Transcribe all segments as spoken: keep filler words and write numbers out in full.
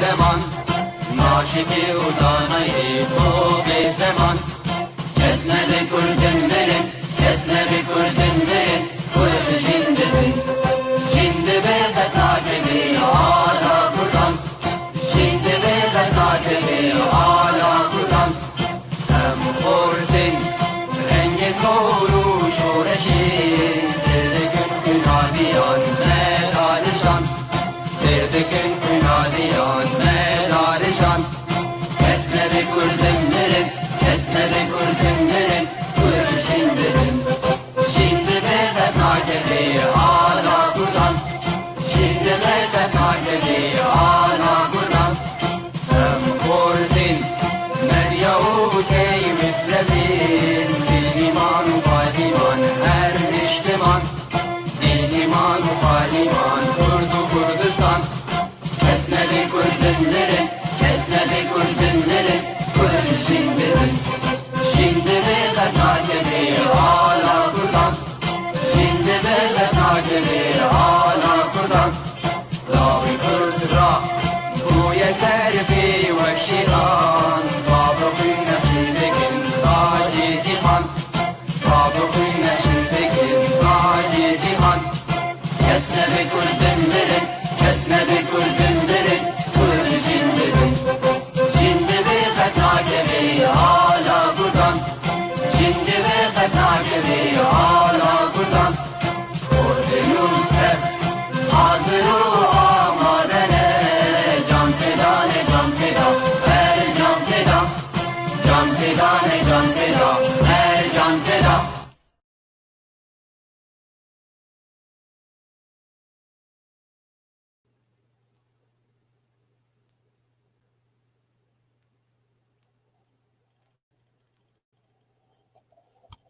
Zeman, naşikî û danayî to bê zeman. Kes nebe kurdin mirin, kes nebe kurdin mirin, kurd jîn dibin. Jîn dibe qet nakevî ala kurdan. Jîn dibe qet nakevî ala kurdan. Em xortin rengê zor û şoreşê, sêr dikin xwîna diyan me dalijan. Sêr dikin xwîna diyan me dalijan. Kes nebe kurdin mirin, kes nebe kurdin mirin, kurd jîn dibin. Jîn dibe qet nakevî ala kurdan. Jîn dibe qet nakevî ala kurdan. Em xortin, medya û key mitrevîn, dîn, îman û payîman her niştiman. Dîn, îman û payîman, Kurd û Kurdistan. Kes nebe kurdin mirin, kes nebe kurdin mirin, kurd jîn dibin. Jîn dibe qet nakevî ala kurdan. Jîn dibe qet nakevî ala kurdan. Lawê kurd ra bûye serfê wek şêran. Bavê xwîn nexşî dikin tacê cîhan. Bavê xwîn nexşî dikin tacê cîhan. Kes nebe kurdin mirin, kes nebe kurdin mirin, kurd jîn dibin. Jîn dibe qet nakevî ala kurdan. Jîn dibe qet nakevî ala kurdan. Kurd nû tev hazir û amade ne. Can feda ne, can feda, her can feda. Can feda ne, can feda, her can feda.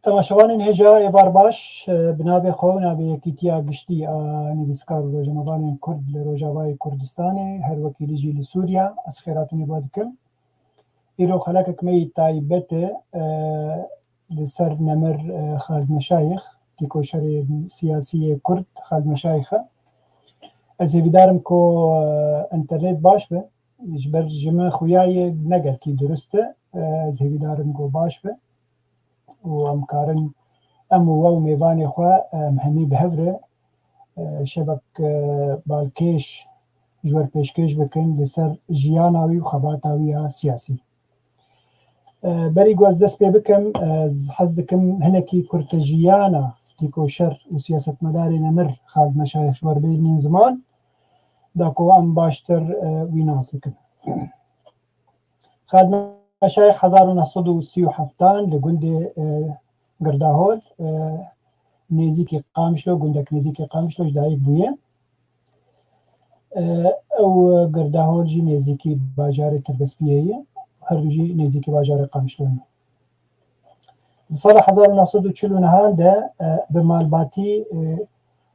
Temaşevanên hêja êvar baş, e, bi navê xwe û navê Yekîtiya Giştî a Nivîskar û Rojnamevanên Kurd li Rojavayê Kurdistanê, her wekî li jî li Sûriya, ez xêrhatinê bo dikim. Îro xelekek me yî taybet e, e, li ser nemir, e, Xalid Meşayîx, tîkoşerê siyasî yê Kurd Xalid Meşayîx e. Ez hêvîdar im ku, e, înternet baş be. Ji ber ji min xuya yê ne gelkî durist e. E, ez hêvîdar im ku baş be. Û em karin em û we û mêvanê xwe, em hemî bi hev re, e, şevek, e, balkêş ji we re pêşkêş bikin li ser jiyana wî û xebata wî ya siyasî. E, berî ku ez dest pê bikim, ez hez dikim hinekî kurtejiyana tîkoşer û siyasetmedarê nemir Xalid Meşayîx ji we re bênîn ziman, da ku em baştir, e, wî nas bikin. Xalid Meşayîx hezar û neh sed û sî û heftan li gundê, e, Girdahol, e, nêzîkî Qamişlo, gundek nêzîkî Qamişlo ji dayik bûye. E, ew Girdahol jî nêzîkî bajarê Tirbespiyê ye. Her du jî nêzîkî bajarê Qamişlo ne. Di sala hezar û neh sed û çil û nehan de, e, bi malbatî, e,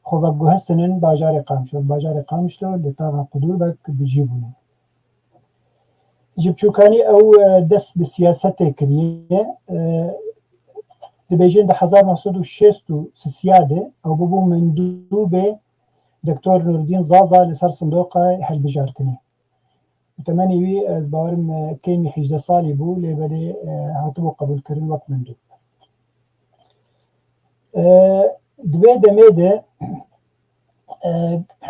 xwe veguhistinin bajarê Qamişlo. Bajarê Qamişlo li taxa Qudûrbek bi cî bûne. Ji biçûkanî ew, e, dest bi siyasetê kiriye. E, dibêjin di hezar neh sed û şêst û sisiya de ew bibû mendûbê Doktor Nurdîn Zaza li ser sindoqa hilbijartinê. Û temenê wî, ez bawerim, e, kêmî hejdeh salî bû, lê belê, e, hatibû qebûlkirin wek mendûb. E, di vê demê de, e,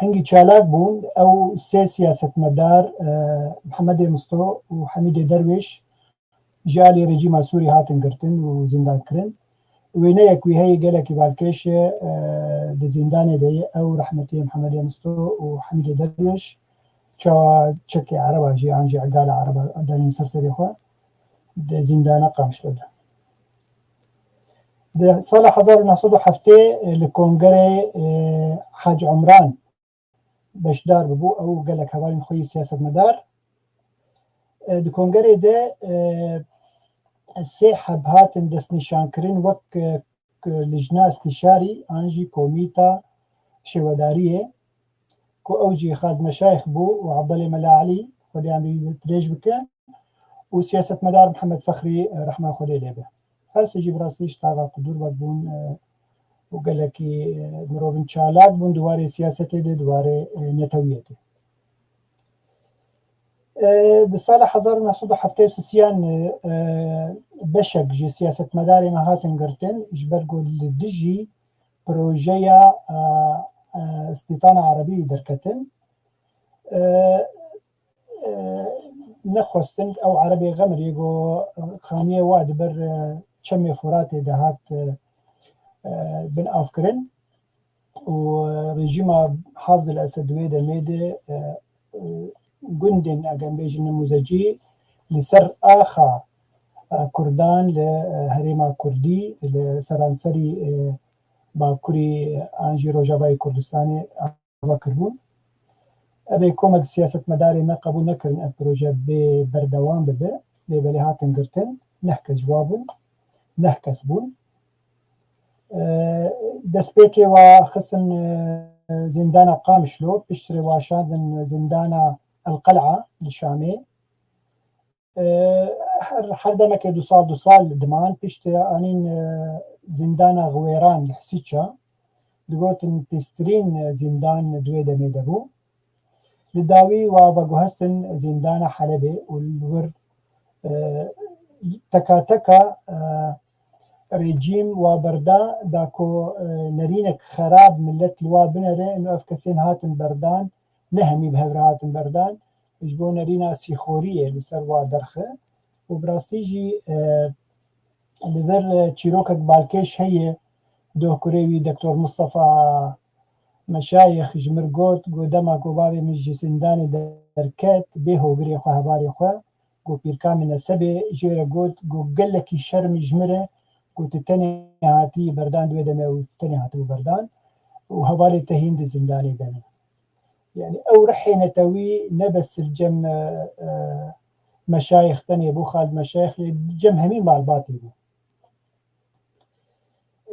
hingî çalak bûn. Ew sê siyasetmedar, e, Mihemedê Misto û Hemîdê Derwêş, ji alî rejîma Sûrî hatin girtin û zîndan kirin. Wêneyek wî heye gelekî balkêş e, e, di zîndanê de ye. Ew rehmetî Mihemedê Misto û Hemîdê Derwêş çawa çekê ereba jî an jî egala ereba danîn ser serê xwe di zîndana Qamişlo de. Di sala hezar û neh sed û heftê li kongerê, e, Hac Umran beşdar bibû, ew gelek hevalên xwe yî siyasetmedar. E, di kongerê de, e, sê heb hatin destnîşankirin wek, e, lijna îstîşarî an jî komîta şêwedariyê ku ew jî Xalid Meşayîx bû û Abdalê Mela Elî, Xwedê emrê wî dirêj bike, û siyasetmedar Mihemed Fexrî, e, rehma Xwedê lê be. Her sê jî bi rastî ji taxa Qudûrbek bûn, e, û gelekî, e, mirovên çalak bûn di warê siyasetê de, di warê, e, netewiyê de. E, di sala hezar û neh sed û heftê û sisiyan, e, beşek ji siyasetmedarê me hatin girtin, ji ber ku li dijî projeya, e, e, Stîfana Erebî derketin. E, e, nexwestin ew Erebê Xemirî ku xaniyê wa di ber, e, çemê Furatê de hat, e, e, bin avkirin û rejîma Hafz el Esed wê demê de, e, e, gundên, eger bêjin nimûzecî, li ser axa, e, Kurdan li, e, herêma Kurdî, li seranserî, e, Bakurî an jî Rojavayê Kurdistanê ava kiribûn. Ev ê komek siyasetmedarê me qebûl nekirin ev proje bê berdewam bibe, lê belê hatin girtin, neh kes ji wa bûn, neh kes bûn. E, destpêkê wa xistin, e, zîndana Qamişlo, piştre wa şandin zîndana El Qel'a li Şamê. E, her, her demekê du sal, du sal diman, piştre anîn, e, zîndana Xwêran li Hisiça, digotin pîstirîn, e, zîndan di wê demê de bû. Li dawî wa veguhestin zîndana Helebê û li wir, e, teka teka, e, rejîm wa berda da ku, e, nerînek xerab millet li wa binere, û ev kesên hatin berdan, ne hemî bi hev re hatin berdan, ji bo nerîna sîxoriyê li ser wa derxe. Û bi rastî jî, e, li vir, e, çîrokek balkêş heye, dohkurê wî Doktor Mistefa Meşayix ji mir got, got, dema ku bavê min ji zîndanê derket, bê hogirê xwe, hevalê xwe, got, pîrka min Nesebê jê re got, got, gelekî şerm ji min re, got, tu tenê hatî berdan di wê demê û tenê hatibû berdan û hevalê te hîn di zîndanê de ne. Yani ew rihê netewî ne bes li cem, e, e, meşayix tenê bû, Xalid Meşayix, lê cem hemî malbatê bû.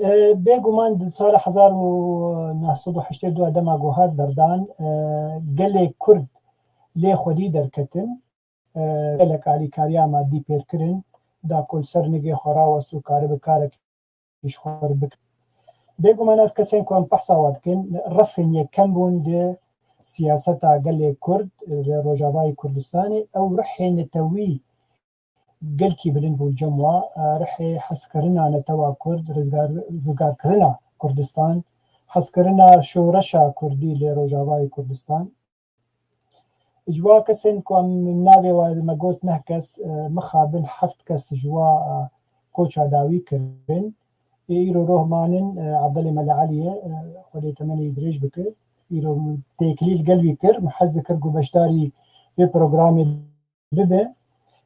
E, bêguman di sala hezar û neh sed û heştê û du dema ku hat berdan, e, gelê Kurd lê xwedî derketin, e, gelek alîkariya madî pêr kirin, da ku li ser nigê xwe rawest û karibe karek ji xwe bikin. Bêguman ev kesên ku em behsa wan dikin, refên yekem bûn di siyaseta gelê Kurd li Rojavayê Kurdistanê. Ew rihê netewî gelkî bilind bû cem wa, rihê hezkirina netewa Kurd, rizgar-, rizgarkirina Kurdistan, hezkirina şoreşa Kurdî li Rojavayê Kurdistan. Ji wa kesên ku em navê wa me got neh kes, e, mixabin heft kes ji wa, e, koça dawî kirin. Ê îro roh manin, e, Abdulê Mele Elî ye, e, Xwedê temenê wî dirêj bike. Îro min têkilî li gel wî kir, min hez dikir ku beşdarî vê programê bibe.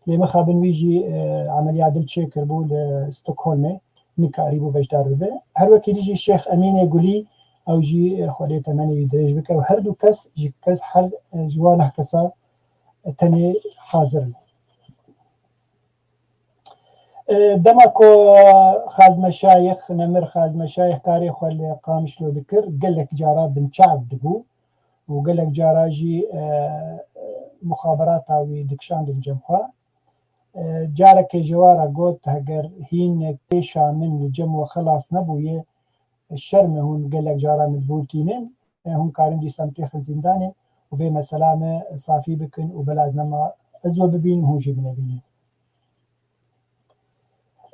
Lê mixabin wî jî, e, emeliya dil çêkiribû li Stockholmê, nikarîbû beşdar bibe. Her wekî dî jî Şêx Emînê Gulî, ew jî, e, Xwedê temenê wî dirêj bike û her du kes ji kes her, e, ji wan neh kesa, e, tenê hazir in. E, dema ku Xalid Meşayix, Nemir Xalid Meşayix karê xwe li Qamişlo dikir, gelek cara binçav dibû û gelek cara jî, e, muxaberata wî dikişandin cem xwe. E, carekê ji wa re got, heger hîn pêşa min li cem we xelas nebûye, şerm e hûn gelek cara min bûrtînin, e, hûn karin dîsa min têxin zîndanê û vê mesela me safî bikin û bela ez nema ez we bibînim, hûn jî min nebînin.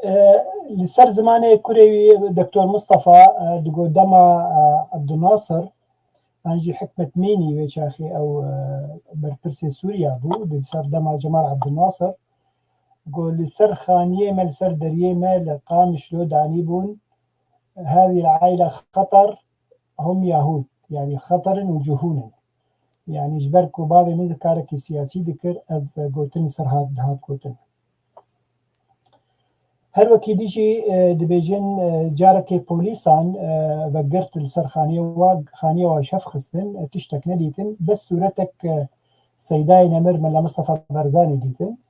E, li ser zimanê kurê wî Doktor Mistefa, e, digot dema, e, Ebdulnasir an jî Hikmet Mînî wê çaxê ew, e, berpirsê Sûriya bû, di ser dema Cemal Ebdulnasir, got, li ser xaniyê me, li ser deriyê me li Qamişlo danîbûn, هذه العائلة خطر، هم يهود، yani xeter in û cihûn in. Yani ji ber ku bavê min karekî siyasî dikir, ev gotin li ser hat, dihat gotin. Her wekî dî jî, e, dibêjin, e, carekê polîsan, e, vegirt li ser xaniyê wa, xaniyê wa şef xistin, e, tiştek nedîtin, bes sûretek, e, Seydayê Nemir Mela Mistefa Barzanî dîtin.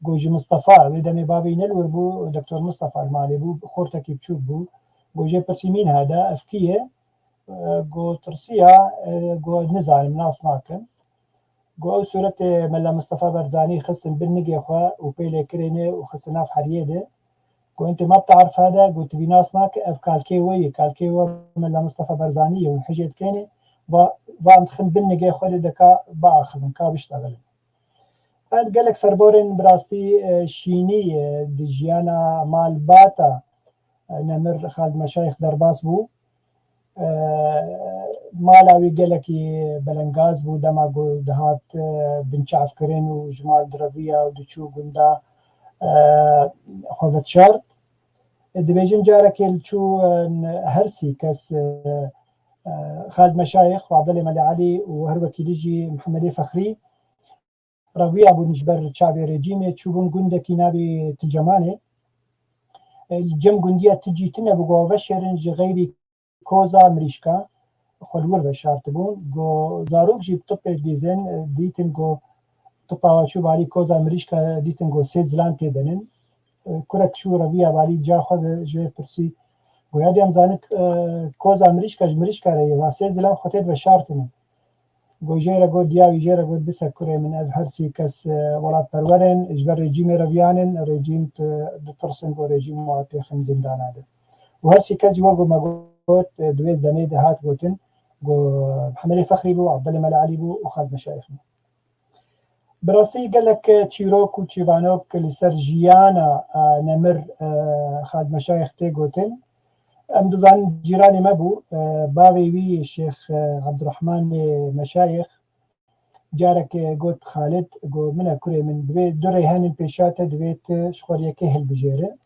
Got ji Mistefa, wê demê bavê wî ne li wir bû, Doktor Mistefa li malê bû, xortekî biçûk bû. Got jê pirsî mîn hada, ev kî ye? E, got tirsiya, e, got nizanim, nas nakim. Got ew sûretê Mela Mistefa Barzanî xistin bin nigê xwe û pê lê kirêne û xistin nav heriyê de. Got ente ma bite'erif hada, got tu vî nas nake, ev kalkê we ye, kalkê we Mela Mistefa Barzanî ye, hûn hicê dikêne, va, van dixin bin nigê xwe de deka biaxivin, ka biştexilin. Ev gelek serborên bi rastî, e, şînî, e, di jiyana malbata, e, nemir Xalid Meşayix derbas bû. E, mala wî gelekî belengaz bû dema ku dihat, e, binçavkirin û ji mal direviya û diçû gunda, e, xwe vedişart. E, dibêjin carekê li çû, e, her sî kes, e, e, Xalid Meşayix û Abdulê Mele Elî û her wekî dî jî Mihemedê Fexrî reviyabûn ji ber çavê rejîmê, çûbûn gundekî navê Ticemanê. E, li cem gundiya Ticî tune bû, ku veşêrin ji xeyrî koza mirîşka xwe li wir veşartibûn. Ku zarok jî bi tipê dîzên, e, dîtin ku tipa çû balî koza mirîşka, dîtin ku sê zilam tê denin. E, kurek çû reviya balî ca xwe de ji wê pirsî. Goya dê em zanik, e, koza mirîşka ji mirîşka re ye, va sê zilam xwe tê de veşartine. Got jê re got, diya wî jê re got, bise kurê min, ev her sî kes, e, welatperwer in, ji ber rejîmê reviyan in, rejîm tu ditirsin ku rejîm wan têxin zindana de. Û her sî kes jî wek ku me got, e, di wê demê de hat gotin, ku Mihemedê Fexrî bû, Abdulê Mele Elî bû û Xalid Meşayix bû. Bi rastî gelek çîrok û çîvanok li ser jiyana, e, nemir, e, Xalid Meşayix tê gotin. Em dizanin cîranê me bû, e, bavê wî Şêx, e, Ebdurehmanê Meşayix careke got, Xalid, got, min e kurê min, divê du rê henin pêşa te, divê tu ji xwe rê yekê hilbijêre.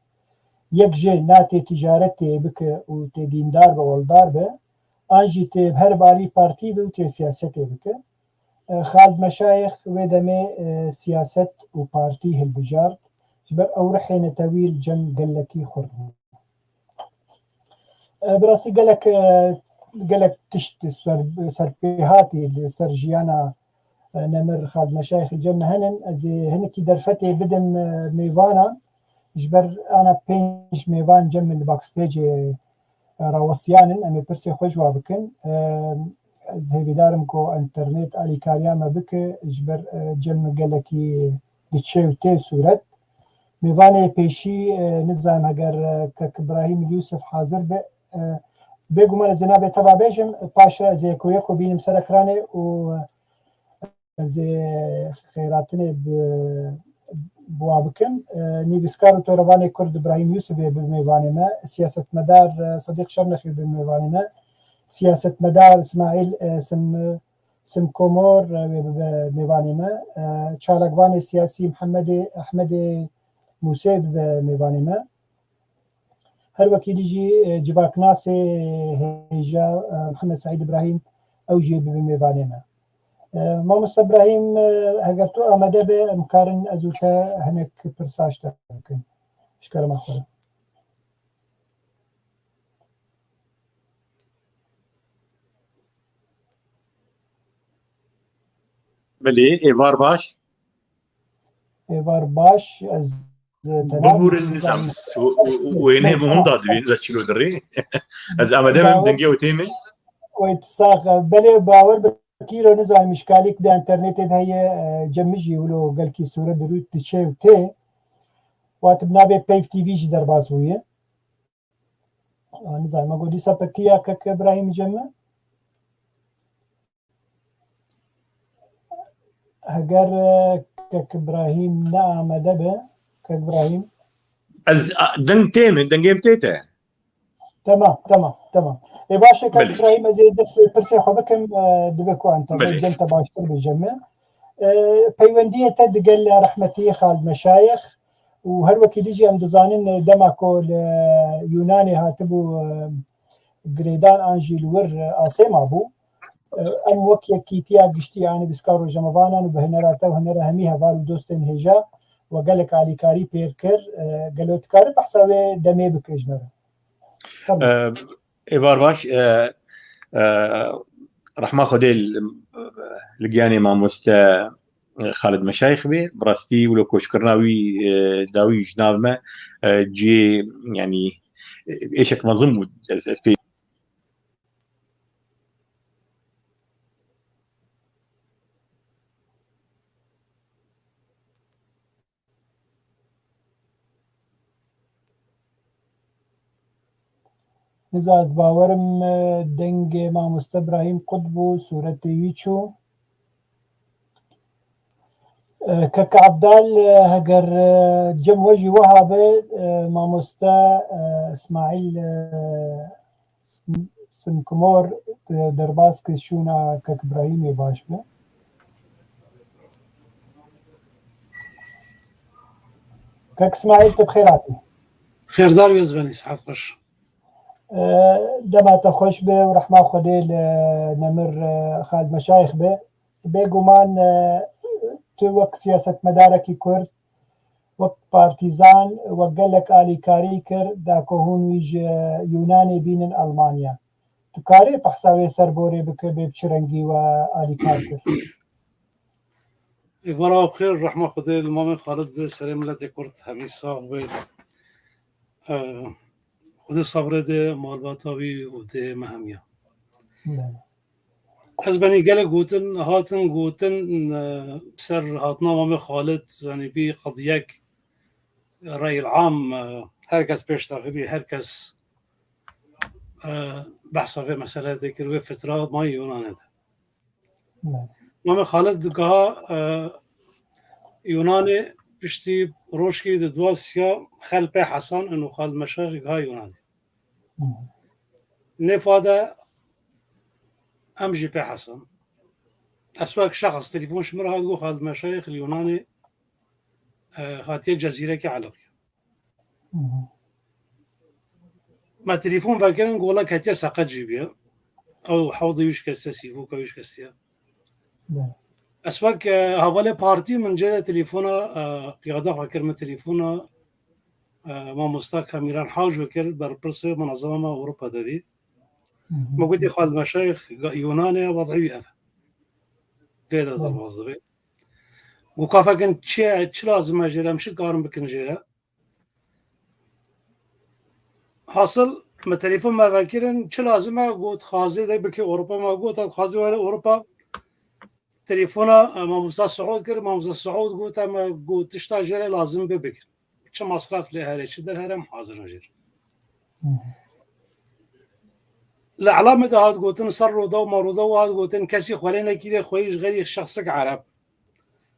Yek jê na tê ticaretê bike û tê dîndar be, oldar be, an jî tê her barî partî be û tê siyasetê bike. E, Xalid Meşayix wê demê, e, siyaset û partî hilbijart, ji ber ew rihê netewî li cem gelekî xurt bû. E, bi rastî gelek, e, gelek tişt ser, serpêhatî li ser jiyana, e, nemir Xalid Meşayix li cem me henin. Ez ê hinekî derfetê bidim, e, mêvanan. Ji ber ana pênc mêvan cem min li backstagê, e, rawestiyan in. Em ê pirsê xwe ji wa bikin. E, ez hêvîdar im ku enternet alîkariya me bike, ji ber, e, cem min gelekî diçe û tê sûret. Mêvanê pêşî, e, nizanim heger, e, kek Birahîm Yûsif hazir be, e, bêguman ez ê navê te va bêjim, paşê ez ê yeko yeko bînim ser ekranê û ez ê xeyratinê bi, bi wa bikim. E, nivîskar û torevanê Kurd Birahîm Yûsif ê bi mêvanê me, siyasetmedar, e, Sedîq Şernexî bi mêvanê me, siyasetmedar Îsmaîl, e, Sim-, Simkomor, e, wê bibe mêvanê me. E, çalakvanê siyasî Mihemedê, Ehmedê Mûsê bibe mêvanê me. Her wekî dî jî, e, civaknasê hêja, e, Mihemed Seîd Îbrahîm, ew jî bibe mêvanê me. E, Mamoste Îbrahîm, e, heger tu amade be, em karin ez û te hinek pirsa ji te bikin. Ji kerema xwe re. Belê, êvar baş. Êvar baş, ez, e, tenab Bibûrin nizam, nizam. Wênê min hunda dibî, niza çilo dirê. Ez amade bim, dengê ew tê min. Wê sax, belê bawer bikîro, nizam, îşkalîk de internetê de heye, e, cem min jî wilo gelkî sûre dirût diçe û tê. Wat bi navê Peyv T V jî derbas bûye. Nizam, me got dîsa pekiya kek Îbrahîm cem min. Heger, e, kek Îbrahîm ne amade be, kek Îbrahîm. Ez, a, deng tê min, dengê min tê te. Temam, temam, temam. Ê baş e, kek Îbrahîm, ez ê dest bi pirsê xwe bikim, e, dibe ku enternet cem te baştir bi cem min. E, peywendiyê te digel rehmetî Xalid Meşayix û her wekî dî jî em dizanin, e, dema ku li Yûnanê hatibû, e, girêdan an jî li wir, e, asê mabû. E, em wek yekîtiya giştî ya nivîskar rojnamevanan û bi hunera te û hunera hemî heval û dostên hêja we gelek alîkarî pêr kir. E, gelo tu karî behsa wê demê bike ji me re? Tamam. E, êvar baş, e, e, rehma Xwedê li, li giyanê mamoste Xalid Meşayix bê. Bi rastî wilo koçkirina wî, e, dawî ji nav me, e, cihê, yanî, e, êşek mezin bû. Ez, ez pê Niza, ez bawerim, e, dengê mamoste Birahîm qut bû, sûretê wî çû. Kek Evdal, heger cem we jî wiha be, mamoste Îsmaîl Simkimor, derbas ki şûna kek Îbrahîmê baş be. Kek Îsmaîl, tu bi xêr hatî. Xêrdar be, ez benî, sihet xweş. Dema te xweş be û rehma Xwedê li nemir Xalid Meşayix be. Bêguman, tu wek siyasetmedarekî Kurd, wek partîzan, wek gelek alîkarî kir, da ku hûn wî ji Yûnanê bînin Almanya. Tu karê behsa wê serborê bike, bê bi çi rengî we alîkar kir? Êvara bi xêr, rehma Xwedê li mamê Xalid be, serê miletê Kurd hemî sax be. Xwedê sabrê de malbata wî û dê me hemiya. Ez benî gelek gotin, hatin gotin, e, ser hatina Mamê Xalid, yanî bî qediyek reyl am, e, her kes pêş daxivî, her kes, e, behsa vê meseleyê kir, wê fitra mayî Yunanê de. Mamê Xalid digiha, e, Yunanê piştî rojkî di dua siya xel pê hesan in û Xalid Meşayix giha Yunanê. Nêfa de em jî pê hesan. Ez wek şexs telefon ji min re hat, got Xalid Meşayix li Yunanê, e, hatiye cezîrekê eliqî. Me telefon vekirin, gola ketiye seqet jî biye. Ew hewdê wî şikestiye, sîvoka wî şikestiye. Ez wek, e, hevalê partî min cê de telefona, e, qiyada xwe kir, min telefona, e, mamosta Kamîran Hawjo kir, berpirsê munezema me Ewropa de dît. Min gotî, Xalid Meşayix Yunanê ye, wadî wî ev e. Vê de derbas dibe. Got, ka fekin çi ye, çi lazim e jê re, em çi dikarin bikin jê re? Hasil, me telefon me vekirin, çi lazim e, got, xazê de bike Ewropa, me got, xazê were Ewropa. Telefona, e, mamosta Suud kir, mamosta Suud got, em, e, got, tişta jê re lazim be bikin. Çi masraf lê here, çi derhere, em hazir in jê re. Li elamê de hat gotin, ser roda û maroda û hat gotin, kesî xwelê nekiriye xweyî ji xeyrî şexsek ereb.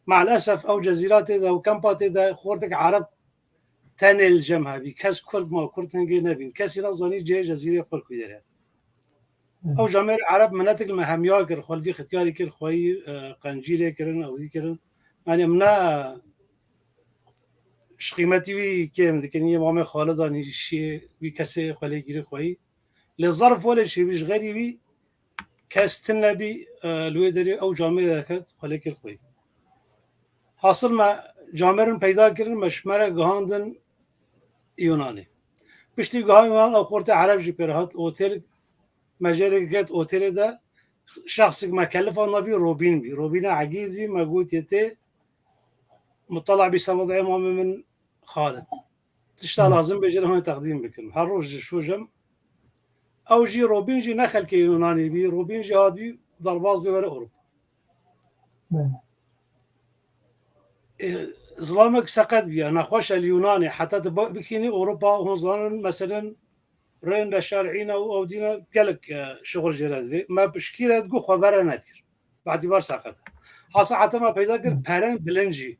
Me'lesef ew cezîra tê de, ew kempa tê de, xortek ereb tenê li cem hebî. Kes kurd ma kurd hingê nebîn. Kesî nazanî cihê cezîrê xwe li ku der e. Ew camêr ereb minetik li me hemiya kir, xwe li vî xityarî kir, xweyî, e, qencî lê kirin, ew dî kirin. Yanî em ne ji qîmetî wî kêm dikin, yê Mamê Xalid anî şiyê wî kesê xwelêgirî xweyî. Lê zerf welê çêbî ji xeyrî wî kes tune bî, e, li wê derê ew camêr derket, xwelê kir xweyî. Hasil me camêrin peyda kirin, me ji me re gihandin Yunanê. Piştî giha Yunan ew xortê ereb jî pê re hat, otêl, me jê re girt otêlê de, şexsik me kelifa navî Robîn bî. Robîna Egîd bî, me gotiye tê, mutala bî ser wez'ê mamê min Xalid. Tişta lazim bê jê re hûn teqdîm bikin. Her roj ji şû jim. Ew jî Robîn jî ne xelkê Yunanî bî. Robîn jî hat bî derbas bê were Ewropa. Ê, zilamek seqet bî, nexweş e li Yunanê. Heta tu ba-, bikînî Ewropa, hûn zanin, meselen, rên de şer'îne û ew dîne gelek, e, şixul jê re divê. Me pişkî re digot xwe bere nedikir. Bi îtibar seqet e. Hasa heta me peyda kir, peren bilind jî.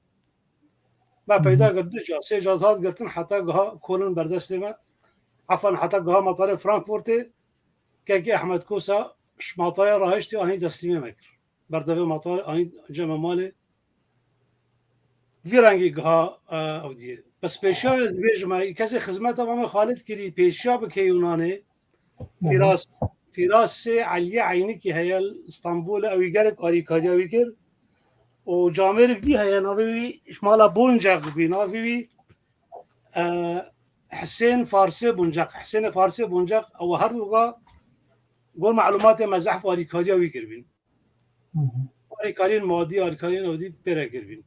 Me peyda kir, du ca, sê ca hat girtin, heta giha kolin berdestê me. Efan, heta giha matarê Frankfurtê, kekê Ehmed Kosa, ji mataya rahiştî, anî teslîmê me kir. Berdevê matarê, anî cem me malê. Vî rengî giha, e, ew diyê. Bes pêşiya ez bêjim, e, kesê xizmeta Mamê Xalid kirî, pêşiya bike Yunanê. Firas, Firasê Eliyê Eynikî heye li Stenbolê, ew ê gelek alîkariya wî kir. Û camêrik dî heye, navê wî ji mala Bonceq bî, navê wî, e, Hisên Farsê Bonceq. Hisênê Farsê Bonceq, ew her du gor malûmatê me zehf alîkariya wî kiribîn. Alîkariyên madî, alîkariyên ew dî pê re kiribîn.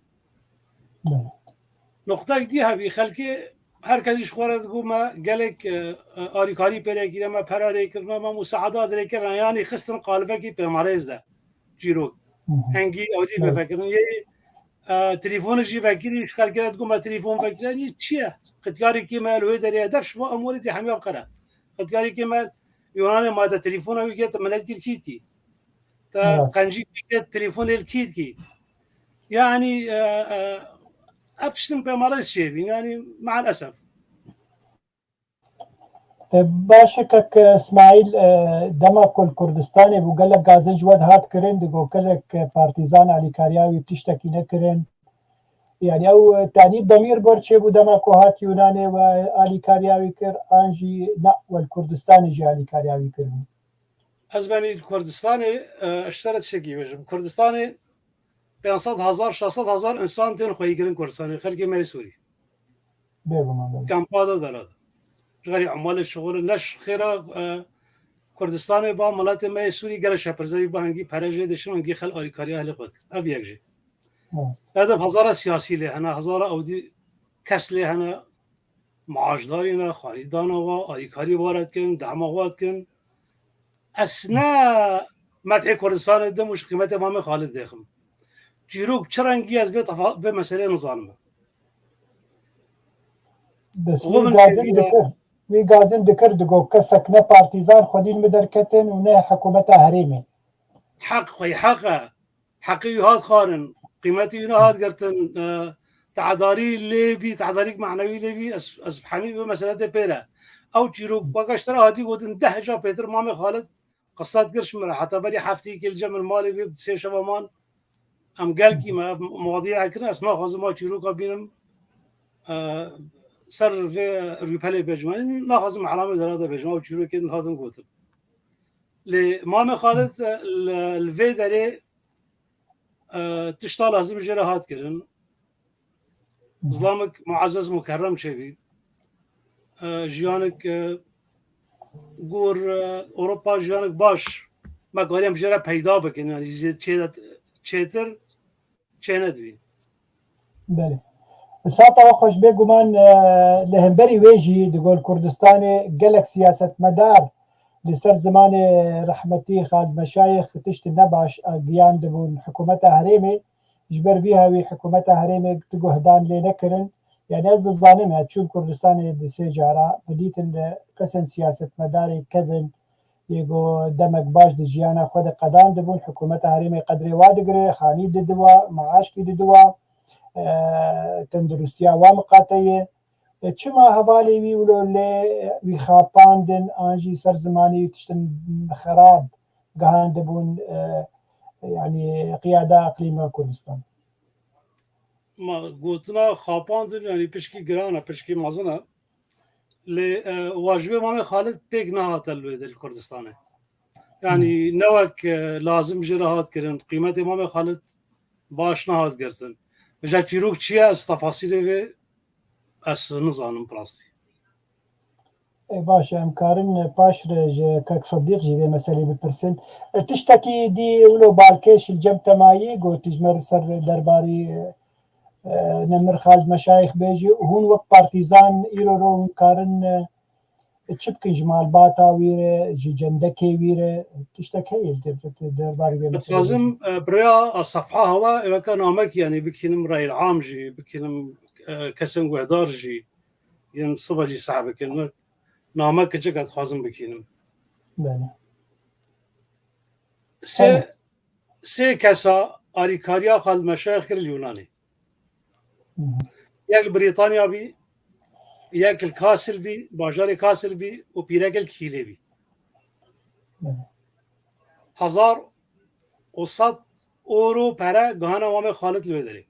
Noqtek dî hebî, xelkê her kesî ji xwe re digot me gelek, e, e, alîkarî pê re kiriye, me pera rê kirine, me musaada dirê kirine, yanî xistin qalibekî pêmarêz de. Çîrok. Hengî ew dî vekirin. Yê, e, telefonu jî vekirî, ji xelkê re digot me telefon vekirî, yanî çi ye? Xityarê kê me li wê derê ye, def ji bo em werî tê hemiya biqere. Xityarê kê me Yunanê ma te telefona wî kê, te milet kir kî dikî. Te qencî kê, telefonê li kî dikî? Yani e, e, ev tiştin pê malê çêbîn, yani maalesef. E, baş e kek Îsmaîl, e, dema ku li Kurdistanê bû gelek gazin ji we dihat kirin, digot gelek partîzan alîkariya wî tiştekî nekirin. Yani ew, e, tenî demîr ber çêbû dema ku hat Yûnanê we alîkariya wî kir, an jî ne we li Kurdistanê jî alîkariya wî kiribû? Ez benî li Kurdistanê, e, ez ji te re tiştekî bêjim. Kurdistanê pênc sed hezar, şeş sed hezar insan tên xweyîkirin Kurdistanê, xelkê me yê Sûrî. Bêguman, bêguman. Kampa de dera de. Ji xerî emalê şixulin, ne ji xêra, e, Kurdistanê ba miletê me yê Sûrî gelek şepirze bî, ba hingî pere jê dişin, hingî xel alîkariya hilê xwe dikin. Ev yek jî. Rast. Ev hezara siyasî lê hene, hezara ewdî kes lê hene, maaşdarî ne, xwarî dana wa, alîkarî wa re dikin, dema wa dikin. Ez ne medhê Kurdistanê dim û ji qîmetê Mamê Xalid dêxim. Çîrok çi rengî ez vê tefa-, vê meselê nizanim. Bes wî gazin dikir. Wî gazin dikir, digot kesek ne partîzan xwedî li min derketin û ne hikûmeta herêmê. Heq xwe heq e. Heqê wî hat xwarin. Qîmetî wî nehat girtin. E, te'darî lê bî, te'darîk manewî lê bî. Ez, ez hemî vê mesele tê pê re. Ew çîrok weke ji te re hatî gotin deh ca pêtir Mamê Xalid qisat kir ji min re. Heta berî hefteyekê li cem min malê bê sê şeva man. Em gelkî me ev muwadî kirin. Ez naxwazim a çîroka bînim, e, ser vê rûpelê bêjim. Naxwazim elamê dera de bêjim. Ew çîrokên hatin gotin. Lê Mamê Xalid, e, li, li vê derê, e, tişta lazim jê re hat kirin. Zilamik muezzez mukerrem çêbî. E, jiyanik, e, gor, e, Ewropa jiyanik baş me karî em jê re peyda bikin. Yani jê çê-, çêtir çênedibî. Belê. Sata we xweş, bêguman, e, li hemberî wê jî di gor Kurdistanê gelek siyasetmedar li ser zimanê rehmetî Xalid Meşayix tiştên nebaş, e, giyandibûn hikûmeta herêmê. Ji ber vî hawî hikûmeta herêmê tu guhdan lê nekirin. Yani ez dizanim, ya çûm Kurdistanê di sê cara, bi dîtin li kesên siyasetmedarê kevin, yê ku demek baş di jiyana xwe de qedandibûn, hikûmeta herêmê qedrê wa digire, xanî didiwa, maaşkî didiwa, e, tenduristiya wa miqate ye. E, çima hevalê wî wilo lê wî xapandin, an jî ser zimanê wî tiştin xerab gihandibûn, e, yani qiyada iqlîma Kurdistan? Ma gotina xapandin, yani pişkî giran e, pişkî mezin e. Lê, e, wa ji vê Mamê Xalid pêk nehate li wê de li Kurdistanê. Yani ne wek, e, lazim jê re hat kirin, qîmetê Mamê Xalid baş nehat girtin. Îja çîrok çi ye, ez tefasîlê vê ez nizanim bi rastî. E, baş e, em karin paş re ji kek Sedîq jî vê meselê bipirsin. E, tiştekî dî wilo balkêş li cem te mayî, got ji me ser derbarî, e, e, Nemir Xalid Meşayix bêjî, hûn wek partîzan îro ro hûn karin, e, çi bikin ji malbata wî re, ji cendekê wî re, tiştek heye li der-, derbarî vê meseleyê? Dixwazim, e, bi rêya a sefha hewa, ê weke namekî, yani bikînim rayil am jî, bikînim, e, kesên guhdar jî, yên sibe jî seh bikin. Wek name kiçik ez dixwazim bikînim. Belê. Sê, sê kesa alîkariya Xalid Meşayix kir li Yunanê. Yek li Brîtanya bî, yek li Kasil bî, bajarê Kasil bî û pîrek li Kîlê bî. Hezar û sed euro pere gihana Mamê Xalid li wê derê.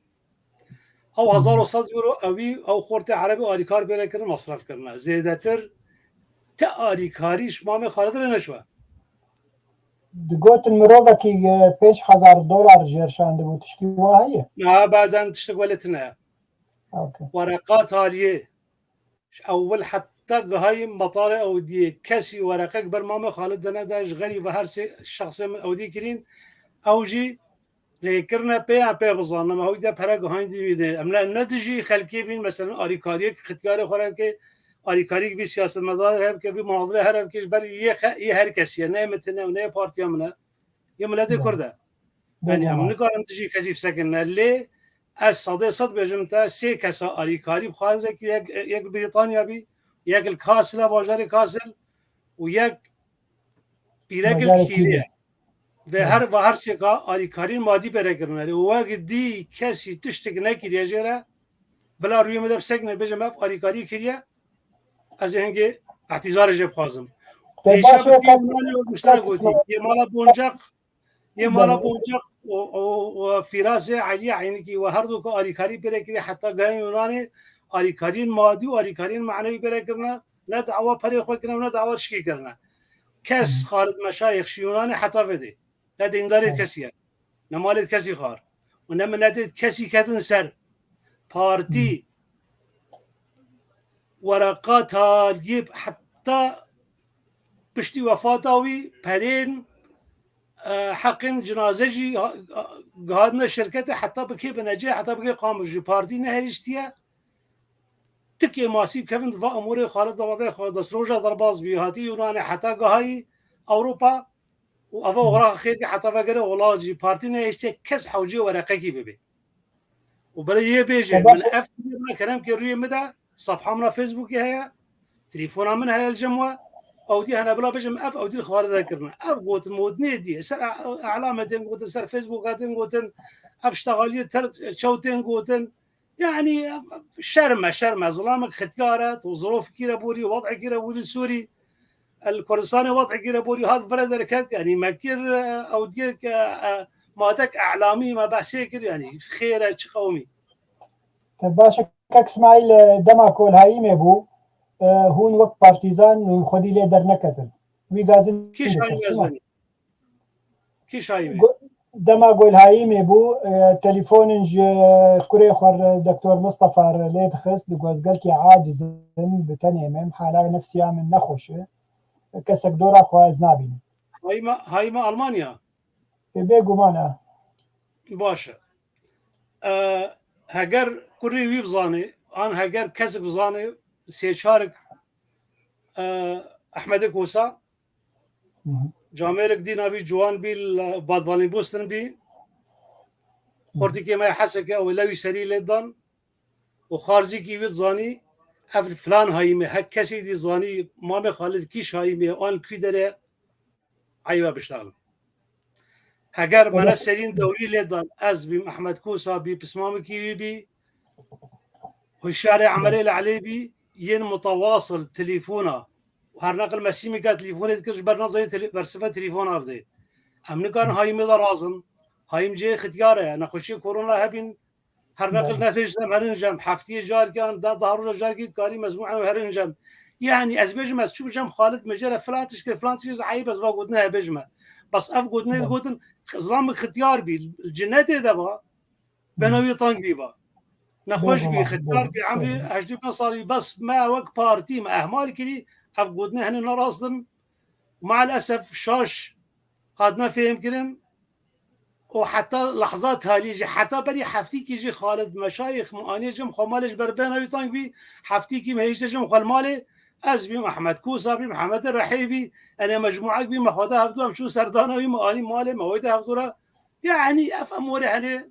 Ew hezar û sed euro ewî, ew xortê erebî alîkar pê re kirin, mesref kirine. Zêdetir ti alîkarî ji Mamê Xalid re neçûye. Digotin mirovekî, e, pênc hezar dolar jêr şandibû, tişkî wa heye? Na, baden tiştek welê tune ye. Okay. Wereqa taliyê. Ji ewil heta gihayî metarê Ewdiyê kesî wereqek ber Mamê Xalid de neda, ji xerîba her sê şexsê min Ewdî kirîn. Ew jî rêkirine pê, em pê bizanin. Em Ewdî de pere gihayîn divîne. Em ne, ne dijî xelkê bîn, meselen alîkariyek xityarê xwe re bike, alîkariyek vî siyasetmedarê re bike, vî munadirê here bike, ji ber yê xe-, yê her kesî ye. Ne yê min tune, ne yê partiya min e. Yê miletê Kurd e. Yani em nikarin dijî kesî bisekinin. Lê ez sedê sed bêjim te, sê kesa alîkarî bi Xalid re kir, yek, yek Brîtanya bî, yek li Kasil e, bajarê Kasil û yek pîrek li Kîlê ye. Ve her ve her sêka alîkarîn madî pere kirine. Lê wek dî kesî tiştek nekiriye jê re, bila rûyê min de bi sekine bêjim ev alîkarî kiriye, ez ê hingê îtîzarê jê bixwazim. Te Êşa baş bi e, kak, Yunanê wek miştera kak gotî. Yê mala Boncaq, yê mala Belê. Boncaq û, û, û Fîrazê Elî Eynîkî we her du ku alîkarî pere kiriye heta gehên Yunanê, alîkariyên madî û alîkariyên manewî pere kirine, ne dawa perê xwe kirine û ne dawa tişkî kirine. Kes Xalid Meşayix ji Yunanê heta vê dê. Ne deyndarê kesî ye. Ne malê kesî xwar. Û ne minetê kesî ketin ser. Partî, wereqa taliyê heta piştî wefata wî perên, e, heqên cinaze jî ha-, ha-, gihandine şirketê heta bikê binecê, heta bikê Qamişlo. Partî nehêştiye. Tikê masî bikevin, va emûrê Xalid Damadê xwe dest roja derbaz bî, hatî Yunanê heta gahayî Ewropa û eva oxra xêrkê heta vegere welat jî partî nehêştiye kes hewcê wereqekî bibe. Û bere yê bêje, Te baş min e. Ev bira kerem ke rûyê min de, sefha min a Facebookê heye, telefona min heye li cem we, ew dî hene bila bêjim ev, ew dî li Xalid de kirine. Ev gotin modnê dî, ser e-, elamê tên gotin, ser Facebooka tên gotin, ev ştaxaliyê ter çew tên gotin. Yani şerm e, şerm e. Zilamek xityar e, tu zirofikî re borî, wed'ekî re borî Sûrî. El Kurdistanê wed'ekî re borî hat vire derket, yani me kir, e, ew diyek, e, e, madek e'lamî me behsê kir, yani xêr e, çi qewmî. Te baş e, kak Îsmaîl, e, dema ku li Hayîmê bû, e, hûn wek partîzan hûn xwedî lê derneketin. Wî gazin Kî dikir, şahî çima? Kî şahî bê? Go-, dema ku li Hayîmê bû, e, telefonin ji kurê xwe re, Doktor Mistefa re lê dixist, digot, ez gelkî aciz im, bi tenê me, hala nefsiya min nexweş e. Kesek dora xwe ez nabînim. Hayîma, Hayîma Almanya? E, bêguman e. Baş e. E, heger kurê wî bizanê, an heger kesek bizanê, sê çarek, e, Ehmedê Kosa, Hı hı. Camêrek dî navî ciwan bî, li Badvalî Boston bî. Xortikê me Heseke ew lewî serî lê dan. Û xarzîkî wî zanî, ev filan Hayîmê, hek kesî dî zanî, Mamê Xalid kî Hayîmê, an kî dere, eyba biştalim. Heger me ne serîn dewrî lê dan, ez bîm, Ehmed Kosa bî, pismamekî wî bî, Hişyarê Emerê li Elê bî, yên mutewasıl, telefona. Her neqil mesîmîka telefonê dikir, ji ber nazanî tele-, bersiva telefona bidê. Em nikarin Hayîmê de razin. Hayîm cihê xityar e, nexweşiyê korona hebîn, her neqil Belê. Netêştem herin cem, heftiyê carkê an, da, daha roja carkê dikarî mezmû em herin cem. Yani ez bêjim, ez çûm cem Xalid Mecer e, filan tişt kir, filan tişt kir, eyb ez va gotinê hebêjime. Bes ev gotinê Belê. Gotin, zilamik xityar bî, cinnetê de ba, Bena wî teng bî ba. Nexweş bî, Bêguman, xityar bêguman, bî, emrî bêguman. Hejdê pênc salî, bes me wek partî me ehmal kirî, ev gotinê henê ne rast in. Maalesef şaş hatine fêhm kirin. Û heta lehza talî jî, heta berî heftîkî jî Xalid Meşayîx min anî cem xwe malê ji ber bena wî teng bî, heftîkî min hêjte cem xwe li malê, ez bîm, Ehmed Kosa bîm, Hemedê Rehê bî, enê mecmûek bî, me xwe da hevdu em çûn serdana wî, min anî malê, me wê de hevdu re. Yani ev emorê henê,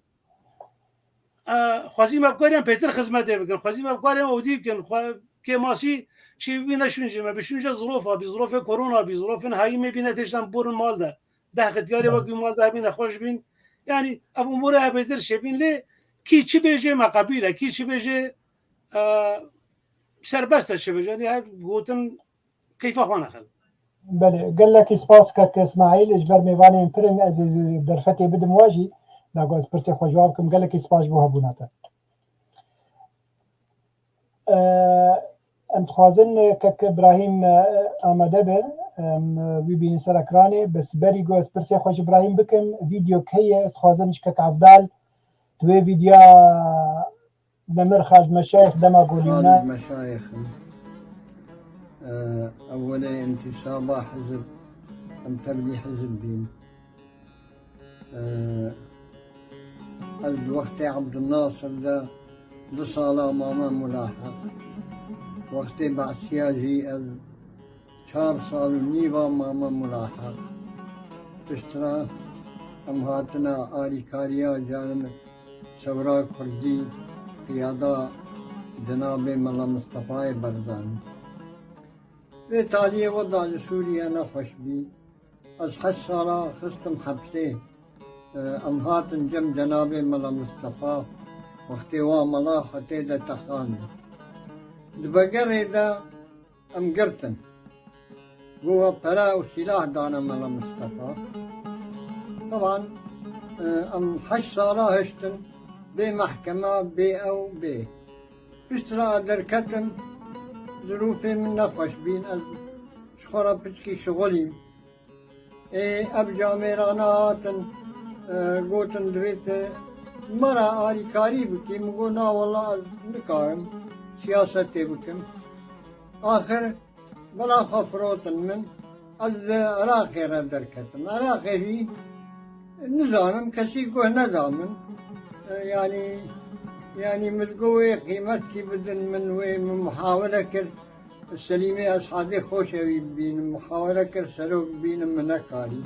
e, xwezî me bi karê em pêtir xizmetê bikin. Xwezî me bi karê em ew dî bikin. Xwe kêmasî çî wî neşûn jê me. Bişûn jê zirofa bî, zirofê korona bî, zirofên Hayîmê bî, netêştan borin mal de. Deh xityarê wek wî mal de hebî nexweş bîn. Yani ev umûre hep pêtir çêbîn lê kî çi bêjê me qebîl e, kî çi bêjê, e, serbest e çi bêjê. Yani her gotin keyfa xwe nexin. Belê, gelekî spas kek Îsmaîl, ji ber mêvanên pirin ez ê derfetê bidim we jî, nago ez pirsê xwe cewab kim, gelekî spas ji bo hebûna te. Eee, em dixwazin kek Îbrahîm, eee, amade be, em wî bînin ser ekranê, bes berî ku ez pirsê xwe ji Îbrahîm bikim, vîdeo heye, ez dixwazim ji kek Evdal, di wê vîdeoya Demir Xalid Meşayix dema ku li Xalid Yûnan. Meşayix in. Ee, ewwelê intîsaba hizb, em tevlî hizb bîn. Ee, ez di wextê Ebdulnasir de du sala mame mulaheq. Wextê Be'siya jî ez çar sal û nîva mame mulaheq. Piştre em hatine alîkariya canim Sewra Kurdî, qiyada cenabê Mela Mistefayê Barzanî. Vê taliyê weda ji Sûriye nexweş bî. Ez heşt sala xistim hepsê. Em hatin cem cenabê Mela Mistefa, wextê wa mela xwe tê de teqand. Di begerê de em girtin. Got we pere û sîlah dane Mela Mistefa. Teban, em heşt sala hiştin, bê mehkema, bê ew, bê. Piştre derketim, zirûfê min nexweş bîn, ez ji xwe re piçkî şixulîm. Ê, ev camêrana hatin, e, gotin, divê te me re alîkarî bikî. Min got, na wela ez nikarim siyasetê bikim. Axir bila xwe firotin min, ez li Iraqê re derketim. Iraqê jî nizanim, kesî guh neda min. E, yanî, yanî min got wê qîmetkî bidin min, wê min muhawele kir. Selîmê Esadê Xoşewî bibînim, muhawele kir serok bibînim, min nekarî.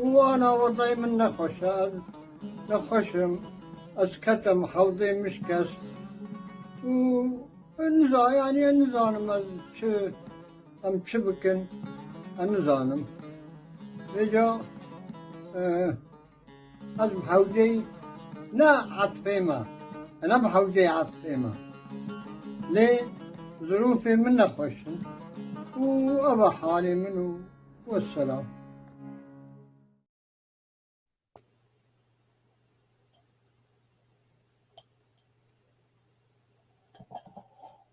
Û ana wedayê min nexweş e, ez nexweş im, ez ketim hewdê min şikest. Û niza-, yanî ez nizanim ez çi, em çi bikin, ez nizanim. Vêca, e, Ez bi hewceyî ne etifê me, ne bi hewceyî etifê me. Lê zirûfê min nexweş in û ev e halê min û wesselam.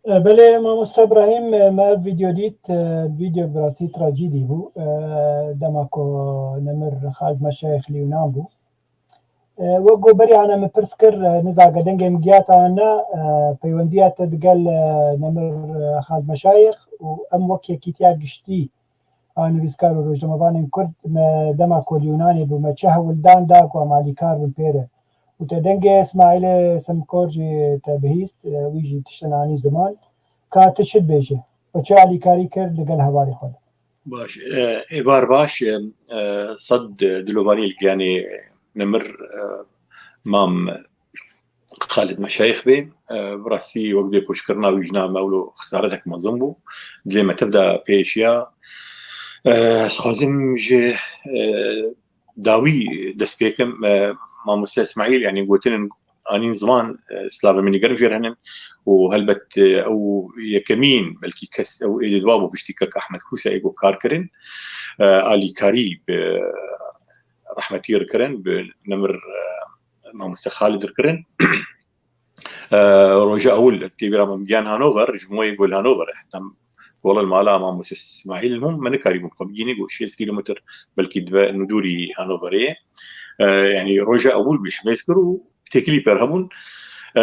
E, belê, mamoste Ibrahîm, e, me ev vîdeo dît, e, vîdeo bi rastî trajîdî bû. E, dema ku nemir Xalid Meşayix li Yunan bû. E, wek ku beriya ne min pirs kir, e, niza ge dengê min giya te an ne, e, peywendiya te digel, e, nemir, e, Xalid Meşayix û em wek yekîtiya giştî a nivîskar û rojnamevanên Kurd, me dema ku li Yunanê bû, me çi hewldan da ku em alîkar bin pê re? Û te dengê Îsmaîlê Semkor jî te bihîst, e, wî jî tiştin anî ziman. Ka tu çi dibêjî? We çi alîkarî kir li gel hevalê xwe de? Baş, e, êvar baş, e, e, sed dilovanî li giyanê nemir, e, mam Xalid Meşayix bê. E, bi rastî wek bê koçkirina wî jina me wilo xisaretek mezin bû. Dilê me tev de pêşiya. E, ez xwazim ji, e, dawî dest pê kim. E, mamoste Îsmaîl, yanî gotinên anîn ziman, e, silavê min germ jê re henin û helbet, e, ew yekemîn belkî kes ew êdî diwa bû piştî kek Ahmed Kûsa ê ku kar kirin, e, alîkarî bi rehmetî re kirin, bi nemir, e, mamoste Xalid re kirin. E, roja ewil tê bîra min giyan Hanover, ji Moyê gol Hanover, heta gola li mala mamoste Îsmaîl hûn me nikarîbûn xwe bigihînî, got şêst kîlometr belkî dibe nûdûrî Hanoverê ye. E, yanî roja ewil wî hemêz kir û têkilî per hebûn. E,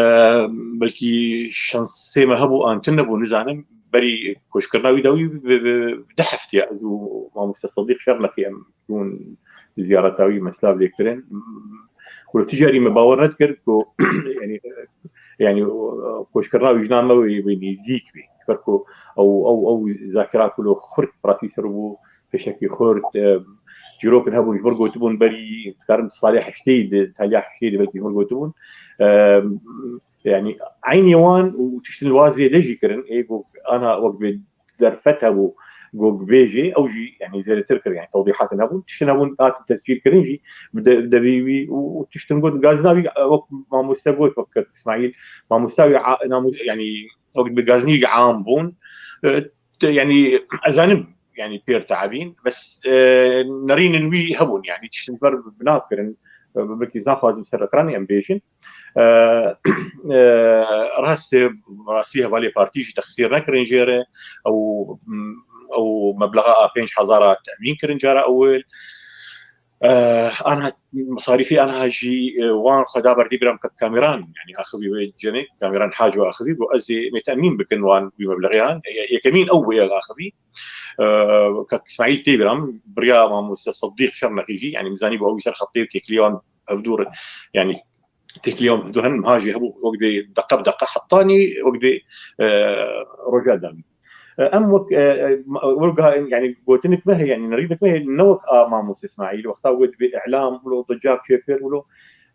belkî şansê me hebû an tune bû, nizanim. Berî koçkirina wî dawî bi, bi, bi du heftiya ez û mamoste Sedîq Şernexî em bûn ziyareta wî, me silav lê kirin. Ku tu carî me bawer nedikir ku, yanî, yanî, koçkirina wî jina me wê, wê nêzîk bî. Ji ber ku ew, ew, ew zakira ku li xurt pratî ser bû, pêşekî xurt, e, çîrokin hebûn, ji vir gotibûn berî, dikarim salê heştê de, taliya heştê de belkî ji vir gotibûn. E, yanî, eynî wan û tiştin li wa zêde jî kirin, ê ku ana wek bê derfet hebû, got bêjê, ew jî, yanî, zêdetir kir, yanî, tewdîhatin hebûn, tiştin hebûn, hatin tescîl kirin jî, bi de-, devî wî û, û tiştin got, gazina wî, wek mamoste got, wek kek Îsmaîl, mamoste wî a-, namus-, yanî, wek bi gazinî wî am bûn. E, te-, yanî, ez zanim, yanî, pêr teebîn, bes, e, nerînin wî hebûn, yanî, tiştin ber bi nav kirin, e, belkî ez naxwazim ser ekranê em bêjin. E, e, rast e, rastî hevalê partî jî texsîr nekirin jê re. Ew, ew meblexa a pênc hezar a temîn kirin cara ewil. E, anha mesarîfê anha jî, e, wan xwe da berdî bira min kek Kamîran, yanî axivî wê cemê, Kamîran Haco axivî, got ez ê me temîn bikin wan wî meblexê han. Ye-, yekemîn ew bûye axivî. E, kek Îsmaîl tê bira min, biriya mamoste Sedîq Şernexî jî, yanî min zanî bû ew wî ser xetê û têkilî wan hevdûr, yanî têkilî wan hevdûr henin, niha jî hebû wek dê deqe bi deqe hetanî wek dê, e, roja dawî. E, em wek, e, e, ma-, wek ha, yanî gotinik me heye, yanî nerînek me heye, ne wek a mamoste Îsmaîl, wexta wê dibê îlam wilo, dicak çêkir wilo.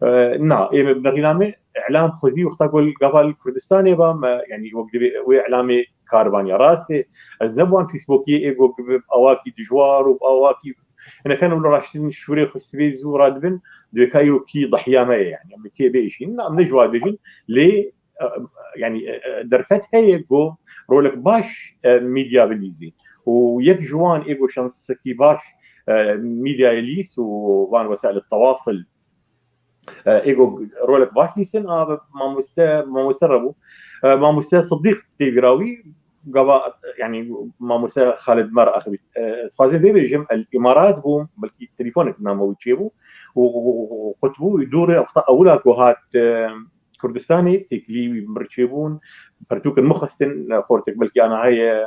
E, na, ê me bi nerîna me, îlam xwezî wexta ku li gava li Kurdistanê ba me, yanî wek dibê wê îlamê kar baniya. Rast e, ez ne bi wan Facebookiyê ê ku bi awakî dijwar û bi awakî Hinekane wilo raştin şûrê xwe sibê zû radibin, duyê ka îro kî dihiya me ye, yani, em kê bêşîn, em ne ji wa dibêjin, lê, e, yani, e, e, derfet heye ku rolek baş, e, medya bilîzî. Û yek ji wan ê ku şansekî baş, e, medyayê lîst û van wesaîl tewasil, e, ê ku rolek baş lîstin, a, mamoste, mamoste re bû. E, mamoste Sidîq tê vîra wî, gava, yani, mamoste Xalid Mer axivî. E, dixwazim vê bêjim, El Îmarat bû, belkî telefonek name wî çêbû, û, û, û qutbû, dûrê wexta ewila ku hat, e, Kurdistanê, têkilî wî mir çêbûn, pertûkin mixwestin, e, xortek belkî ana heye,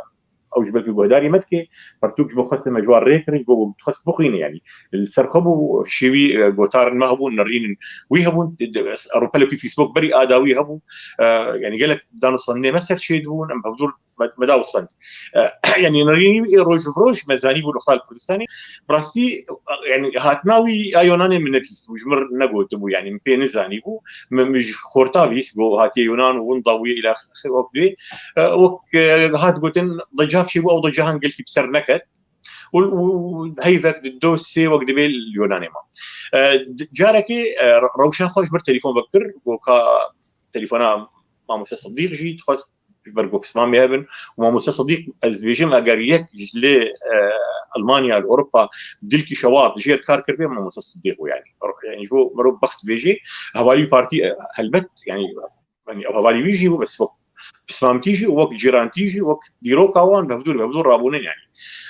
ew ji belkî guhdarî me dike, pertûk ji bo xwestin me ji wan rê kirin, ji bo dixwest bixwîne, yani, li ser xwe bû, şêwî, e, gotarin me hebûn, nerînin wî hebûn, de, de, rûpelekî Facebook berî a dawî hebû, e, yani, gelek danûstandinê me ser çêdibûn, em hevdûr me, me da wisa. E, yani, nerînî wî ê roj bi roj me zanîbû li xwe li Kurdistanê. Bi rastî, e, yani, hatina wî a Yunanê min nedîstibû, ji mir negotibû, yani, min pê nizanîbû. Min, min ji xorta bîst, got, hatiye Yunan û winda bûye îlaxir wek dê. E, wek, e, hat gotin, dicav çêbû, ew dicahan gelkî bi ser neket. Û, û, û heyvek di do sê wek dibê li Yunanê ma. E, d-, carekê, e, re-, rewşa xwe ji mir telefon vekir, got ka telefona mamoste Sidîq jî dixwest ji ber ku pismamê hebin. Û mamoste Sidîq, ez dibêjim, eger yek ji lê, e, Almanya, li Ewropa dilkî şewat jêr kar kiribê, mamoste Sidîq bû, yani. Yani ji bo mirov bext dibêjê, hevalî partî, e, helbet, yani, yani ew hevalî wî jî bû, bes wek pismamtî jî, wek cîrantî jî, wek dîroka wan, bi hevdûr, bi hevdûr rabûnin, yani.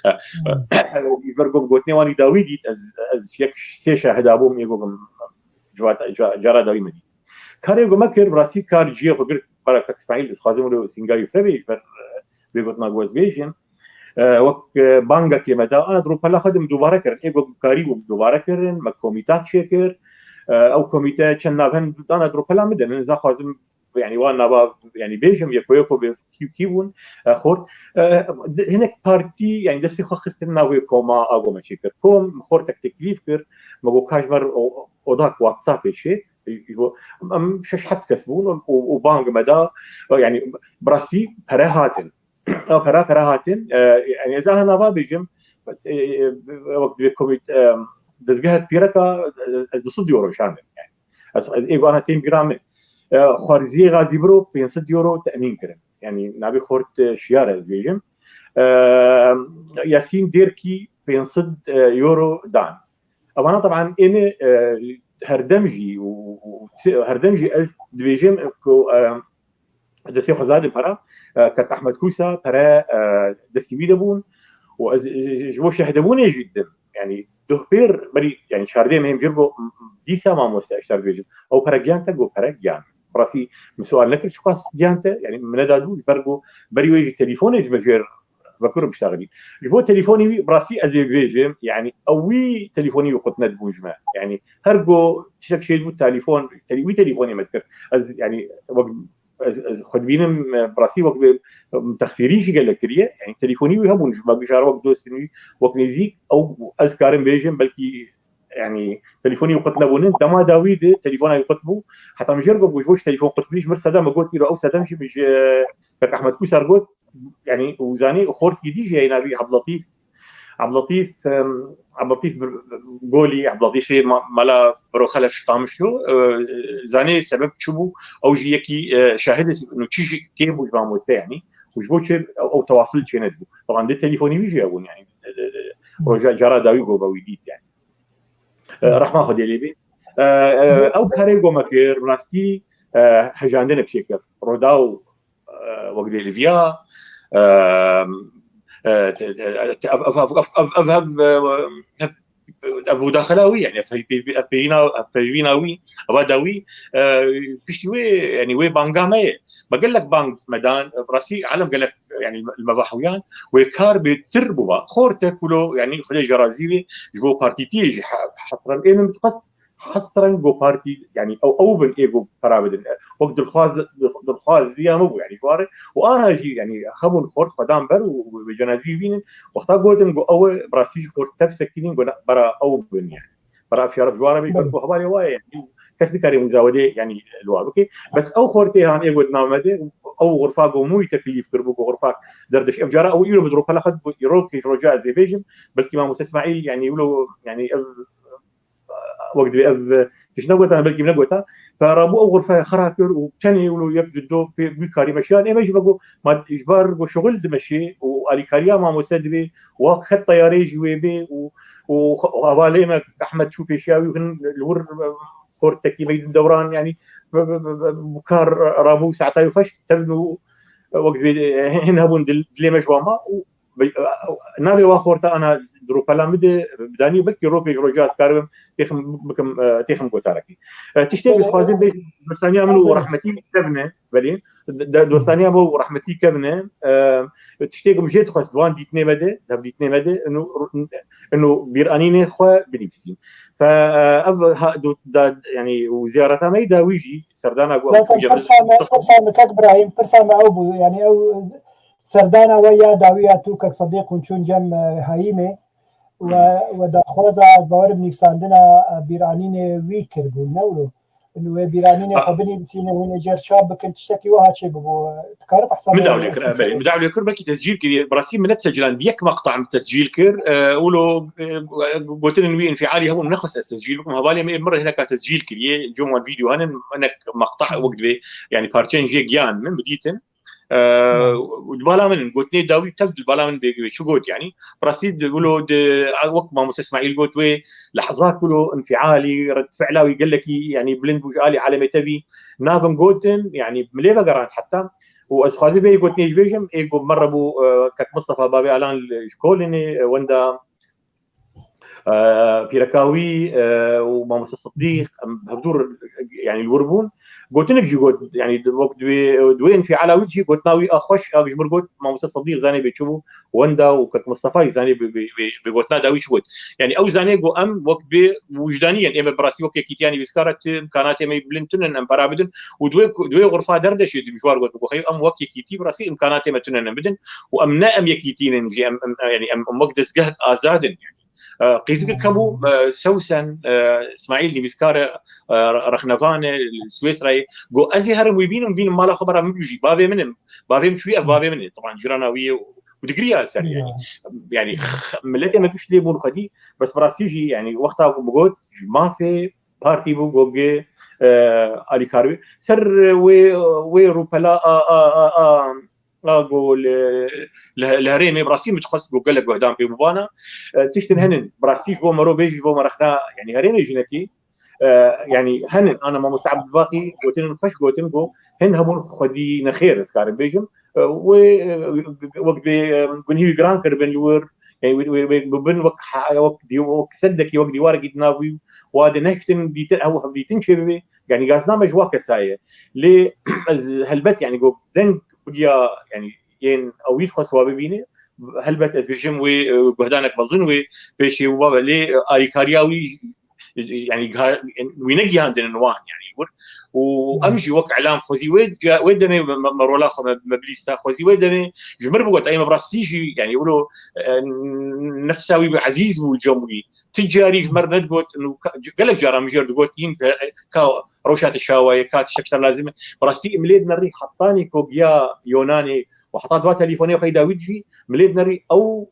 E, e, ji ber ku bi gotinê wan î dawî dît, ez, ez yek sê şahida bûm, ê ku bim, ca-, ca-, cara dawî me dît. Karê ku me kir, bi rastî kar cihê xwe girt, bara kak Îsmaîl, dixwazim wilo sîngavî firevê ji ber, e, vê gotina ku ez bêjim. E, wek, e, bangekê me da, ana di rûpela xwe de min dubare kirin. Ê ku karî bû dubare kirin, me komîtak çêkir. E, ew komîte çend navhen dana di rûpela min de, min za xwazim, yani, wan nava, yani, bêjim, yeko yeko bê kî, kî bûn, e, xort. E, de-, hinek partî, yani, destê xwe xistin navê koma, a ku me çêkir. Kom, xortek teklîf kir, me got, ka ji me re o-, odak WhatsAppê çêk. Ji bo, em şeş heft kes bûn û, û, û bang me da, yani, bi rastî pere hatin. Ew pere, pere hatin. E, yani, ez ana nava bêjim, e, e, wek divê komît-, e, dezgehek pîreka, e, ez du sed euro şandim, yani. Ez, ez ê ana tên bîra min. E, xwarziyê Gazî Biro pênc sed euro temîn kirin. Yani, navê xort, e, Şiyar ez bêjim. E, Yasîn Dêrkî pênc sed, e, euro dan. Evana, teban, êne, e, herdem jî û, û, û herdem jî ez dibêjim ku, e, destê xwe zadin pera, e, kak Ehmed Kûsa pere, e, destî wî de bûn û ez, e, ji bo şehdebûnê jî didim. Yani, duh pêr berî, yani, çardeh mehên pêr got, m-, m-, dîsa mamoste, ez ji te re dibêjim. Ew pere giyan te? Got, pere giyan. Bi rastî min sual nekir çiqas giyan te, yani, min neda dû, ji ber ku berî wê jî telefonê ji me jêr vekir û biştaxilî. Ji bo telefonê wî, bi rastî ez ê bibêjim, yani, ew wî telefonê wî qut nedibû ji me. Yani, her go tiştek çêdibû telefon, tele-, wî telefonê me dikir. Ez, yani, wek, ez, ez xwe dibînim, e, bi rastî wek bi, em, texsîrî jî gelek kiriye. Yani, telefonî wî hebûn, ji me bişar wek dostên wî, wek nêzîk, ew ez karim bêjim, belkî, yani, telefonî wî qut nebûnin. Dema dawî de telefona wî qut bû. Heta min jêr got, ji bo ji telefon qut bû, ji mir sedem, me got, îro ew sedem jî min ji, e, kak Ehmed Kûsar got, yani, û zanî xortî dî jî heye navî Ebdilletîf. Ebdilletîf, em, Ebdilletîf bir-, Golî, Ebdilletîfê ma-, mala Biro Xelef Qamişlo, e, zanê sebeb çi bû, ew jî yekî, e, şahidê nûçî jî kêm bû ji mamoste, yani. Û ji bo çi ew, ew tewasil çênedibû. Teban di telefonî wî jî hebûn, yani. E, e, e, roja cara dawî goba wî dît, yani. E, rehma Xwedê lê bê. E, e, ew karê ku me kir, rastî, e, hejandinek çêkir. Rodaw, e, wek dê li viya, e, e, te-, te-, te-, ev, ev, ev, ev, ev, ev, ev, ev, ev mudaxela wî, yani, ev peyvî-, ev peyvîna, ev peyvîna wî, ev da wî, e, piştî wê, yani, wê banga me ye. Me gelek bang me dan, rastî alem gelek, yani, li me ve hewiyan, wê kar bêtir bûba. Xorte kulo, yani, Xwedê jê razî bê, ji bo partîtiyê jî he-, hesren ê min dixwest, hesren go partî, yani, ew, ew bin ê go pera bidin. Wek dilxwaz-, dilxwaziya min bû, yani, ji ware. Û ana jî, yani, hebûn xort xwe dan ber û, û, û cenazî wî bînin. Wexta gotin go ew e, bi rastî jî xort tev sekînin, go ne, bera ew bin, yani. Bera ev şeref ji ware bê, ji ber ku hevalê wa ye, yani, kes nikare muzawedê, yani, li wa bike. Bes ew xortê han ê got name de, ew xurfa ku mûyî teklîf kiribû ku xurfak derdeşî. Ev cara ew îro bi rûpela xwe, îro kî roja ez ê bêjim, belkî mamoste Îsmaîl, yanî wilo, yanî ev wek divê ev tişt negota, belkî negota. Fe rabû ew xurfaya xera kir û tenê wilo yek di do pê wî karî meşiyan. Ême jî vego ma ji bar ku şixul dimeşê û alîkariya mamoste divê wa xet teyarê jî wê bê û, û hevalê me Ehmed çû pêşiya wî hin li wir, e, xortekî Meydin Dewran, yanî bi, bi, bi, bi, bi kar rabû saeta wî xweş tevin û, e, wek divê, e, hin hebûn dil-, dilê me ji wan ma û bi, e, navê wa xorta ana di rûpela min de bidanî, belkî ro pêş roja ez karibim têxim bikim, e, têxim gotarekî. E, tiştê ez dixwazim bê dostaniya min û rehmetî kevne, belê, de, dostaniya min û rehmetî kevne, e, tiştê ku min jê dixwest di wan dîtinê me de, dev dîtinê me de, ino, ino bîranînê xwe binivîsî. Fe, e, ev ha, do, da, yanî û ziyareta me yî dawî jî serdana ku em Zaten tû cem pirsa me, pirsa me kek Brahîm, pirsa me ew bû. Yanî ew serdana we ya dawî ya tu kek Sedîq hûn çûn cem, e, Hayîmê we, we daxwaza ez bawerim nivîsandina, e, bîranînê wî kiribûn, ne wilo? Û wê bîranînê xwe binivîsîne, hûn ê cer çap bikin, tiştekî wiha çê bibû, e, dikarib hesab Min dawlê kir, e, belê, min dawlê kir, belkî tescîl kiriye. Bi rastî min ne seclan, bi yek meqta min tescîl kir. E, wilo, e, gotinên wî înfialî hebûn, nexwest ez tescîl bikim. Hevalê min ê min re hineka tescîl kiriye. Cem wan vîdeo henin, hinek meqta wek divê, yanî parçeyên jê giyan min bidîtin. E, û di bala min in, gotinê dawî tev di bala min bê, wê çi got, yanî. Bi rastî di, wilo di, wek mamoste Îsmaîl got, wê lehzat wilo înfialî, red fi'la wî gelekî, yanî bilind bû ji alî alemê tevî. Navin gotin, yanî min lê vegerand heta. Û ez xwazî vê gotinê jî bêjim, ê ku me re bû, e, kek Mistefa Bavê Alan li, ji Kolînê, e, wenda, e, pîreka wî, e, û mamoste Sidîq, em hevdûr, yanî li wir bûn. Gotinek jî got, yanî di, wek di wê, di wê înfiala wî jî gotina wî a xweş, a ji mir got, mamoste Sidîq zanê bê çi bû, wenda û kek Mistefa jî zanê bi, bi, bi, bi gotina dawî çi got. Yanî ew zanê ku em wek bê wijdanî yen, ê me bi rastî wek yekîtiya nivîskara tu, imkanatê me bilind tune ne em para bidin û di wê, di wê xurfa derdeşê tu ji war got, ku xeyo em wek yekîtî bi rastî imkanatê me tune ne bidin û em ne em yekîtî ne jî, em, em, yanî em, em wek dezgeh azad in, yanî. E, qîzikek hebû, e, Sewsen, e, Îsmaîl nivîskar e, e, rexnevan e, li Swêsrayê. Got, ez ê herim wî bînim, bînim mala xwe bera min bijî. Bavê min im. Bavê min çûyî, ev bavê min e. Teban cîrana wî ye û, û digiriya ser, yanî. Yanî, x-, miletê me tişt lê bûn xwedî, bes bi rastî jî, yanî, wexta ku min got, ji mafê partî bû, got, gê, e, alîkar wê. Ser wê, wê rûpela a, a, a, a, a, ku li, li, li herêmê bi rastî min dixwest ku gelek guhdan pê bibana. E, tiştin henin, bi rastî ji bo mero bêjî, ji bo me rexna, yanî herêmê jinekî, e, yanî henin, ana mamoste Ebdulbaqî gotin, xweş gotin ku hin hebûn xwedî nexêr, ez karim bêjim. E, wê, e, wek bê, e, gunî wî giran kiribin li wir, yanî wê, wê, wê bibin wek ha-, wek dî-, wek sedekî, wek dîwarekî di nav wî, wa de nehiştin dîtin, ew hevdîtin çêbibe. Yanî gazname ji wa kesa ye. Lê ez helbet, yanî, ku deng bigiya, yanî, yên ew wî dixwest wa bibîne, helbet ez bêjim wê, e, guhdanek mezin wê pêşê û babe, lê, e, alîkariya wî, e, yanî, giha-, wî negihandin wan, yanî, wir. Û em jî wek elam xwezî wê ca-, wê demê me, me, me rola xwe, me, me bilîsta xwezî wê demê ji mir bigot, ey me bi rastî jî, yanî, wilo, e, nefsa wî bi ezîz bû cem wî. Ti carî ji me re nedigot, û ka-, gelek caran min jê re digot, hîn pe-, ka rewşa te şawa ye, ka tiştek te lazim e. Bi rastî em lê dinerî hetanî ku giya Yonanê û heta dua telîfonê xwe dawî dijî, em lê dinerî ew,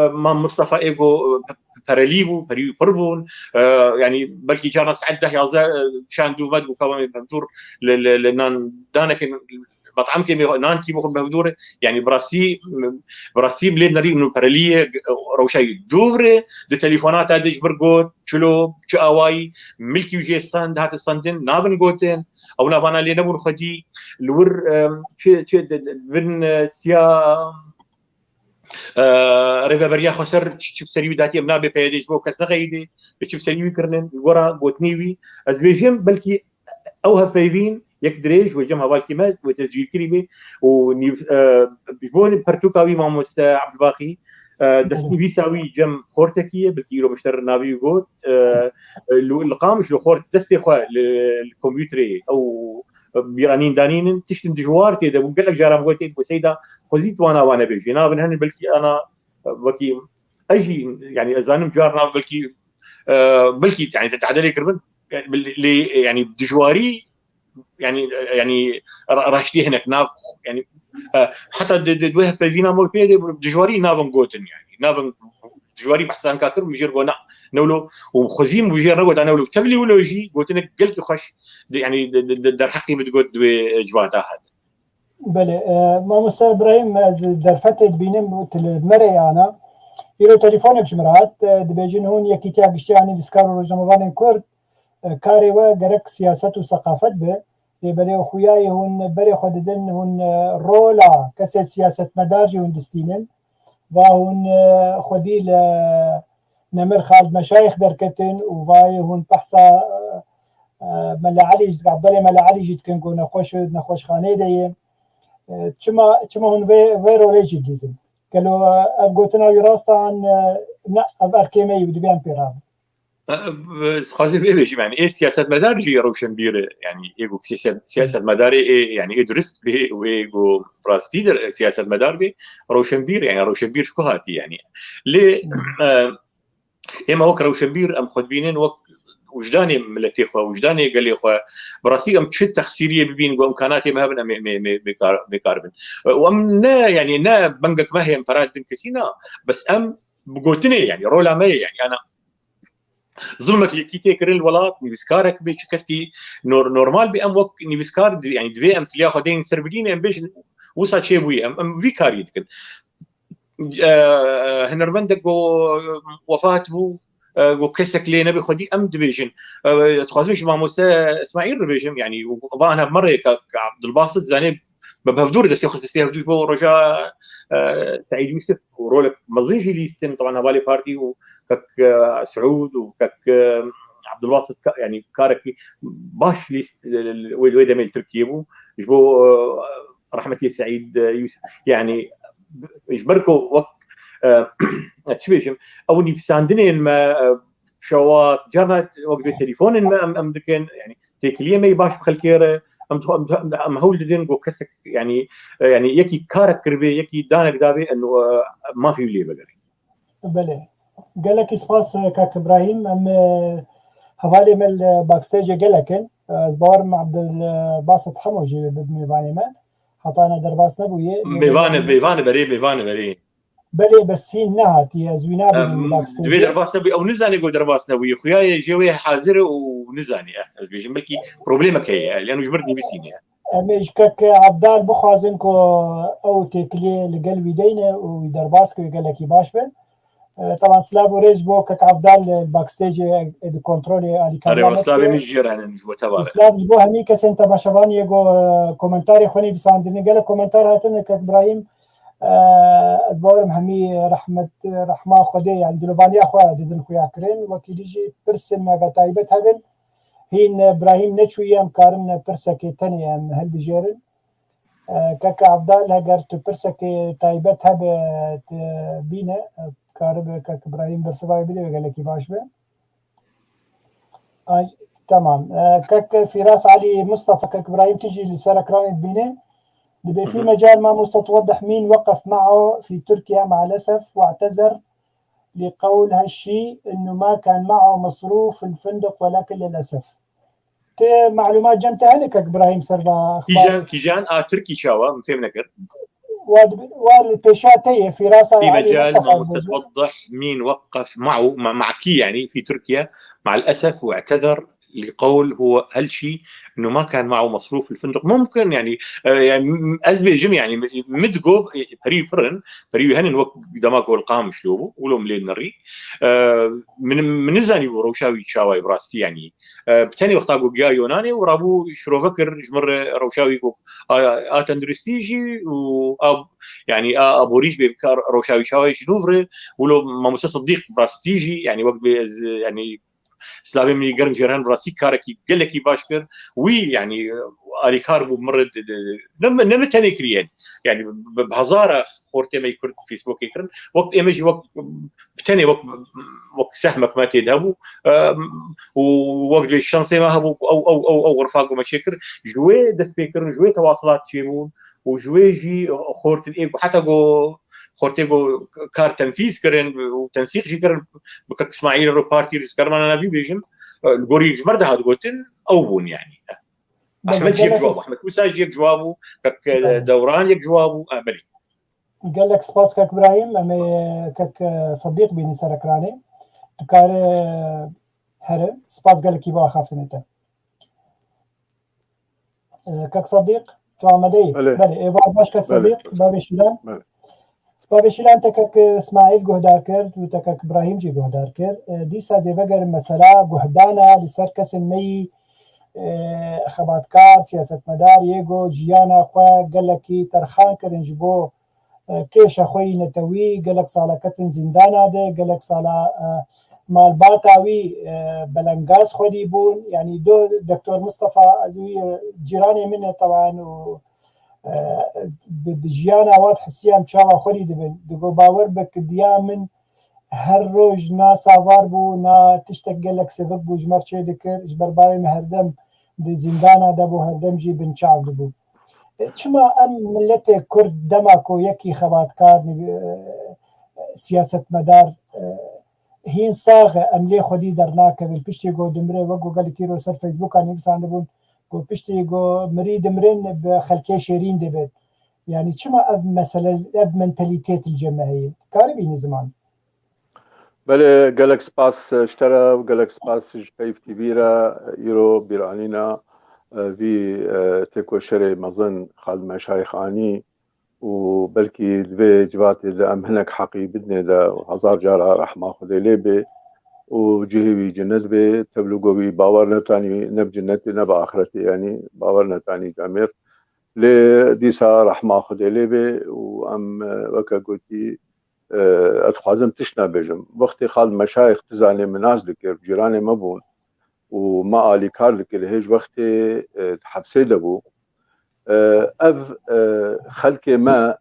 e, Mam Mistefa ê ku, e, pe-, perelî bû, perî pir bûn. E, yanî belkî carna saet deh yazdeh, e, şan dû me dibû, ka em hevdûr li, li, li nan danekê met'emkê me nankî bixwin bi hevdû re. Yanî bi rastî, bi rastî milê nerî min û pereliyê rewşa wî dûv re, di telefonata de ji vir got, çilo, çi awayî, milkî wî jê stend, hate stendin, nabin gotin, ew navana lê nebûn xwedî, li wir, em, çi, çi, di, di, bin, e, siya, e, rêveberiya xweser çi, çi bi serî wî datî, em nabê P Y D ji bo kes nexeyîdê, bi çi bi serî wî kirinin, li gora gotinê wî, ez bêjim, belkî ew hevpeyvîn yek dirêj wê cem hevalkî me wê tescîl kirî bê û nîv, e, ji bo pertûka wî mamoste Ebdulbaqî, e, destnivîsa wî cem xortekî ye, belkî îro mişter navî wî got, e, li, li Qamiş li xort destê xwe li, li kompûterê ew bîranîn danînin, tiştin dijwar tê de bûn. Gelek caran got, tê ku seyda xwezî tu wana wane bêjî. Navin henin belkî ana, e, wekî ez jî, yanî ez zanim carna belkî, e, belkî, yanî te tedelê kiribin, yanî, lê, yanî dijwarî yani, yani ra-, raştiyê hinek nav, yani, e, heta di, di, di wê hevpeyvîna me pê de dijwarî navin gotin, yani, navin dijwarî behsanka kir, mijêr got, na, newlo, û xwezî mijêr negot, newlo, tevlî wilo jî gotinek gelkî xweş, di, yani, di, di, di, derheqî min digot di wê civata hat. Belê, e, mamoste Ibrahîm, ez derfetê dibînim û tu li me re ana. Îro telefonek ji min re hat, e, dibêjin hûn Yekîtiya Giştî ya Nivîskar û Rojnamevanên Kurd, e, karê we gerek siyaset û seqafet be. Lê belê xuyayê hûn berê xwe didin, hûn, e, rola kesê siyasetmedar jî hûn distînin. Va hûn, e, xwedî li Nemir Xalid Meşayix derketin û vayê hûn behsa, e, e, Mele Elî, belê Mele Elî jî dikin ku nexweş, nexweşxaneyê de ye. E, çima, çima hûn vê, vê rolê jî dihîzin? Gelo, e, ev gotina wî rast e an, e, ne, ev erkê me yî û divê em pê rabin? E, e, ez dixwazim vê bêjim, yani, ê siyasetmedar jî rewşenbîr e, yani, ê ku siyaset-, siyasetmedarê ê, yani, ê durist bê û ê ku rastî de siyasetmedar bê, rewşenbîr, yani, rewşenbîr ji ku hatî, yani. Lê, e, ême wek rewşenbîr em xwe dibînin wek wijdanê miletê xwe, wijdanê gelê xwe. Bi rastî em çi texsîriyê bibîn, ku imkanatê me hebin, em ê, em ê, em ê, em ê kar, em ê kar bin. Û em ne, yani, ne bengek me heye, em pera didin kesî, na. Bes em bi gotinê, yani, rola me ye, yani, ana zilmek li kî tê kirin li welat, nivîskarek bê, çi keskî nor-, normal bê, em wek nivîskar di-, yani, divê em tiliya xwe deynin ser bilînê, em bêjin, wisa çêbûyî, em, em vî karî dikin. E, hunermendek ku wefat bû, e, ku kesek lê nebê xwedî, em dibêjin. E, dixwazim ji mamoste Îsmaîl re bêjim, yani, û van hev merê ke, ke Abdulbasit zanê, bi hevdûr destê xwe, destê hevdûr bo roja, e, Seîd Yûsif û rolek mezin jî lîstin, teban hevalê partî û kek, e, Seûd û kek, e, Abdulbasit ka-, yani, karekî baş lîst, e, wê, wê demê li Tirkiyê bû. Ji bo, e, rehmetî Seîd, e, Yûsif, yani, ji ber ku wek, e, çi bêjim, ew nivîsandinên me, e, şewat, carna wek vê telefonên me em, em dikin, yani, têkiliyê me yî baş bi xelkê re, em, em, em hewl didin ku kesek, yani, e, yani, yekî karek kiribê, yekî danek dabê, em, e, mafî wî lê vegerîn. Belê. Gelekî spas, e, kak Ibrahîm. Em, e, hevalê me li backstage-ê gelek in. E, ez bawerim Abdul, e, Basit Hemo jî bi mêvanê me. Heta ana derbas nebûye. Mêvan e, mêvan e, berê, mêvan e, berê. Belê, bes hîn nehatiye, ez wî nabînim. Em, backstage-ê. Divê derbas nebûye. Ew nizane ku derbas nebûye. Xuya ye jê wê hazir e û nizane. Eh, ez bêjim, belkî problemek heye. Yan ji mir nivîsîne. Em ê ji kek Evdal bixwazin ku ew têkiliyê li gel wî deyne û wî derbas ke gelekî baş be. E, teban silav û rêz bo kek Evdal li backstage-ê, e, di kontrolê alîkariya me. Erê, slavê min jê re hene ji bo tevare. Silav ji bo hemî kesên temaşevaniyê ku, e, komentarê xwe nivîsandine. Gelek komentar hatine kek Ibrahîm. E, ez bawerim hemî rehmet, rehma Xwedê, yani dilovaniya xwe didin xuya kirin. Wekî dî jî pirsên me ve taybet hebin. Hîn Ibrahîm neçûye, em karin pirsekê tenê em hilbijêrin. E, kek Evdal, heger tu pirsekê taybet hebe, tu bîne, e, karibe kek Ibrahîm bersiva wê bide, wê gelekî baş be. Ay, temam. E, kek Fîras Elî Mustafa, kek Ibrahîm tu jî li ser ekranê dibîne. Dibê في مجال ما مستوى توضح مين وقف معه في تركيا مع الأسف واعتذر لقول هالشي إنه ما كان معه مصروف الفندق ولكن للأسف. Tê malûmat cem te hene kek Ibrahîm ser va axbar? Kîjan, kîjan a Tirkî çawa? Min fêm nekir. Wa di, wa li pêşa te ye, Fîrasa في Elî مجال Mustafa ما dibêje. مستوى توضح مين وقف معه، مع، مع كي يعني في تركيا، مع الأسف واعتذر لقول هو هالشي إنه ما كان معه مصروف الفندق. ممكن يعني، e, yani, ez bêjim yani, min digot, e, perî pirin, perî wî henin wek dema ku li Qamişlo bû, wilo min lê nerî. E, min, min nizanî bû rewşa wî çawa ye bi rastî yani. E, bi tenê wexta ku giya Yonanê û rabû şirove kir ji min re rewşa wî ku a, a tenduristî jî û a, yani a aborî jî bê kar rewşa wî çawa ye ji nû re. Wilo mamoste Sidîq bi rastî jî yani wek bê ez yani Silavê min germ jê re hene, bi rastî karekî gelekî baş kir. Wî, yanî, alîkar bû, min re di, di, ne, ne min tenê kiriye. Yanî, bi, bi hezara xortê me yê Kurd Facebookê kirin. Wek ême jî wek, bi tenê wek, wek sehmek me tê de hebû. Em, û wek lê şansê me hebû ku ew, ew, ew, ew xurfa ku me çêkir. Ji wê dest pê kirin, ji wê tewasilat çêbûn. û ji wê jî xortin ê ku heta ku xortê ku kar tenfîz kirin û tensîq jî kirin, bi kek Îsmaîl re partî Rêzkarmana navî bêjim, li gorî ji me re dihat gotin, ew bûn yanî. Belê, Ehmed jî yek gelek civab bû, Ehmed Musa jî yek civab bû, kek, e, Belê. Dewran yek civab bû, e, belê. Gelek spas kek Birahîm, em ê kek, e, Sedîq bînin ser ekranê. Dikare, e, here. Spas gelekî bo axaftinê te. E, kek Sedîq, tu amade yî? Belê. Belê, êvar baş kek Belê. Sedîq, bavê Şîlan. Belê. Bavê Şîlan te kek Îsmaîl guhdar kir, tu te kek Îbrahîm jî guhdar kir. E, dîsa zê vegerin mesela guhdana li ser kesên me yî, e, xebatkar, siyasetmedar, yê ku jiyana xwe gelekî terxan kirin ji bo, e, kêşa xwe yî netewî, gelek sala ketin zîndana de, gelek sala, e, malbata wî, e, belengaz xwedî bûn. Yanî do Doktor Mistefa, ez wî, e, cîranê min e tewan û, e, bi, bi jiyana wan hesiyam çawa xwedî dibin. Digo, bawer be ki diya min her roj na savar bû, na tiştek gelek sivik bû ji me re çê dikir. Ji ber bavê me herdem di zîndana de bû, herdem jî binçav dibû. E, çima em miletê Kurd dema ku yekî xebatkar, e, siyasetmedar, e, hîn sax e, em lê xwedî dernakevin. Piştî ku dimire, wek ku gelekî ro ser Facebooka nivîsandibûn, ku piştî ku mirî dimirin bi xelkê şêrîn dibin. Yanî çima ev mesele, ev mentalîtet li cem me heye? Dikarî bînî ziman? Belê, gelek spas ji te re û gelek spas ji Peyv T V re, îro bîranîna, e, vî, e, têkoşerê mezin Xalid Meşayîx anî û belkî di vê civatê de em hinek heqî bidinê de hezar cara rehma Xwedê lê bê û cihê wî cinet bê, tevlûgo wî bawer netanî ne bi cinetê ne bi axretê, yanî bawer netanî camêr. Lê dîsa rehma Xwedê lê bê û em, e, weke gotî, e, ez dixwazim tişt nebêjim. Wextê Xalid Meşayîx, tu zanî, min nas dikir, cîranê me bûn û me alîkar dikir, hêj wextê, e, di hepsê de bû. E, ev, e, xelkê me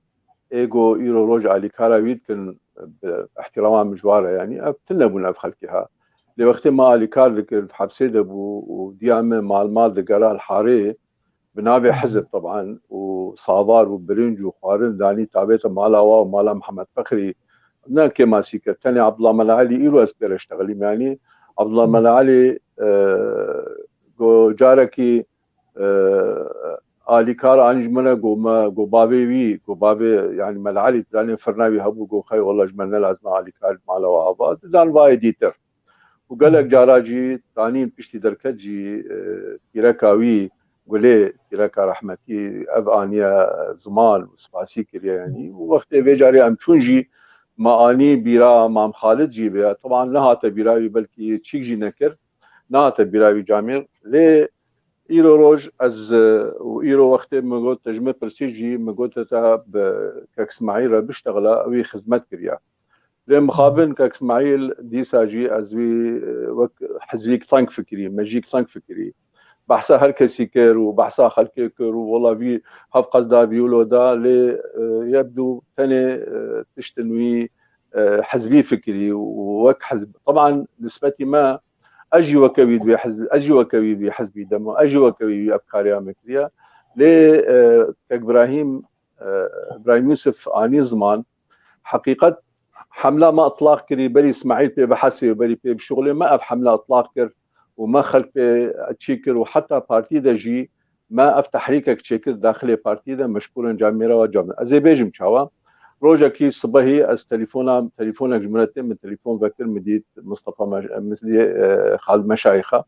ê ku îro roj alîkara wî dikin, bi îhtîrama min ji wan re, yanî ev tune bûn ev xelkê ha. Lê wextê me alîkar dikir, di hepsê de bû û diya me mal mal digera li harê, bi navê hizb teban û savar û birinc û xwarin danî tabête mala wa û mala Mihemed Fexrî, ne kêmasî kir. Tenê Abdullah Mela Elî îro ez pê re ştexilîm, yanî Abdullah Mela Elî, e, go carekî, e, alîkar anî ji min re, go me, go bavê wî, go bavê, yanî Mela Elî, tu zanî firna wî hebû, go xey wela ji me ne lazim e alîkar mala we ava. Didan vayê dîtir. Û gelek cara jî tanîn piştî derket jî, e, pîreka wî Gulê, pîreka rehmetî, ev aniye ziman û spasî kiriye, yanî. Û wextê vê carê em çûn jî me anî bîra Mam Xalid jî bê. Teban nehate bîra wî, belkî çîk jî nekir. Nehate bîra wî camêr. Lê îro roj ez, e, û îro wextê min got, te ji min pirsî jî, min got te bi kek Smaîl re biştexile, ew ê xizmet kiriye. Lê mixabin kek Smaîl dîsa jî ez wî, e, wek hizbîk teng fikirî, mejîk teng fikirî. Behsa her kesî kir û behsa xelkê kir û wela vî hevqez da vî wilo da, lê, e, yebdû tenê, e, tiştin wî, e, hizbî fikirî û wek hizb. Teban nisbetî me, ez jî weke wî di vê hizb, ez jî weke wî vî hizbî demo, ez jî weke wî vî evkariya me kiriye. Lê, e, kek Birahîm, e, Birahîm Yûsif anî ziman, heqîqet hemla me itlaq kirî, berî Smaîl pê bihesê û berî pê bişuxulê, me ev hemla itlaq kir û me xelk pê çî kir û heta partî de jî me ev tehrîkek çêkir daxilê partî de, meşkûr in camêra we cem. Ez ê bêjim çawa. Rojekî sibehî ez telefona, telefonek ji min re tê, min telefon vekir, min dît Mistefa Meş-, min dî, e, Xalid Meşayîxa.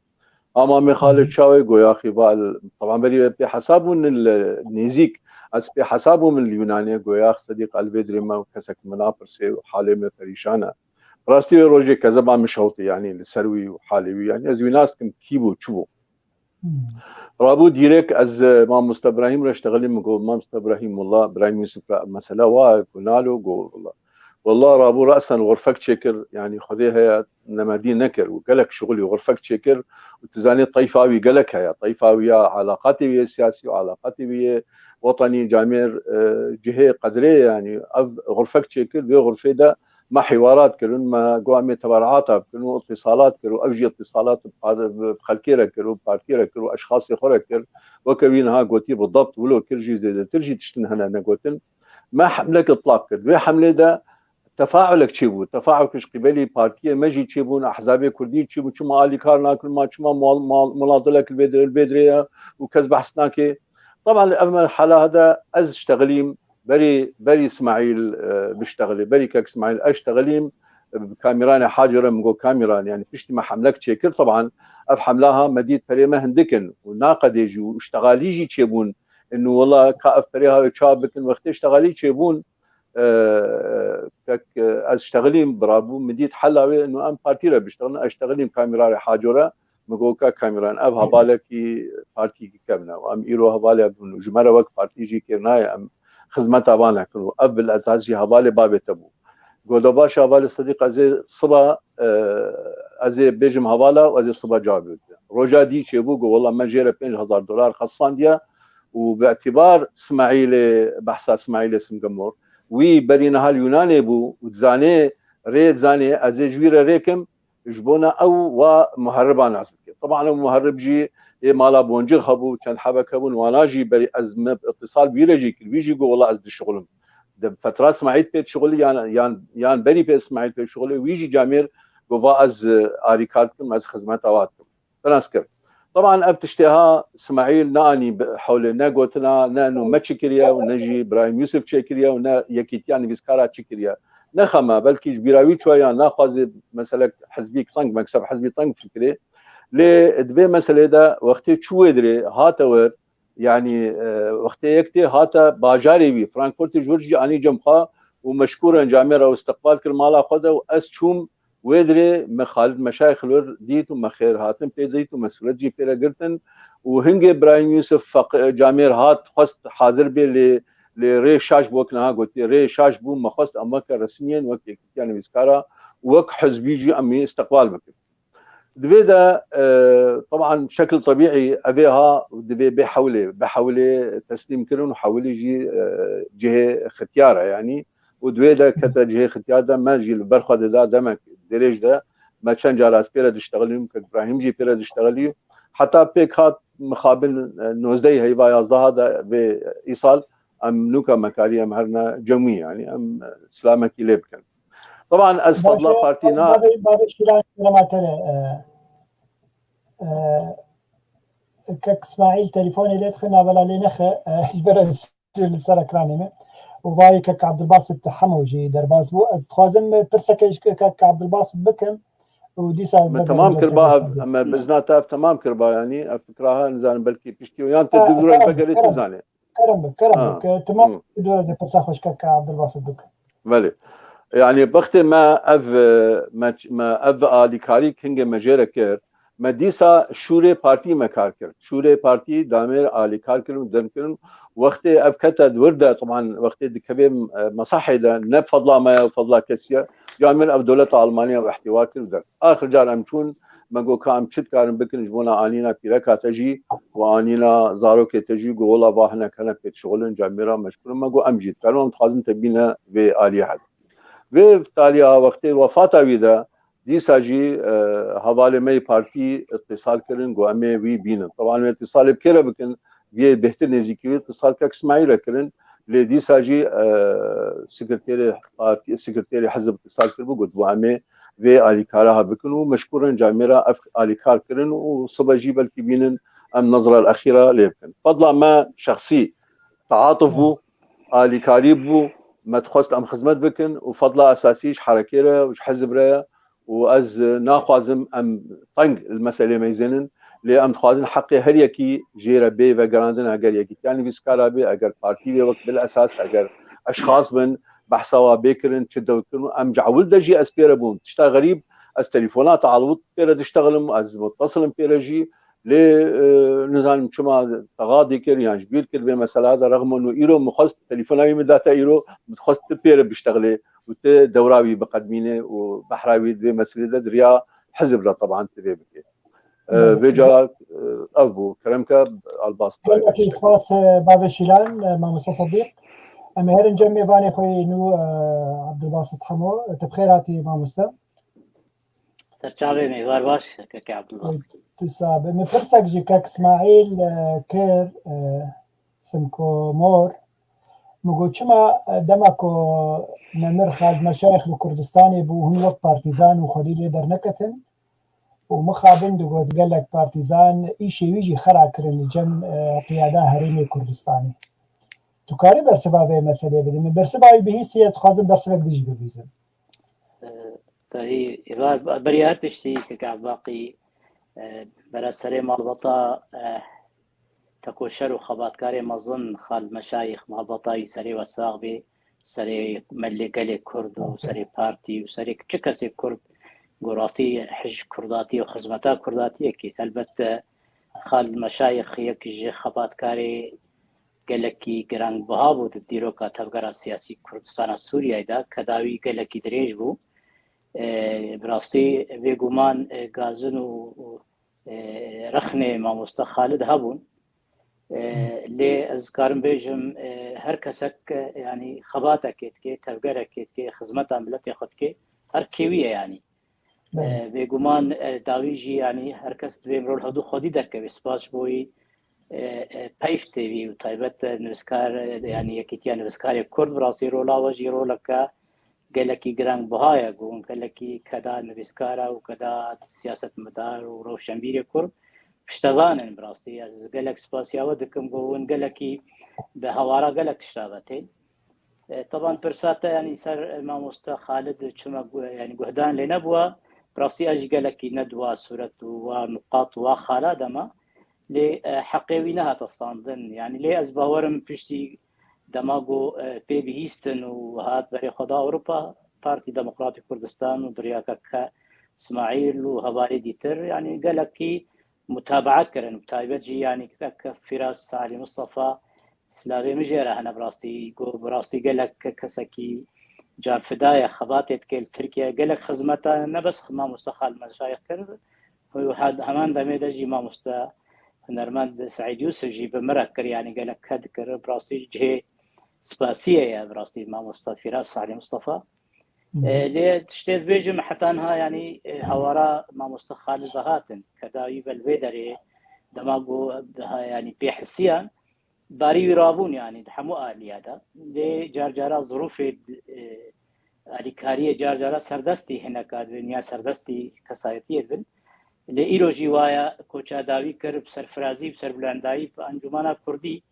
Ama Mêxalê çawê goyaxî val, teban berî pê hesab bûn li nêzîk, ez pê hesab bûm li Yunanê, goyax Sedîq Elvêdrê me û kesek min napirsê û halê me perîşan e. Rastî wê rojê kezeba min şewtî, yanî li ser wî û halê wî, yanî ez wî nas dikim kî bû, çi bû. Rabû dîrek ez, e, Mamoste Birahîm re ştexilî, min got, Mamoste Birahîm, wela Birahîm Yûsif re mesela wa ku nalo, got, wela. Wela rabû resen xurfek çêkir, yanî Xwedê heye, nemerdî nekir û gelek şixulî xurfek çêkir û tu zanî teyfa wî gelek heye. Teyfa wî ya elaqatê wî yê siyasî û elaqatê wî yê wetanî camêr, e, cihê qedrê, yanî ev xurfek çêkir, vê xurfê de me hîwarat kirin, me got em ê teberata bikin û îtîsalat kir û ev jî îtîsalat bi xelkê re kir û bi partî re kir û eşxasê xwe re kir. Weke wî niha gotî, bi debt wilo kir jî, zêdetir jî tiştin hene negotin. Me hemlek itlaq kir. Vê hemlê de tefaulek çêbû. Tefaulek ji qîbelî partiyê me jî çêbûn, ehzabê kurdî çêbûn, çima alîkar nakin, ma çima mual-, mual-, munadilek li vê dir-, li vê dirê ye û kes behs nake. Teban li ev merhala de ez ştexilîm, berî, berî Smaîl, e, biştexilê, berî kek Smaîl ez ştexilîm, e, bi Kamîranê Haco re min got, Kamîran, yani piştî me hemlek çêkir, teban ev hemla ha me dît perê me hindik in û naqedê jî û ştexalî jî çêbûn. Inu wela ka ev perê ha wê çawa bikin, wextê ştexalî çêbûn, e, kek, e, ez ştexilîm, birabû, min dît hela wê, inu em partî re biştexilin, ez ştexilîm Kamîranê Haco re, min got, ka Kamîran, ev hevalekî partîkî kevn e û em îro hevalê bûn û ji me re wek partî jî kêr nayê em xizmeta van nekin û ev bil esas jî hevalê bavê te bû. Goda baş hevalê Sedîq, ez ê siba, e, ez ê bêjim hevala û ez ê siba cavabê bide. Roja dî çêbû, got, wela me jê re pênc hezar dolar xesandiye û bi îtîbar Smaîlê, behsa Smaîlê Simgemor, wî berî niha li Yunanê bû û dizanê, rê dizanê, ez ê ji wî re rêkim, ji bona ew wa muheriba nas bike. Teban ew muherib jî ê mala boncix hebû, çend hebek hebûn, wana jî berî ez me îtisal bi wî re jî kir. Wî jî got, wela ez dişixulim. Di fetra Smaîl pê dişixulî yan, yan, yan berî pê Smaîl pê dişixulî, wî jî camêr got, va ez, e, arîkar dikim, ez xizmeta wa dikim. Te nas kir. Teban ev tiştê ha Smaîl ne anî bi hewlê, ne gotina, ne nû me çi kiriye û ne jî Birahîm Yûsif çêkiriye û ne Yekîtiya Nivîskara çi kiriye. Ne xem e, belkî ji bîra wî çûye yan naxwaze meselek hizbî teng, mekseb hizbî teng fikirê. Lê di vê meselê de wextê çû wê dirê hate wir, yanî, e, wextê yek tê hate bajarê wî, Frankfurtê ji wir jî anî cem xwe û meşkûr in camêr ew istiqbal kir mala xwe de û ez çûm wê dirê, me Xalid Meşayîx li wir dît û me xêrhatin pê dît û me sûret jî pê re girtin û hingê Birahîm Yûsif feq-, camêr hat, xwest hazir bê lê, lê rê şaş bû, wek niha gotiye, rê şaş bû, me xwest em weke resmiyên, wek Yekîtiya Nivîskara û wek hizbî jî em ê istiqbal bikin. Di vê de, e, teban şekil tebîî ev ê ha, divê bê hewlê, bi hewlê teslîm kirin û hewlî jî, e, cihê xitiyar e, yanî û di wê de kete cihê xitiyar de me jî li ber xwe dida demek dirêj de me çend cara ez pê re diştexilîm, kek Îbrahîm jî pê re diştexilî. Heta pêk hat mixabin, e, nozdehê heyva yazdeha de vê îsal em nûka me karî em herine cem wî, yanî em, e, silamekî lê bikin. Teban ez fadla partî na. Bavê, bavê Şîlan, Şîlan Matere, e, e, kek Smaîl telefonê lê dixe, navela lê nexe, e, ji ber ez li ser ekranê me. Û vayê kek Abdulbasit Hemo jî derbas bû. Ez dixwazim pirseke ji kek Abdulbasit bikim û dîsa ez Me temam kir ba ev, me bizna te ev temam kir ba, yanî ev fikra ha nizanim belkî piştî yan te Ha, dûr kerem, vegerê tu kerem. Zane. Kerem bik, kerem Ha. bik. Tamam, Hmm. dûr ez ê pirsa xwe ji kek Abdulbasit bikim. Belê. Yanî wextê me ev, me, me ev alîkarî hingê me jê re kir, me dîsa şûrê partî me kar kir. Şûrê partî damêr alîkar kirin û derm kirin. Wextê ev kete di wir de, teban wextê dikeve, e, mesahê de ne fadla me ye û fadla kesî ye. Camêr ev dewleta Almaniya ew ihtiva kir û der. Axir car em çûn, me got ka em çi dikarin bikin ji bona anîna pîreka te jî û anîna zarokê te jî, got wela va hinek hinek pê dişixulin, camêra meşgûl in. Me got em jî dikarin, em dixwazin te bîne vê aliyê hevdî. Vê taliya wextê wefata wî de dîsa jî, e, hevalê me yê partî îtisal kirin, got em ê wî bînin. Teban em îtisalê bi kê re bikin, vê bêhtir nêzîkî wî îtisal kek Smaîl re kirin. Lê dîsa jî, e, sekreterê partî, sekreterê hizb îtisal kiribû, gotibû em ê vê alîkara ha bikin û meşkûr in camêra ev alîkar kirin û sibe jî belkî bînin em nezra exîra lê bikin. Fadla me şexsî teatuf bû, alîkarî bû, me dixwest em xizmet bikin û fadla esasî ji herekê re û ji hizb re ye û ez, e, naxwazim em teng li meselê meyzênin, lê em dixwazin heqê her yekî jê re bê vegerandin, heger Yekîtiya Nivîskara bê, eger partî bê wek bil esas, eger eşxas bin, behsa wa bê kirin, çi dew kirin û em ji ewil de jî ez pê re bûm. Tişta xerîb, ez telefona tealwit pê re diştexlim, ez muttesilim pê re jî, lê, e, nizanim çima texa dikir yan ji bîr kir vê mesela de rexmon û îro min xwest telefona wî min date îro, min dixwest tu pê re biştexlê û tu dewra wî biqedmînê û behra wî di vê meselê de di riya hizb re teban tu vê bikê. E, Belê. Vê cara, e, ev bû. Kerem ke, Albas. Gelekî spas, e, bavê Şîlan, e, mamoste Sedîq. Em ê herin cem mêvanê xwe yê nû, e, Abdulbasit Hemo. E, tu bi xêr hatî mamoste. Serçavê me, var baş, keke Abdullah. Tu sabe. Min pirsek ji kek Smaîl, e, kir, e, Simko Mor. Min got, çima, e, dema ku Nemir Xalid Meşayix li Kurdistanê bû, hûn wek partîzan û xwedî lê derneketin? Û mixabin digot, gelek partîzan îşê wî jî xera kirin li cem, e, qiyada herêmê Kurdistanê. Tu karî bersiva vê meseleyê bidî? Min bersiva wî bihîstiye, dixwazim bersivek dî jî bibîzim. Tahî, êvar, beriya her tiştî, kek Ebaqî, e, bera serê malbata, e, tekoşer û xebatkarê mezin Xalid Meşayîx, malbata wî serê we sax bê, serê melê gelê Kurd û serê partî û serê çi kesê Kurd, ku rastî hij Kurdatî û xizmeta Kurdatiyê kê. Helbet, e, Xalid Meşayîx yek ji xebatkarê gelekî girangbiha bû di dîroka tevgera siyasî Kurdistana Sûriyeyê de. Keda wî gelekî dirêj bû. E, bi rastî bêguman, e, gazin û, û, e, rexnê mamoste Xalid hebûn. E, lê ez karim bêjim, e, her kesek, e, yanî xebatekê dike, tevgerekê dike, xizmeta miletê xwe dike, her kêwî ye yanî. E, bêguman, e, dawî jî, yanî her kes divê mirov li hevdû xwedî derkeve. Spas ji bo wî, e, e, Peyv T V û taybet, e, nivîskar, e, yanî Yekîtiya Nivîskarê Kurd, bi rastî rola we jî roleke gelekî girangbiha ye, ku hûn gelekî keda nivîskara û keda siyasetmedar û rewşenbîrê Kurd piştevan in. Bi rastî ez gelek spasiya we dikim, ku hûn gelekî bi hawara gelek tişta ve tên. E, teban pirsa te, yanî ser, e, mamoste Xalid çima gu-, yanî guhdan lê nebûwa, bi rastî ez jî gelekî ne di wa sûret û wa nuqat û wa xala de me. Lê, e, heqê wî nehate standin. Yanî lê ez bawerim piştî dema ku, e, pê bihîstin û hat berê xwe da Ewropa, Partî Demokratîk Kurdistan û Diryakeke Smaîl û hevalê dîtir, yanî gelekî mutabaa kirin. Bi taybet jî, yanî kek Fîras Salî Mistefa, silavê min jê re hene, bi rastî, ku bi rastî gelek kesekî canfida ye, xebatê dike li Tirkiye. Gelek xizmeta ne bes mamoste Xalid Meşayix kir, û he-, heman demê de jî mamoste hunermend Seîd Yûsif jî bi min re kir, yanî gelek ked kir. Bi rastî cihê spasiyê ye, bi rastî mamoste Fîras Salî Mistefa. E, lê tiştê ez bêjim, heta niha, yanî, e, hawara mamoste Xalid ve hatin, keda wî ve li vê derê dema ku daha, yanî, pê hisiyan, barî wî rabûn, yanî, di hemû aliya de. Lê car cara zirûfê, e, alîkariyê car cara serdestî hineka dibin ya serdestî kesayetiyê dibin. Lê îro jî waya koça dawî kir, bi serfirazî, bi serbilendayî, bi Encûmena Kurdî,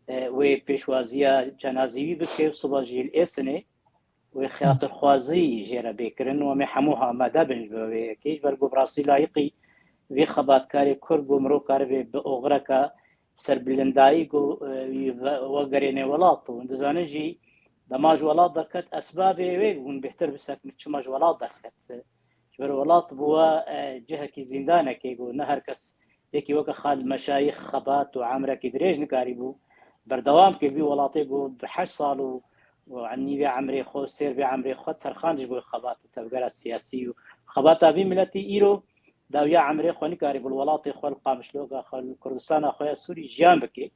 e, wê pêşwaziya cenazî wî bike û siba jî li Êsinê wê xatirxwazî jê re bê kirin û em ê hemû amade bin ji bo vê yekê, ji ber ku bi rastî layiqî vê xebatkarê Kurd bû, mirov karibe bi oxireke serbilindayî ku, e, wî ve-, vegerêne welat. Û hûn dizanin jî dema ji welat derket, esbabê wê hûn bêhtir bisekinin çima ji welat derket. Ji ber welat bû we, e, cihekî zîndanekê ku ne her kes yekî weke Xalid Meşayîx xebat û emrekî dirêj nikarîbû berdewam ke vî welatê ku bi heşt sal û, û nîvê emrê xwe, sêr vê emrê xwe terxand ji bo xebat û tevgera siyasî û xebata vî miletî îro dawiya emrê xwe nikarîbû li welatê xwe, li Qamişloka xwe, li Kurdistana xwe ya Sûrî jiyan bike.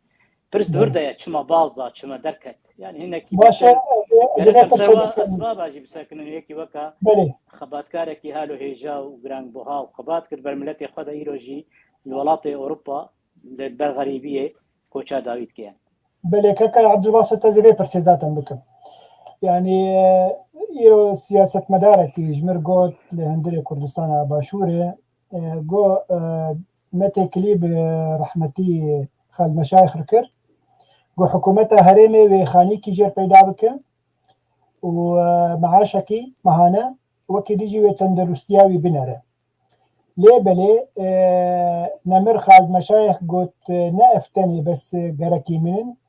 Pirs di vir de ye, çima baz da, çima derket? Yanî hinekî Baş e, bêtir, ez ê, ez ê gerek vê em pirsê ser wa bikim. Esbaba jî bisekinin, yekî weka Belê. Xebatkarekî hal û hêja û girangbuha û xebat kir ber miletê xwe de îro jî li welatê Ewropa li ber xerîbiyê koça dawî dike. Belê, keke Ebdulbasit, ez ê vê pirsê zaten bikim. Yanî, e, îro siyasetmedarekî ji mir got li hundirê Kurdistana Başûrê, e, got, e, me têkilî bi rehmetî Xalid Meşayix re kir. Got, hikûmeta herêmê wê xanîkî jêr peyda bike û, e, meaşekî mehane wekî dî jî wê tendirustiya wî binere. Lê belê, e, Nemir Xalid Meşayix got, e, ne ev tenê bes, e, gerekî min in.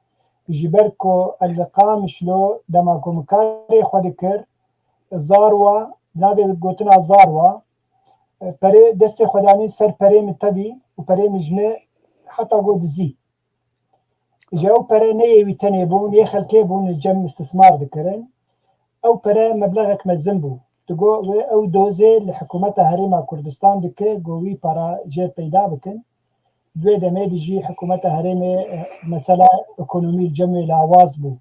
Ji ber ku El Qamişlo dema ku min karê xwe dikir, Zarwa, navê gotina Zarwa, e, perê destê xwe danî ser perê min tevî û perê min ji min heta got dizî. Ji ew pere ne yê wî tenê bûn, yê xelkê bûn, li cem istismar dikirin. Ew pere meblexek mezin bû. Digo wê ew dozê li hikûmeta Herêma Kurdistan dike, go wî para jê peyda bikin. Di wê demê de jî hikûmeta herêmê, eh, mesela ekonomî li cem wê lawaz bû.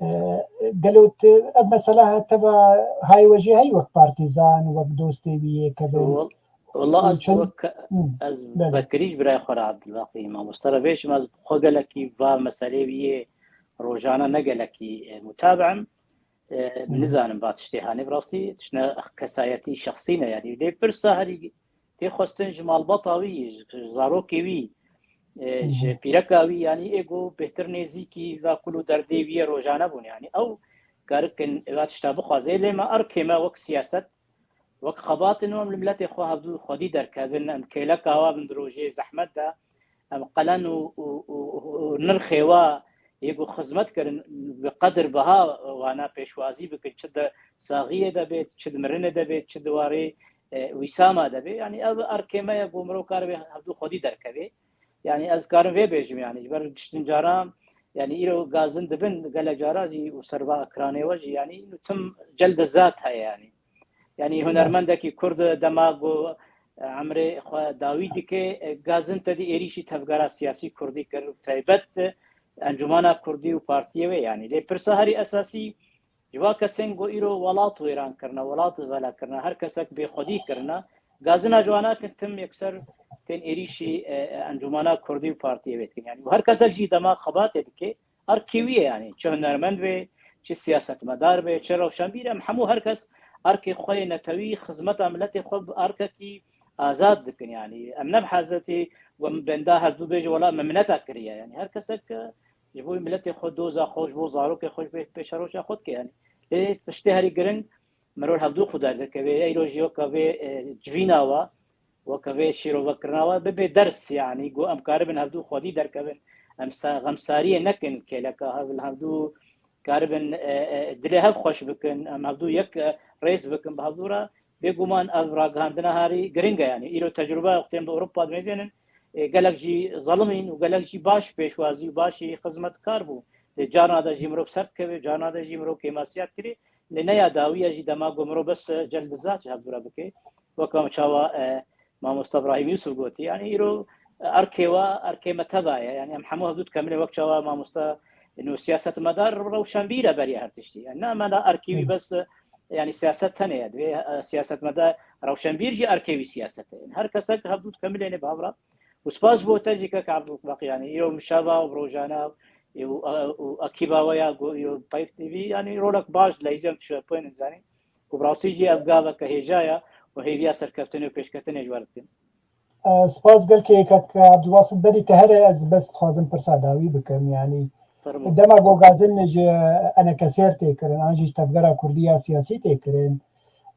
Eh, gelo tu ev mesela teva hay we jê hey wek partîzan, wek dostê wî yê kevin? Wal-, Wala ez çend wek, Hı, ez belê. Vekirî ji birayê xwe re Abdulbaqî mamoste re bêjim, ez xwe gelekî va meselê wî yê rojane ne gelekî, e, mutabi im. E, Hı hı. Nizanim va tiştê hanê, bi rastî tiştine kesayetî şexsî ne, yanî lê pirsa herî tê xwestin ji malbata wî, ji zarokê wî, e, Hı hı. ji pîreka wî, yanî ê ku bêhtir nêzîkî va kul û derdê wî ye rojane bûn, yanî ew karikin va tişta bixwaze. Lê me erkê me wek siyaset, wek xebatên em li miletê xwe hevdû xwedî derkevin, em kêleka wa bin di rojê zehmet de, em qelen û, û, û, û nirxê wa yê ku xizmet kirin bi qedir biha wana pêşwazî bikin, çi di saxiyê de bêt, çi di mirinê de bêt, çi di warê, e, wîsama de bê. Yanî ev erkê me ye ku mirov karibe hevdû xwedî derkevê. Yanî ez karim vê bêjim, yanî ji ber tiştin caran, yanî îro gazin dibin gelek cara jî û serva ekranê we jî, yanî tim cel di zat heye yanî. Yanî Rast. hunermendekî Kurd dema ku, e, emrê xwe dawî dike, e, gazin tedî êrîşî tevgera siyasî Kurdî kir û taybet, e, Encûmana Kurdî û partiyê wê yanî. Lê pirsa herî esasî ji va kesên ku îro welat wêran kirine, welat vala kirine, her kesek bêxwedî kirine, gazina ji wana kin tim yekser tên êrîşî, e, e, Encûmana Kurdî û partiyê wê dikin. Yanî û her kesek jî dema xebatê dike, erkê wî ye yanî. Çi hunermend be, çi siyasetmedar be, çi rewşenbîr, em hemû her kes erkê xwe yê netewî xizmeta miletê xwe bi erkekî azad dikin yanî. Em ne bi hezetê ku em benda hevdû bêje wela me mineta kiriye yanî. Her kesek, e, ji bo miletê xwe, doza xwe, ji bo zarokê xwe, ji bo pêşeroja xwe dike yanî. Lê tiştê herî giring mirov hevdû xwe derdikeve. Eyro jî weke vê, e, civîna wa, weke vê şîrovekirina wa bibe ders yanî. Ku em karibin hevdû xwedî derkevin. Em sa-, xemsariyê nekin kêleka hev, li hevdû karibin, e, e, dilê hev xweş bikin. Em hevdû yek, e, rêz bikin bi hevdû re. Bêguman ev ragihandina herî giring e yanî. Îro tecrûbe wextê em di Ewropa dimêzênin, e, gelek jî zelimîn û gelek jî baş pêşwazî û başî xizmetkar bû. Lê carna de jî mirov ser dikeve, carna de jî mirov kêmasiyat kirê. Lê ne ya dawiya jî dema ku mirov bes, e, cel diza ji hevdû re bike. Weke çawa, e, mamosta Ibrahîm Yusuf gotî, yanî îro, e, erkê wa, erkê me teva ye. Yanî em hemû hevdû dikemilê wek çawa mamosta, no siyasetmedar rewşenbîr e beriya her tiştî. Yanî ne me la erkê wî Hı. bes, e, yanî siyaset tenê ye. Divê, e, siyasetmedar rewşenbîr jî erkê wî siyaset e. Yanî her kesek hevdû dikemilêne bi hev re. Û spas ji bo te jî kek Abdulbaqî, yanî îro min şeva û bi rojane û, û, û ekîba we ya ku îro Peyv T V, yanî rolek baş dileyîzî em tişoypoynin zanî. Û bi rastî jî ev gaveke hêja ye û hêviya serkeftinê û pêşketinê ji we re dikin. E, spas gelkê kek Abdulbasit, berî te here ez bes dixwazim pirsa dawî bikim, yanî Fermo. dema ku gazin ji enekesêr tê kirin, an jî ji tevgera kurdî ya siyasî tê kirin,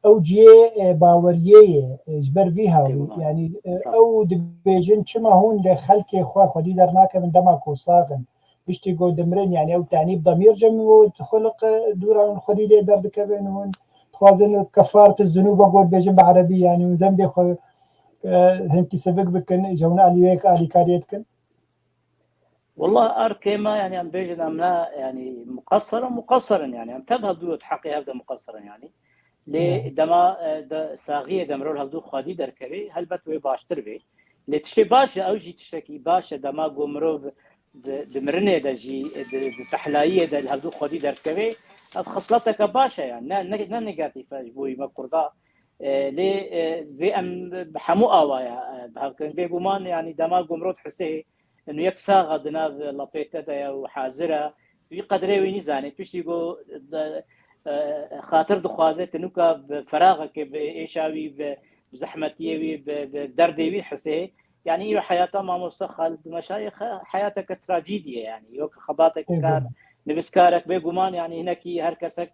ew cihê, e, baweriyê ye, e, ji ber vî hawî. Eyvallah. Yanî, e, Rast. ew dibêjin, çima hûn li xelkê xwe xwedî dernakevin dema ku sax in? Piştî ku dimirin, yanî ew tenîb demîr cem û xwe li qe-, dûra hûn xwedî lê derdikevin, hûn dixwazin kefaret zunûba ku dibêjin bi erebî, yanî hûn zembê xwe, e, hinkî sivik bikin, ji hûn alî wê alîkariyê dikin? Wallah, erkê me, yanî em bêjin em ne, yanî muqesser in, muqesser in, yanî em tev hevdû di heqê hev de muqesser in, yanî. Lê Hmm. dema, e, de saxiyê de mirov hevdû xwedî derkevê, helbet wê baştir bê. Lê tiştê baş e, ew jî tiştekî baş e, dema ku mirov di, di mirinê de jî, di, di tehlayiyê de li hevdû xwedî derdikevê, ev xisleteke baş e, yanî ne, ne, ne negatîf e ji bo me Kurda. E, lê, e, vê em bi hemû awaya, e, bi hev kirin. Bêguman, yanî dema ku mirov dihisê, û yek saxa di nav lepê te de ye û hazir e. Wî qedrê wî nîzanê. Piştî ku de, e, xatir dixwaze, tu nûka bi feraxekê, bi êşa wî, bi, bi zehmetiyê wî, bi, bi derdê wî hisê. Yanî îro heyata mamoste Xalid Meşayê xe-, heyateke trajîdî ye yanî. Yok xebateke Ê, kar, bû. nivîskarek bêguman yanî hinekî her kesek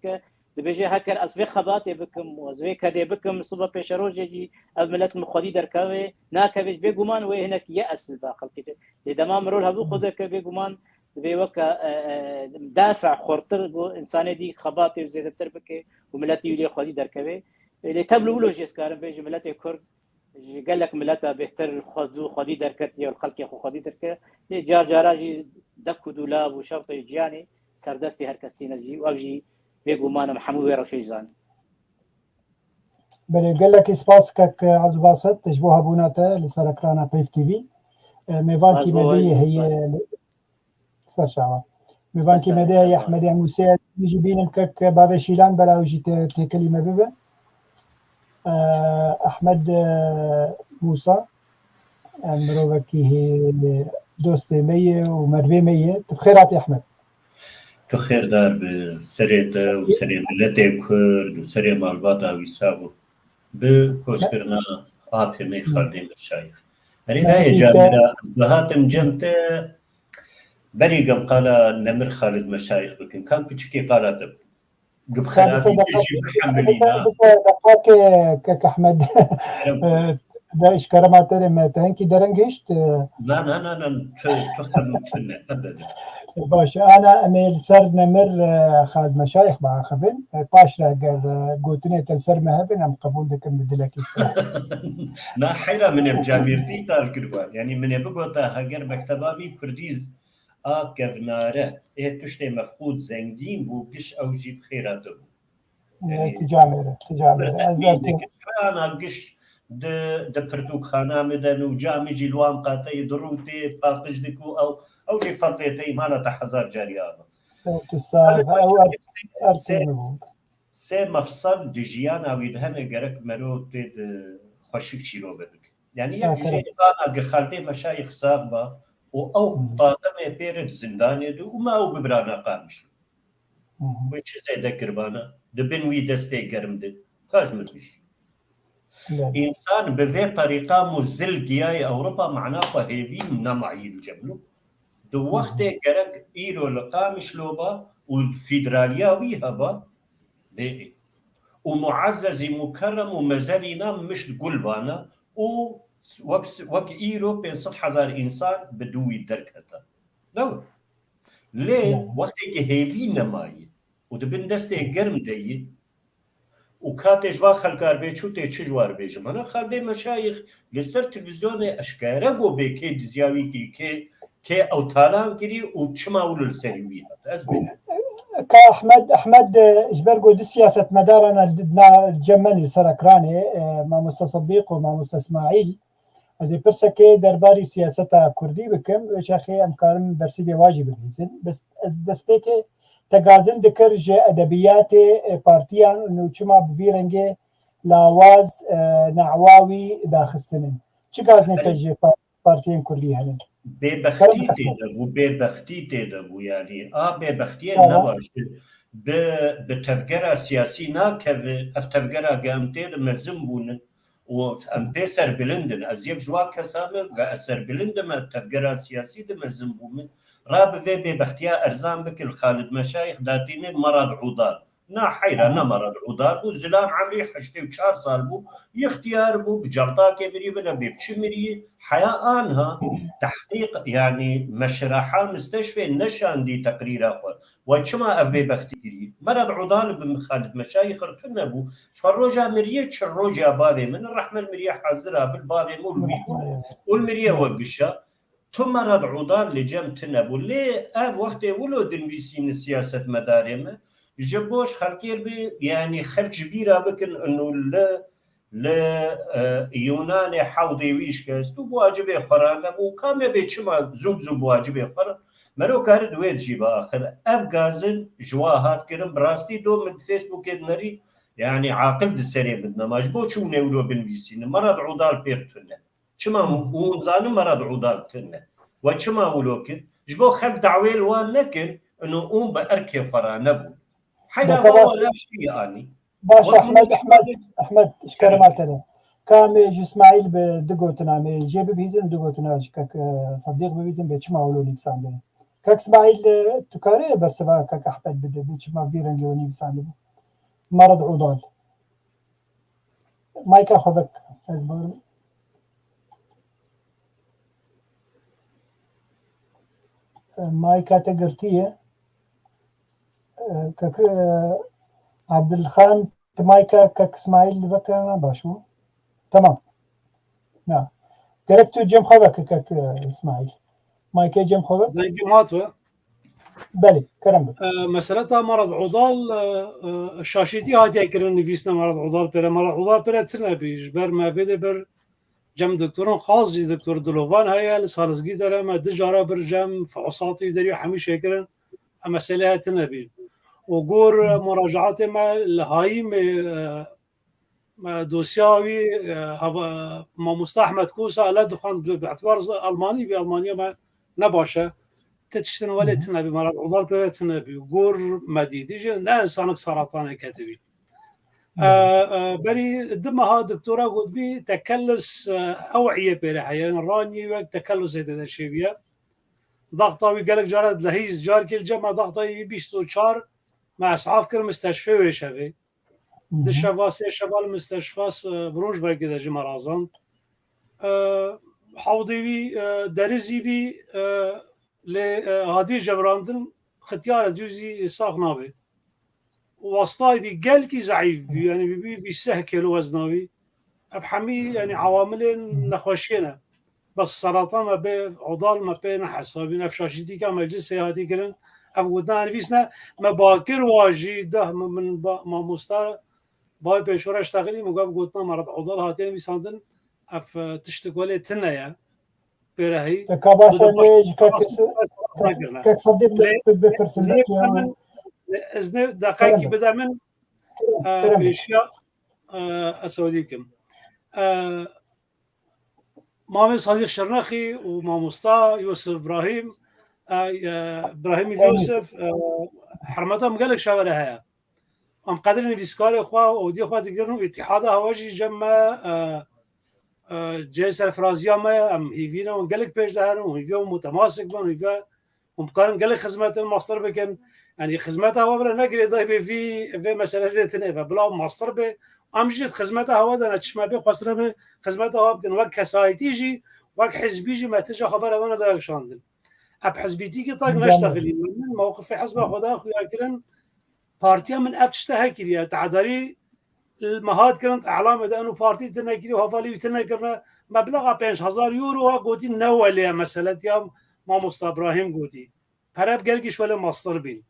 dibêje, heker ez vê xebatê bikim û ez vê kedê bikim, sibe pêşerojê jî ev milet min xwedî derkeve, nakeve, bêguman wê hinek ye esil ba xelkê de. Lê dema mirov hevû xwe dike, bêguman divê weke, e, e, dafe xurtir bo însanê dî xebatê zêdetir bike û miletî wî lê xwedî derkeve. E, lê tev li wilo jî ez karim bêjim, miletê Kurd ji gelek mileta bêhtir xwe zû xwedî derketiye û li xelkê xwe xwedî derketiye. Lê car cara jî dek û dûlav û şertê jiyanê serdestê her kesî ne jî û ev jî bêguman em hemû wê rewşê jî zanin. Belê, gelekî spas kek Abdulbasit ji bo hebûna te li ser ekrana Peyv T V. E, mêvankî me bê yê heye li ser çawa. Mêvankî me dê heye Ehmedê Mûsê, jî bînim kek bavê Şîlan bela ew jî tê-, têkilî me bibe. E, Ehmed, e, Mûsa, e, mirovekî hê dostê me ye û mervê me ye. Tu bi xêr hatî Ehmed. Tu xêrdar bi serê te û serê miletê Kurd û serê malbata wî sax û bi koçkirina apê me Xaldê Meşayix. Erê nayê camêra, bihatim cem te berî gem qala Nemir Xalid Meşayix bikin. Kan piçikê qala te bikin. Bi xeratî te jî bihemilîna. Kek Ehmed. Kerem. Ve ji kerema te re me tenkî dereng gişt. Na, na, na, na, tu, tu xemû tune, ebede. Baş, ana em ê li ser Nemir, e, Xalid Meşayix biaxivin. E, paş re eger, e, gotinê te li ser me hebin, em qebûl dikin bi dilekî xwe. Na, heyra min em camêrtî tal kirban. Yanî min ê bigota, heger mekteba wî kurdî z-, a kevnare, ê tiştê mefqûd zengîn bû, giş ew jî bi xêra te bû. Yanî, tu camêre, tu camêre. Ez erkê. Ana giş di, di pirtûkxana min de û camî jî li wan qateyî dirûtê, paqij dik û ew, ew jî fedlê te îmana te hezar carî ava. Ew tu sax, ew er-, erkê min bû. Sê mefsel di jiyana wî de hene gerek mero tê di xweşik çîrobe bike. Yanî yek jê ana gi Xaldê Meşayix sax ba û ew taqimê pê re di zindanê de û ma ew bibirana Qamişlo. Wê çi zêde kirbana? Di bin wî destê germ de. Xaj min bî. Însan bi vê terîqa muzil giyayê Ewropa mana xwe hêvî nemayî li cem lo. Di wextê gerek îro li Qamişlo ba û fîdraliya wî heba, bê û muezzezî mukerrem û mezelîna mişt gul bana û wek, wek îro pênc sed hezar însan bi dû wî derkete. Lê wextê ki hêvî nemayî û di bin destê germ de yî û katê ji van xelkar bê çû tê çi ji war bêjim. Ana Xaldê Meşayix li ser televîzyonê eşkere got bê kê diziya wî kirî, kê, kê ew talan kirî û çima wilo li serî wî hat. Ez bêjim. Ka Ehmed, Ehmed, e, ji ber ku du siyasetmedarana li, na, cem me li ser ekranê, e, Mamoste Sedîq û Mamoste Îsmaîl, ez ê pirsekê derbarî siyaseta kurdî bikim, wê çaxê em karin bersîvê wa jî bibihîzin. Bes ez destpêkê tegazin dikir ji edebiyatê, e, partiyan û çima bi vî rengê lawaz, e, newa wî daxistinin. Çi gazinê te ji pa-, partiyên kurdî hene? Bêbextî tê de bû, bêbextî tê de bû, yanî a bêbextiyê ne baş e. Bi, bi tevgera siyasî nakeve, ev tevgera ge em tê de mezin bûnin û em pê serbilind in. Ez yek ji wan kesa me, ge ez serbilind im, ev tevgera siyasî de mezin bû min. Ra bi vê bêbextiya erzan bike li Xalid Meşayix datîne Merad Udal. Na heyra, ne Merad Udal bû, zilam emrî heştê û çar sal bû, ixtiyar bû, bi celtakê mirî bine bê bi çi mirî, heya anha tehqîq, yanî meşreha misteşfê neşandî teqrîra xwe. Wey çima ev bêbextî kirî? Merad Udal bi Xalid Meşayî xirtun nebû. Çar roja miriyê, çi roja bavê min, rehmel miriyê hazira bil bavê min û li wî bû. Û li miriyê we gişa. Tu Merad Udal li cem tune bû. Lê ev wextê wilo dinivîsînin siyasetmedarê me, ji bo ji xelkê bi, yanî xelk ji bîra bikin û li, li, e, Yûnanê hewdê wî şikest û bi wacibê xwe re nebû. Ka me bê çima zû bi zû bi wacibê xwe re? Mero kari di wê de jî biaxir. Ev gazin ji wa hat kirin. Bi rastî do min di Facebookê dinerî, yanî aqil di serê min nema. Ji bo çi hûn ê wilo binivîsînin? Merad Udal pêr tune. Çima hûn zanin Merad Udal tune? We çima wilo kir? Ji bo xelk dawê li wan nekin, ino hûn bi erkê xwe re nebûn. Heyra va we raştî anî. Baş, Ehmed, Ehmed, Ehmed, ji kerema te re. Ka em ê ji Îsmaîl bi du gotina, em ê jê bibihîzin, du gotina ji kek, e, Sedîq bibihîzin, bê çima wilo nivîsandin? Kek Îsmaîl, e, tu karê bersiva kek Ehmed bide, bê çima vî rengê we nivîsandibû? Merad Udal. Mayka xwe vek, ez barim. E, mayka te girtiye. E, kek, e, Abdilxan, tu mayka kek Îsmaîl vekirina baş bû. Tamam. Na. Gerek tu cem xwe veke kek, e, Îsmaîl. Maykê cem xwe vek. Dengê hat we. Belê, kerem bike. E, mesele ta Merad Udal, e, e, şaşîtî hatiye kirin nivîsine Merad Udal pêre. Merad Udal pêre tune bî. Ji ber me vê de ber cem doktorun xas jî doktor Dilovan heye. Li Salizgî de re me du cara bir cem fehosatî derî hemî şêkirin. Em meselê heye tune bî. Û gor, e, muracaatê me li Hayîmê, e, e, dosya wî, e, hava-, mamosta Ehmed Kosa le dixwend bi, bi etibar z-, Almanî bî, Almaniya me ne baş e. Ti tiştin welê tine bî, Merat Odal pê re tine bî. Gor me dî. Dî jî ne insanek seratanek ketibî. E, e, berî di meha doktora gotbî, tekellus, e, ewiyê pê re heye. Yanî ranî wek tekellusê tê de çêbûye. Daxta wî gelek cara dilehîz, carkê li cem me daxta wî bîst û çar, me esaf kir misteşfê wê şevê. Di şeva, sê şeva li misteşfa, e, Braunschweigê de ji me razand. E, hewdê wî, e, derizî bî, e, lê, e, hatiye cebrandin, xitiyar e, dûzî sax nabe. Wastayî bî, gelkî zeîf bî, yanî bî, bî, bî seh kilo wezna wî. Ev hemî, yanî awamilên nexweşiyê ne. Bes seratan me pê, Odal me pê nehesabîn. Ev şaşîtîka meclisê hatî kirin. Ev gotina nivîs ne. Me bakir wa jî deh min, min ba-, mamosta bayê pêşoreş texilî, min got, ev gotina Merat Odal hatiye nivîsandin. Ev, e, tiştik welê tine ye. Pêrehî. Te ka baş e, lê ji kek, kek Sedîq bi-, bipirsin, belkî ew. Ez ne deqekî bide min, e, pêşiya, e, ez hewdî kim. E, Mamê Sadiq Şirnexî û mamosta Yusuf Ibrahîm, e, e, Ibrahîm Yusuf, e, hermeta min gelek şevere heye. Em qedrê nivîskarê xwe û odiyê xwe digirin û îtîhada hewa jî cem me, e, e, cihê serfiraziya me ye, em hîvî ne hûn gelek pêş de herin, hûn hîviya hûn mutemasik bin, hîviya hûn bikarin gelek xizmetên mastir bikin. Yanî xizmeta hewa bile ne girêdayî bê vî, vê meselê dê tine ve. Bila mastir bê, em jî xizmeta hewa de ne çişme bê, xwestine bê, xizmeta hewa bikin. Wek kesayetî jî, wek hizbî jî me tija xebera wana de kişandin. Ev hizbîtîkî tak neştexilî. Min mewqifê hizba xwe da xuya kirin. Partiya min ev tişte hekiriye. Te'darî li me hat kirin, elamê de eno partî tine kiriye, hevalî wî tine kirine. Meblaxa pênc hezar euro ha gotî ne welê ye mesele, tiya mamosta Ibrahîm gotî. Pere bi gelkî ji welê mastir bîn.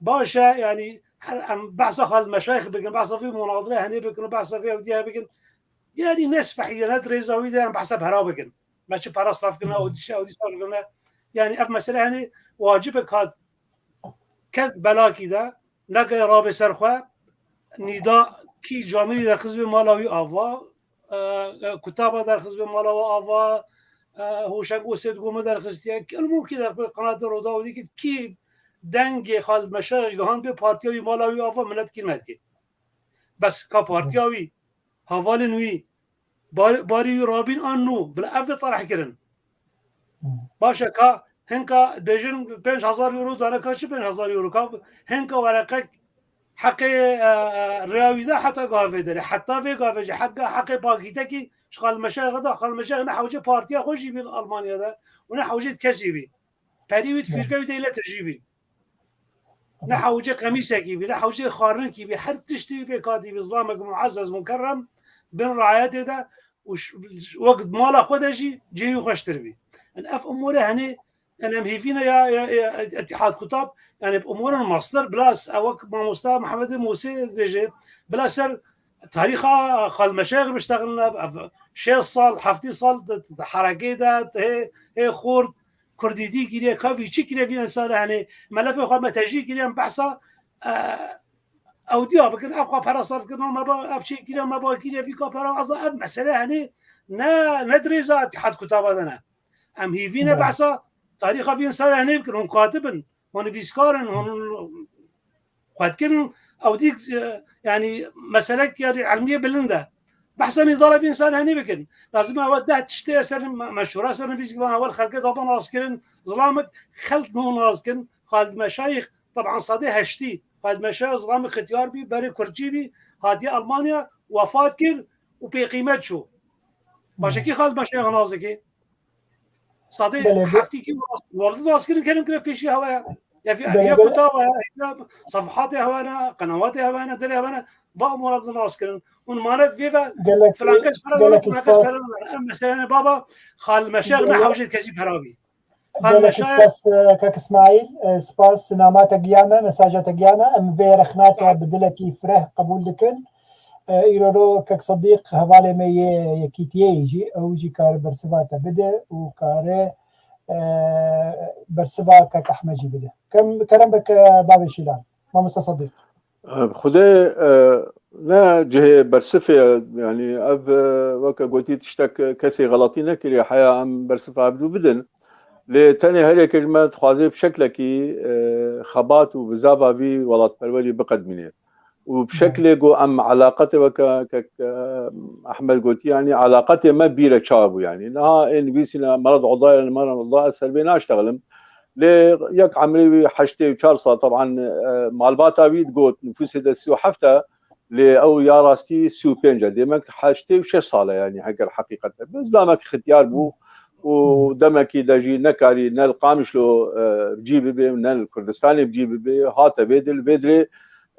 Baş e, yanî her em behsa Xalid Meşayix bikin, behsa vî munadire henê bikin û behsa vî ewdiye bikin. Yanî ne spehî ye, ne di rêza wî de em behsa pera bikin. Me çi pera saf kirine, ew dîşe, ew dî saf kirine. Yanî ev mesele henê wacib e ka kes belakî de neke rabe ser xwe, nîda kî camîrî derxist bê mala wî ava, e, e, kutaba derxist bê mala wî ava, e, Hoşeng Osê digome derxistiye. Kel mumkî derxist bê qenatê Roda û dî kî dengê Xalid Meşayê gihand bê partiya wî mala wî ava milet kî nedikê. Bes ka partiya wî, hevalên wî, bar-, barî wî rabîn an nû, bila ev de tarih kirin. Baş e ka hinka bêjin pênc hezar euro dane, ka çi pênc hezar euro, ka hinka wereqek heqê, e, e, rêya wî de heta gavê derê. Heta vê gavê jî, heta heqê pakîtekî ji Xalid Meşayê re da, Xalid Meşayê ne hewcê partiya xwe jî bî Almanya de û ne hewcê kesî bî. Perî wî dikirke wî de île tijî bî. Ne hewcê qemîsekî bî, ne hewcê xwarinkî bî, her tiştî wî pê katî bî, zilamek muezzez mukerrem bin riayetê de û ş-, wek mala xwe de jî cihê wî xweştir bî. Yanî ev umûrê henê, yanî em hêvî ne ya, ya, ya Îtîhad Kutab, yanî bi umûran mastir, bila s-, ew wek mamosta Mehemedê Musê dibêje, bila ser tarîxa Xalid Meşayê biştexilin, ev, ev şêst sal, heftê sal di, di, di herekê de, hê, hê xort, Kurdîtî kiriye, ka vî çi kiriye vî însanê, henê melefê xwe me tejî kiriye, em behsa, e, ew diya bikin, ev xwe pera saf kirin, me ba, ev çê kiriye, me ba kiriye, vî ka pera, eza ev mesele, henê ne, ne di rêza Îtîhad Kutaba de ne. Em hîvî ne behsa tarîxa vî însanê henê bikin, hûn katib in, hûn nivîskar in, hûn xwe dikin, ew dî, e, yanî meselek, yanî ilmiyê bilind e. Behsa nîzara vî însan henî bikin. Lazim e ew deh tiştê ser me-, meşhûra ser nivîs kirin, ewel xelkê dabe naskirin, zilamik xelk nû naskin. Xalid Meşayîx, teban sedê heştî, Xalid Meşayîx zilamik xitiyar bî, berê Kurtçî bî, hatiye Almanya, wefat kir û pê qîmet çû. Başekî Xalid Meşayîx nazikê. Sadê heftî kî wal-, walidî naskirin kerim kiref pêşî hewa ya. Ya vî, ya kutaba ya, ya sefhatê hewa ne, qenawatê hewa ne, derê hewa ne, ba umura bi naskirin. Hûn manet vê ve filan kes pera were, filan kes pera were. Em mesela ne baba, Xalid Meşayîx ne hewcê kesî pera bî. Xalid Meşayîx. Gelek spas, e, kek Îsmaîl, e, spas, nama te giya me, mesaja te giya me, em vê rexna te bi dilekî fireh qebûl dikin. E, îro ro kek Sedîq hevalê me yê Yekîtiyê yî jî, ew jî kare bersiva te bide û kare, e, bersiva kek Ehmed jî bide. Kem, kerem bike bavê Şîlan. Mamoste Sedîq. E, Xwedê, e, ne cihê bersifê, yanî ev, e, weke gotî tiştek kesê xelatî nekiriye, heya em bersifa hevdû bidin. Lê tenê her yekê ji me dixwaze bi şeklekî, e, xebat û bizava vî welatperwerî biqedmîne. Û bi şeklê ku em eleqetê weke kek, e, Ehmed gotî, yanî eleqetê me bîre çawa bû yanî. Niha ê nivîsîne Merad Oda, yanî Merad Oda, ez ser vê naştexilim. Lê yek emrê wî heştê û çar sal, teban, e, malbata wî digot nifûsê de sî û heft e, lê ew ya rastî sî û pênc e. Demek heştê û şeş sal e, yanî heger heqîqet e. Bi zilamek xitiyar bû û demekî de jî nekarî ne li Qamişlo, e, bi cî bibe û ne li Kurdistanê bi cî bibe. Hate vê dil, vê dirê,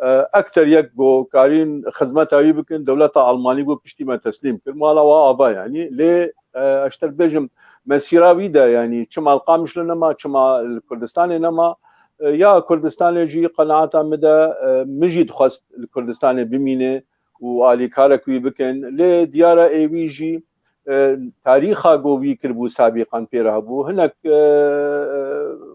e, ekter yek ku karîn xizmeta wî bikin, dewleta Almanî ku piştî me teslîm kir. Mala wa ava yanî. Lê, e, ez ji te bêjim, mesîra wî de, yanî çima li Qamişlo nema, çima li Kurdistanê nema, e, ya Kurdistanê jî qenaeta min de, e, min jî dixwest li Kurdistanê bimîne û alîkarek wî bikin. Lê diyar e ê wî jî, e, tarîxa ku wî kiribû sabîqan pê re hebû. Hinek, e, e,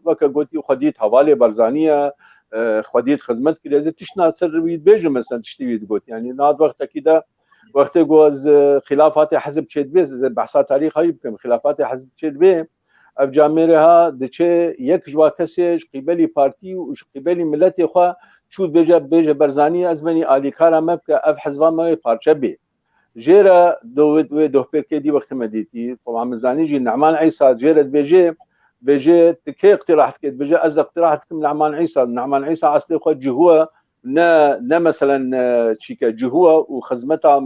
weke gotî xwedî di hevalê Barzanî ye, e, xwedî di xizmet kiriye. Ez ê tiştna ser wî dibêjim, mesela tiştî wî digot. Yanî niha di wextekî de, wextê ku ez, e, xilafatê hizb çêdibe, ez ê behsa tarîxa wî bikim, xilafatê hizb çêdibe, ev camêrê ha diçe yek ji wa kesê ji qîbelî partî û ji qîbelî miletê xwe çû dibêje, bêje Barzanî, ez benî alîkara me bike, ev hizba me wê parçe bê. Jê re do-, wê dohpêkê dî wextê me dîtî. Teban min zanî jî Nehman Îsa jê re dibêje, dibêje, tu kê iqtirah dikê? Dibêje, ez iqtirah dikim Nehman Îsa. Nehman Îsa eslê xwe cihû e, ne, ne meselen, e, çîke, cihû e û xizmeta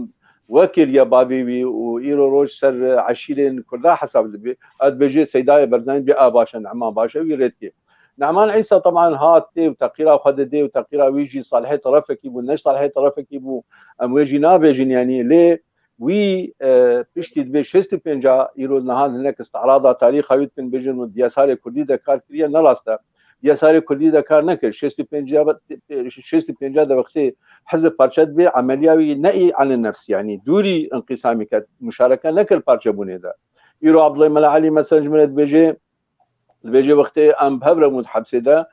we kiriye bavê wî û îro roj ser, e, eşîrên Kurda hesab dibe. Ez dibêje Seydayê Barzanî dibê, a baş e, Nehman baş e, wî rê dikê. Nehman Îsa teban hat tê û teqîra xwe didê û teqîra wî jî salihê terefekî bû, ne salihê terefekî bû, em wê jî nabêjin yanî. Lê wî, e, piştî dibê şêst û pênc a, îro niha hinek isti'rada tarîxa wî dikin, bêjin û di Yesarê Kurdî de kar kiriye, ne rast e. Di Yesarê Kurdî de kar nekir. Şêst û pênc a, şêst û pênc a de wextê hizb parçe dibê, emeliya wî ne î ene nefs, yanî dûrî înqîsamî ket, muşareke nekir parçebûnê de. Îro Abdullah Mela Elî mesela ji min re dibêje, dibêje wextê em bi hev re bûn di hepsê de,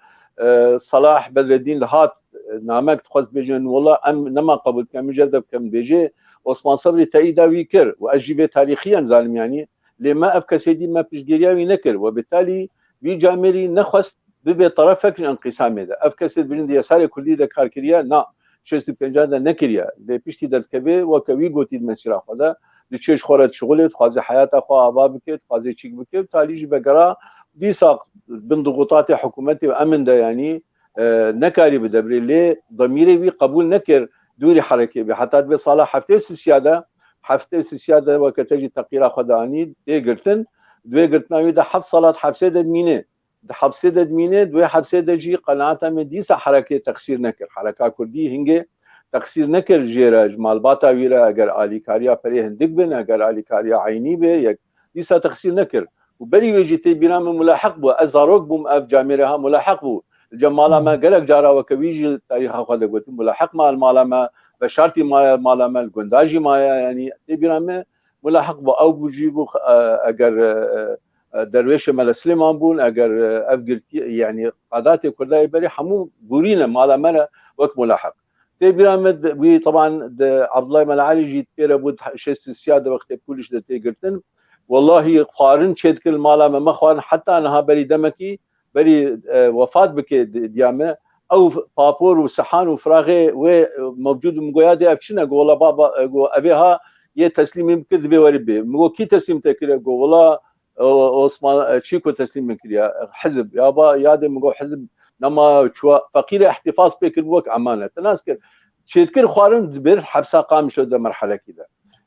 e, Salah Bedreddîn dihat, e, namek dixwest bêje, wela em nema qebûl dikin, em jê re bikin, dibêje Osman Sebrî teyîda wî kir û ez jî vê tarîxiyan zanim yanî, lê me ev kesê dî me piştgiriya wî nekir. We bitalî wî camêrî nexwest bibe terefek ji înqîsamê de. Ev kesê dibêjin di Yesarê Kurdî de kar kiriye, na, şêst û pênc de nekiriye. Lê piştî derdikeve, weke wî gotî di mesîra xwe de, diçe ji xwe re dişixulê, dixwaze heyata xwe ava bike, dixwaze çîk bike, talî jî vegera dîsa bin dixutatê hikûmetê û emin de, yanî, e, nekarî bide birê, lê demîrê wî qebûl nekir dûrî herekê bê. Heta dibê sala heftê û sisiya de, heftê û sisiya de weke te jî teqîra xwe de anî, tê girtin, di wê girtina wî de heft sala di hepsê de dimîne. Di hepsê de dimîne, di wê hepsê de jî qenaeta me dîsa herekê texsîr nekir. Hereka Kurdî hingê texsîr nekir jê re, ji malbata wî re, eger alîkariya perê hindik bin, eger alîkariya eynî be, yek dîsa texsîr nekir. Û berî wê jî tê bîra min mulaheq bû. Ez zarok bûm, ev camêrê ha mulaheq bû. Li cem mala me gelek cara weke wî jî tarîxa xwe de gotin, mulaheq ma li mala me, veşartî maye mala me, li gunda jî maye, yanî tê bîra me mulaheq bû. Ew bû jî bû, e, eger, e, e, derwêşê Mele Silêman bûn, eger, e, ev girtî, yanî qadatê Kurda yê berê hemû bûrîne mala me re wek mulaheq. Tê bîra me di, wî teban di Abdullah Mela Elî jî pê re bû, şêst û sîya de wextê pûliş de tê girtin. Wellahî xwarin çêdikir li mala me, me xwarin heta niha berî demekî, berî, e, wefat bike di, diya me. Ew papor û sihan û firaxê wê, e, mewcûd, min got, "Yadê ev çi ne?" Got, "Wela baba, e, got, evê ha yê teslîmî min kir, divê werî bê." Min got, "Kî teslîm te kiriye?" Got, "Wela, e, Osman, e, Çîko teslîm min kiriye, e, hizb." Ya ba, yadê min got, "Hizb nema çuwa, feqîrê îhtîfaz pê kir wek emanet." Te nas kir. Çêdikir xwarin dibir hepsa Qamişlo de merhelekî de.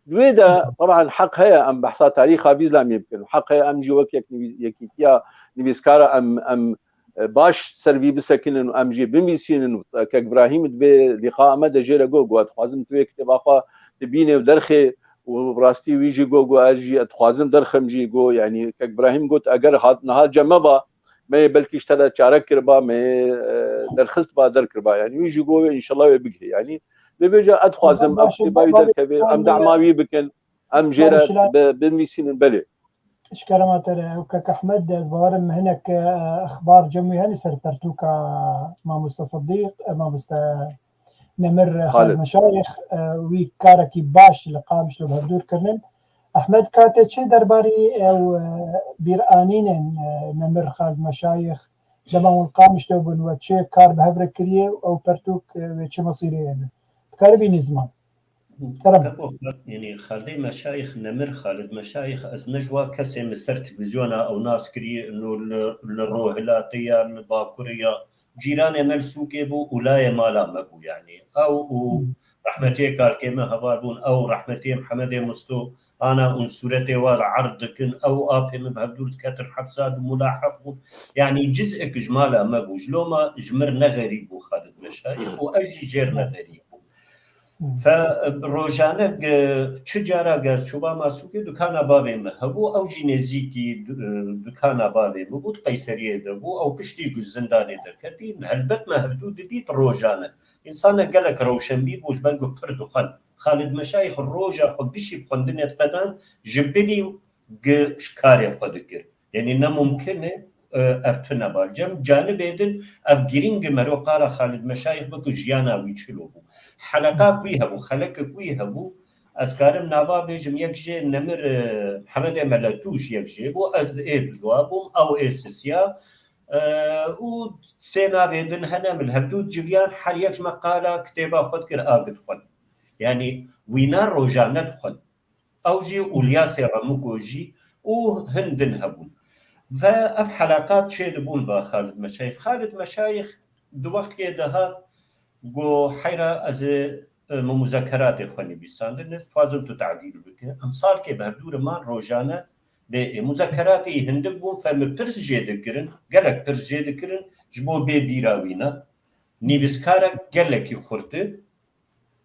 Di wê de, teban heq heye em behsa tarîxa vî zilamî bikin. Heq heye em jî wek yek nivîs-, yekîtiya nivîskara em, em, e, baş ser vî bisekinin û em jî binivîsînin û, e, Kek Brahîm di vê lîqaa me de jê re got, got, "Dixwazim tu vê kitêba xwe tu bînê û derxê." Û rastî wî jî got, got, "Ez jî dixwazim derxim jî." Got, yanî Kek Brahîm got, "Eger hat niha cem me ba, me yê belkî ji te re çare kiriba, me yê, e, derxist ba, derkiriba." Yanî wî jî got, "Înşallah wê bigihê." Yanî dibêje, "Ez dixwazim ev kitêba wî derkeve, em dema wî bikin, em jê re bi-, binivîsînin." Belê. Ji kerema te re, ew Kek Ehmed, ez bawerim hinek, e, exbar cem wî hene ser pertûka Mamoste Sedîq, e, Mamoste Nemir, e, Xalid Meşayix, e, wî karekî baş li Qamişlo bi hevdûr kirinin. Ehmed, ka te çi derbarî ew, e, bîranînên, e, Nemir Xalid Meşayix, dema hûn Qamişlo bûn, we çi kar bi hev re kiriye, ew pertûk, e, wê çi mesîrê hebe? Dikarî bînî ziman. Kerem. Teko, yanî Xaldê Meşayix, Nemir Xalid Meşayix, ez ne ji wa kesê min ser televîzyona ew nas kiriye, ino li, li Rohilatê ya, li Bakurê ya, cîranê me li sûkê bû û layê mala me bû, yanî. Ew û Hmm. rehmetiyê kalkê me heval bûn, ew rehmetiyê Mihemedê Musto, ana û sûretê wa re erd dikin, ew apê min bi hevdûr diketin hepsa, di mulaheq bûn. Yanî ciz'ek ji mala me bû. Ji loma ji mir ne xerîb bû Xalid Meşayix û ez jî jêr ne xerîb bûm. Fe rojane ge-, çi cara ge ez çûba ma sûkê, dukana bavê min hebû, ew jî nêzîkî du-, dukana bavê min bû, di Qeyseriyê de bû, ew piştî ku ji zindanê derketî, helbet me hevdû didît rojane. Însanek gelek rewşenbîr bû, ji ber ku pir dixwend. Xalid Meşayîx roja xwe gişî bi xwendinê diqedan, ji bilî gi ji karê xwe dikir. Yanî ne mumkin e, e, ev tune ba. Cem canibê din ev girîng e, mero qala Xalid Meşayîx bike jiyana wî çilo bû. Heleqa ku wî hebû, xeleke ku wî hebû, ez karim nava bêjim, yek jê Nemir, e, Hemedê Meletûş yek jê bû, ez ê duwa bûm, ew ê sisiya, e, û sê navê din hene, min hevdû civiyan, her yek ji me qala kitêba xwe dikir, a gi dixwend. Yanî wîna rojane dixwend. Ew jî û Lyasê Remuko jî û hin din hebûn. Ve ev heleqat çêdibûn ba Xalid Meşayîx. Xalid Meşayîx di wextkê de hat, got, heyra ez ê, e, min muzekeratê xwe nivîsandin, ez dixwazim tu tadîl bike. Em salkê bi hevdû re man rojane lê ê muzekeratê yî hindik bûn, fe min pirs jê dikirin, gelek pirs jê dikirin ji bo bê bîra wî ne. Nivîskarek gelekî xurt e.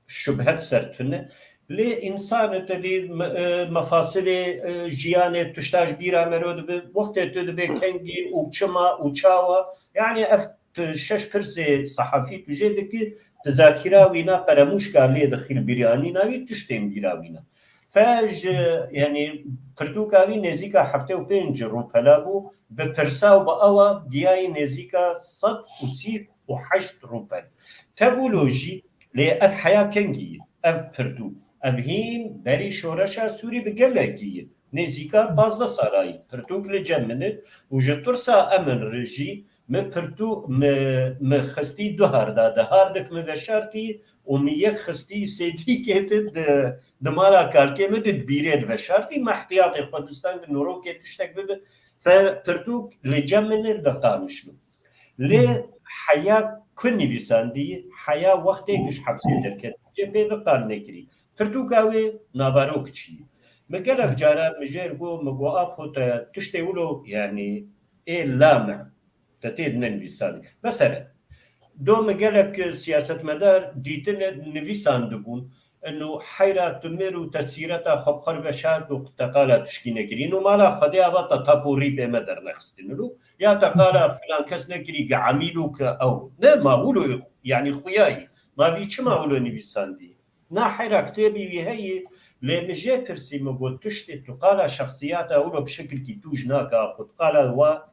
Şubhet ser tune. Lê însan e, te dî me-, e, mefasilê, e, jiyanê tişta ji bîra mero dibe. Wextê tu dibê kengî û çima û çawa. Yanî ev tu şeş pirsê sehafî tu jê dikî, tu zakîra wî na, qeremûşka lê dixî li bîranîna wî, tiştên bîra wî na. Fe ji, yanî pirtûka wî nêzîka heftê û pênc rûpela bû, bi pirsa û bi ewa giyayî nêzîka sed û sî û heşt rûpel. Tev wilo jî, lê ev heya kengî ye, ev pirtûk. Ev hîn berî şoreşa Sûrî bi gelekî ye. Nêzîka pazdeh sala ye. Pirtûk li cem min e û ji tirsa Emin re jî min pirtûk, min, min xistî du harda de. Hardik min veşartî û min yek xistî sêdîkê de di, di mala kalkê min de di bîrê de veşartî. Me ihtiyatê xwe distend, norokê tiştek bibe. Fe pirtûk li cem min e, li Qamişlo. Lê heya ku nivîsandî, heya wextê ku ji hepsê derket, jê pê ve qal nekirî. Pirtûka wê Navarok çi ye? Min gelek caran min jê re got, min got, "Apo te tiştê wilo, yanî ê lame, te tê de nenivîsandî." Meselen, do min gelek siyasetmedar dîtine nivîsandibûn, ino heyra tu mir û te sîreta xwe bi xwe re veşart û te qala tişkî nekirî. Ino mala Xwedê ava te tap û rîpê me dernexistin. Ino ya te qala filan kes nekirî, gi emîl û ki ew. Ne, ma wilo, yanî xuyayî. Ma vî çima wilo nivîsandî? Na heyra kitêbî wî heye, lê min jê pirsî, min got, tiştê tu qala şexsiyata wilo bi şekilkî tûj nake, axwe tu qala wa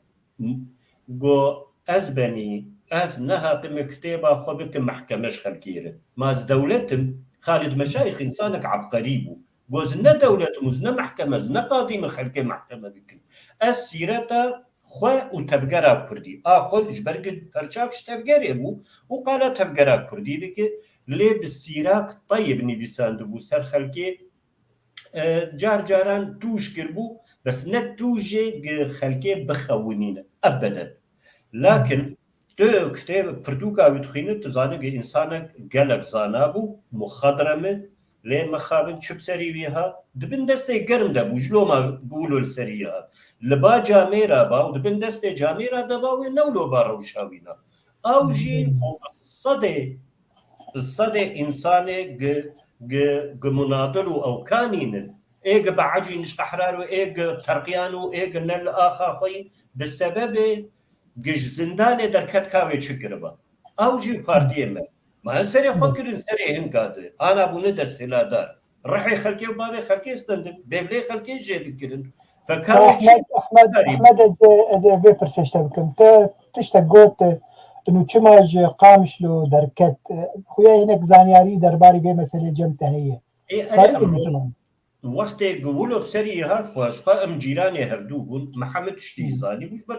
Go ez benî, ez nehatime kitêba xwe bikim mehkeme ji xelkê re. Ma ez dewlet im? Xalid Meşayîx însanek ebqerî bû. Go ez ne dewlet im û ez ne mehkeme, ez ne qadî me xelkê mehkeme bikim. Ez sîreta xwe û tevgera kurdî. A xwe ji ber ku perçak ji tevgerê bû û qala tevgera kurdî dike, lê bi sîrak teyb nivîsandibû ser xelkê, e, car caran tûj kiribû, bes ne tûjê gi xelkê bixewinîne. Ebeden. Lakin tu kitêb pirtûka wî dixwîne, tu zanî gi însanek gelek zana bû, muxadrem e, lê mixabin çi bi serî wî hat, di bin destê germ de bû, ji loma gulo li serî hat. Li ba camêra ba û di bin destê camêra de ba wê newlo ba rewşa wî na. Ew jî sedê, sedê însanê gi, gi, gi munadil û ew kanînin. Ê gi beecîn ji qehrar û ê gi terqiyan û ê gi ne li axa xwe yî bi sebebê gi ji zindanê derket ka wê çi kiriba. Ew jî partiyê me. Ma ez serê xwe kirin serê hinka di. Ana bûne desthiladar. Rihê xelkê û bavê xelkê stendin. Bêvlê xelkê jê dikirin. Fekar Ehmed, Ehmed, Ehmed, ez ê, ez ê vê pirsê ji te bikim. Te tiştek got, e, û çima ji Qamişlo derket? E, xuya hinek zanyarî derbarî vê meselê cem te heye? Ê, erê, Karî em, ziman. wextê ku wilo bi serî hat xwe, ji xwe em cîranê hevdû bûn, Mihemed tiştî zanî bû, ji ber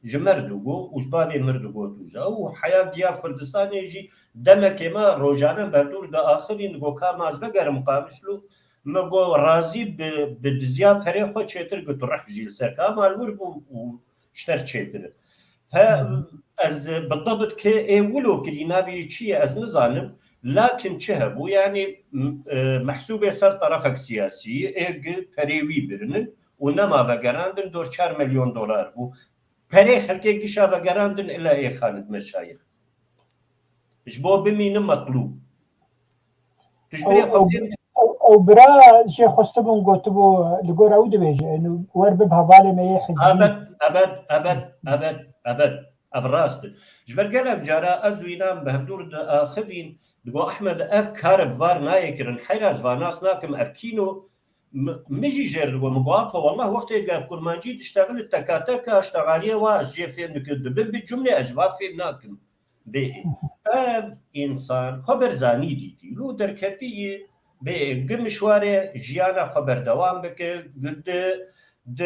ji me re digot û ji bavê min re digot û ji ew heya giya Kurdistanê jî demekê me rojane berdûr diaxivîn, digot ka ma ez vegerim Qamişlo, me got razî bi, bi diziya perê xwe çêtir, got tu reh jî li ser ka mal wir bû û ji te re çêtir e. He, ez bi dibit ke ê wilo kirî navê çi ye ez nizanim, lakin çi hebû, yanî, m-, e, mehsûbê ser terefek siyasî, ê gi perê wî birinin û nema vegerandin dor çar milyon dolar bû. Perê xelkê gişa vegerandin ila ê Xalid Meşayix. Ji bo bimînin metlûb. Tu ji Ew, birê xwe ew, fêm ew, ew bira jê xwestibûn gotibû, li gor ew dibêje, eno wer bib hevalê me yê hizbî. Ebed, ebed, ebed, ebed, ebed. Ev rast e. Ji ber gelek cara ez û înan bi hevdûr diaxivîn, digo, Ehmed, ev kar bi var nayê kirin, heyra ez va nas nakim, ev kîno? Mi, mi jî jêr digo, min go, Apo, wallah wextê gel kurmancî diştexil tekateka, ştexaliyê wa ez jê fêm dikim, dibin bi cumlê ez ji va fêm nakim. Bê, ev însan xwe Berzanî dîtî, lû derketî yê bê, gi mişwarê jiyana xwe berdewam bike, di, di,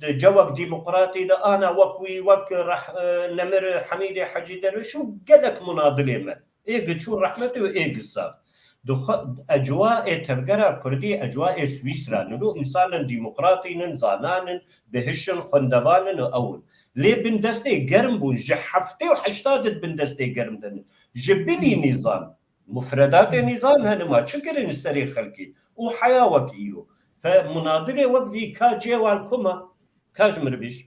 di cewek demokratî de ana wek wî, wek reh-, e, Nemir Hemîdê Hecî Derwêş û gelek munadilê me. Ê gi çû rehmetê û ê gi sax. Di xwe, ecwa ê tevgera Kurdî, ecwa ê Swîsra nin û însanên demokratî nin, zanan in, bihişin, xwendevan in û ew in. Lê bin destê germ bûn, ji heftê û heşta di bin destê germ de ne. Ji bilî nîzam, mufredatê nîzam hene ma çi kirin li serê xelkê û heya wek îro. Fe munadilê wek vî ka cê wan kuma, ka ji min re bêj.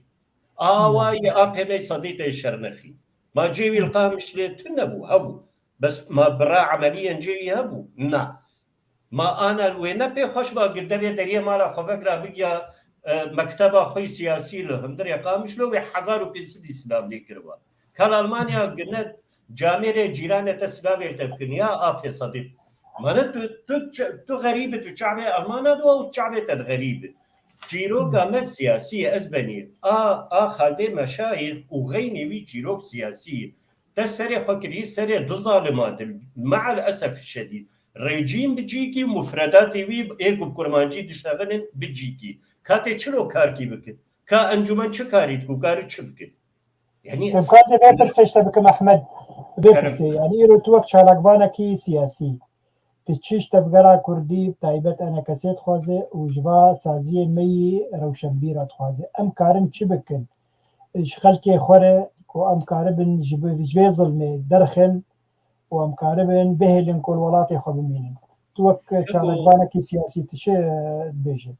Awa ye A P M Sedîqê Şernexî. Ma cê wî li Qamişlê tune bû, hebû. Bes ma bira emeliyên cê wî hebû? Na. Ma ana wê ne pê xweş ba, gi devê deriyê mala xwe vegira bigiya, e, mekteba xwe yî siyasî li hundirê Qamişlo wê hezar û pênc sedî silav lê kiriba. Kal Almanya gine camêrê cîranê te silavê te bikin ya A P Sedîq. Mane tu, tu, tu xerîb î, tu çavê Almana diwa û çavê te xerîb î. Çîroka me siyasî ye, ez benî. A, a Xaldê Meşayîx û xeynê wî çîrok siyasî ye. Te serê xwe kirî serê du zalima din. Me'el esef şedîd. Rejîm bi cîkî, mufredatê wî ê ku bi kurmancî diştexilin bi cîkî. Ka tê çilo karkî bikit? Ka encûmen çi karî diku, kari çi bikit? Yanî Em kazê vê pirsê işte bikim Ehmed. Vê Kerem. Pirsê. Yani îro tu wek çalakvanekî siyasî. Tu çi ji tevgera Kurdî, bi taybet enekesê dixwaze û ji va saziyên me yî rewşenbîra dixwaze. Em karin çi bikin? Ji xelkê xwe re ku em karibin ji bi-, ji vê zilmê derxin û em karibin bihêlin ku li welatê xwe bimînin. Tu wek Ebo. Çalakvanekî siyasî tu çi, e, dibêjî?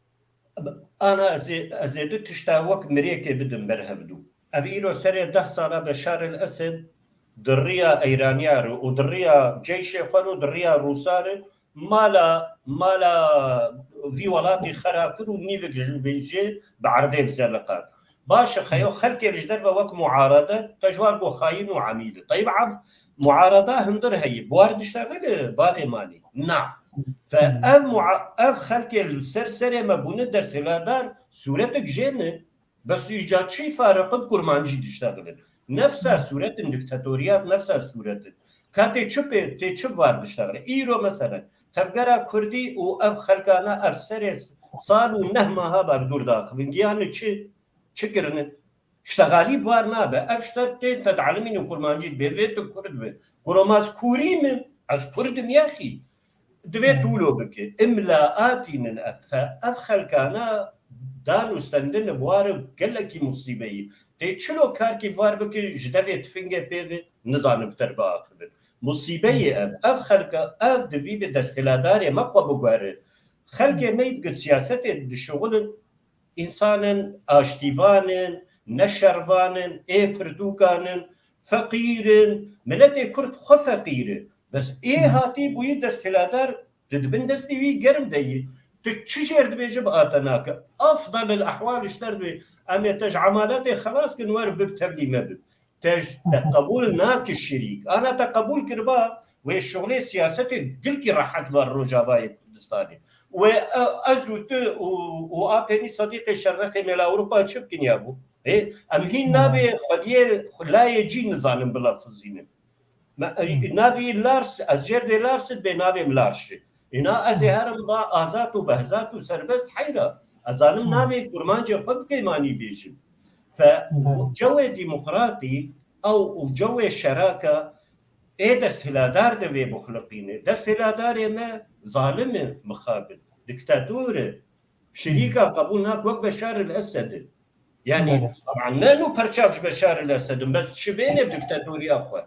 Ana ez ê, ez ê du tişta wek mirêkê bidim ber hevdû. Ev îro serê deh sala Beşar el Esed di riya Eyraniyar û di riya ceyşê xwe û di riya Rûsar e, mala, mala vî welatî xera kir û nîvik ji vê jê bi erdê bizeliqand. Baş e, xeyo xelkê li ji derve wek muarede, te ji wan got xayîn û emîl e. Teyb Ebd, muareda hundir heye. Bi war diştexile, bavê manî. Na. Fe ev mua-, ev xelkê li ser serê me bûne desthilatdar, sûretik jê ne. Bes îca çi fariqin kurmancî diştexilin. Nefsa sûretin, diktatoriyat nefsa sûretin. Ka tê çi pê, tê çi var diştexilin. Îro meselen, tevgera Kurdî û ev xelkana ev serê sal û neh maha berdûr daxivin. Giyanî çi, çi kirinin? Ştexalî bi war nabe. Ev şter tên te dialimînin kurmancî dibe. Vê tu Kurd be. Kuromaz Kûrî min. Ez Kurd im yaxî. Divê tu wilo bike. Imla atînin ev fe. Ev xelkana dan û stendin bi war gelekî musîbeyî. Tê çilo karkî bi war bike ji devê tifingê pê ve nizanin bi te re biaxivin. Musîbeyê ev. Ev xelka, ev divî bi desthiladarê me xwe biguhere. Xelkê me yî ku siyasetê dişuxulin, însanên aştîvan in, ne şervan in, ê pirtûkan in, feqîr in, miletê Kurd xwe feqîr e. Bes ê hatî bûyî desthiladar, tu di bin destê wî germ de yî. Tu çi jêr dibêjî bi a te nake. Afdalil ehwal ji te re dibê, em ê te ji emaletê xelas kin, wer bib tevlî me bib. Te, te qebûl nake şirîk. Ana te qebûl kiriba, wê şuxlê siyasetê gilkî rehet ba Rojavayê Kurdistanê. Wê, e, ez û tu û, û A P N Sedîqê Şerrexê mêla Ewropa çi bikin ya bû? Ê, em hîn navê xwediyê layê cî nizanin bilafizînin. Me, e, navê Lars, ez jêr dê Lars bê navê Mlarşi. Îna ez ê herim ba azad û behzat û serbest heyra. Ez zanim navê kurmancê xwe bikeymanî bêjim. Fe cewê demokratî ew û cewê şeraka ê desthiladar de vê bixuliqîne. Desthiladarê me zalim e, mixabin, diktator e. Şirîka qebûl nak wek Beşar el Esed e. Yani, Belê. Taban ne nu perçav ji Beşar el Esed in, bes şibêne diktatoriya xwe.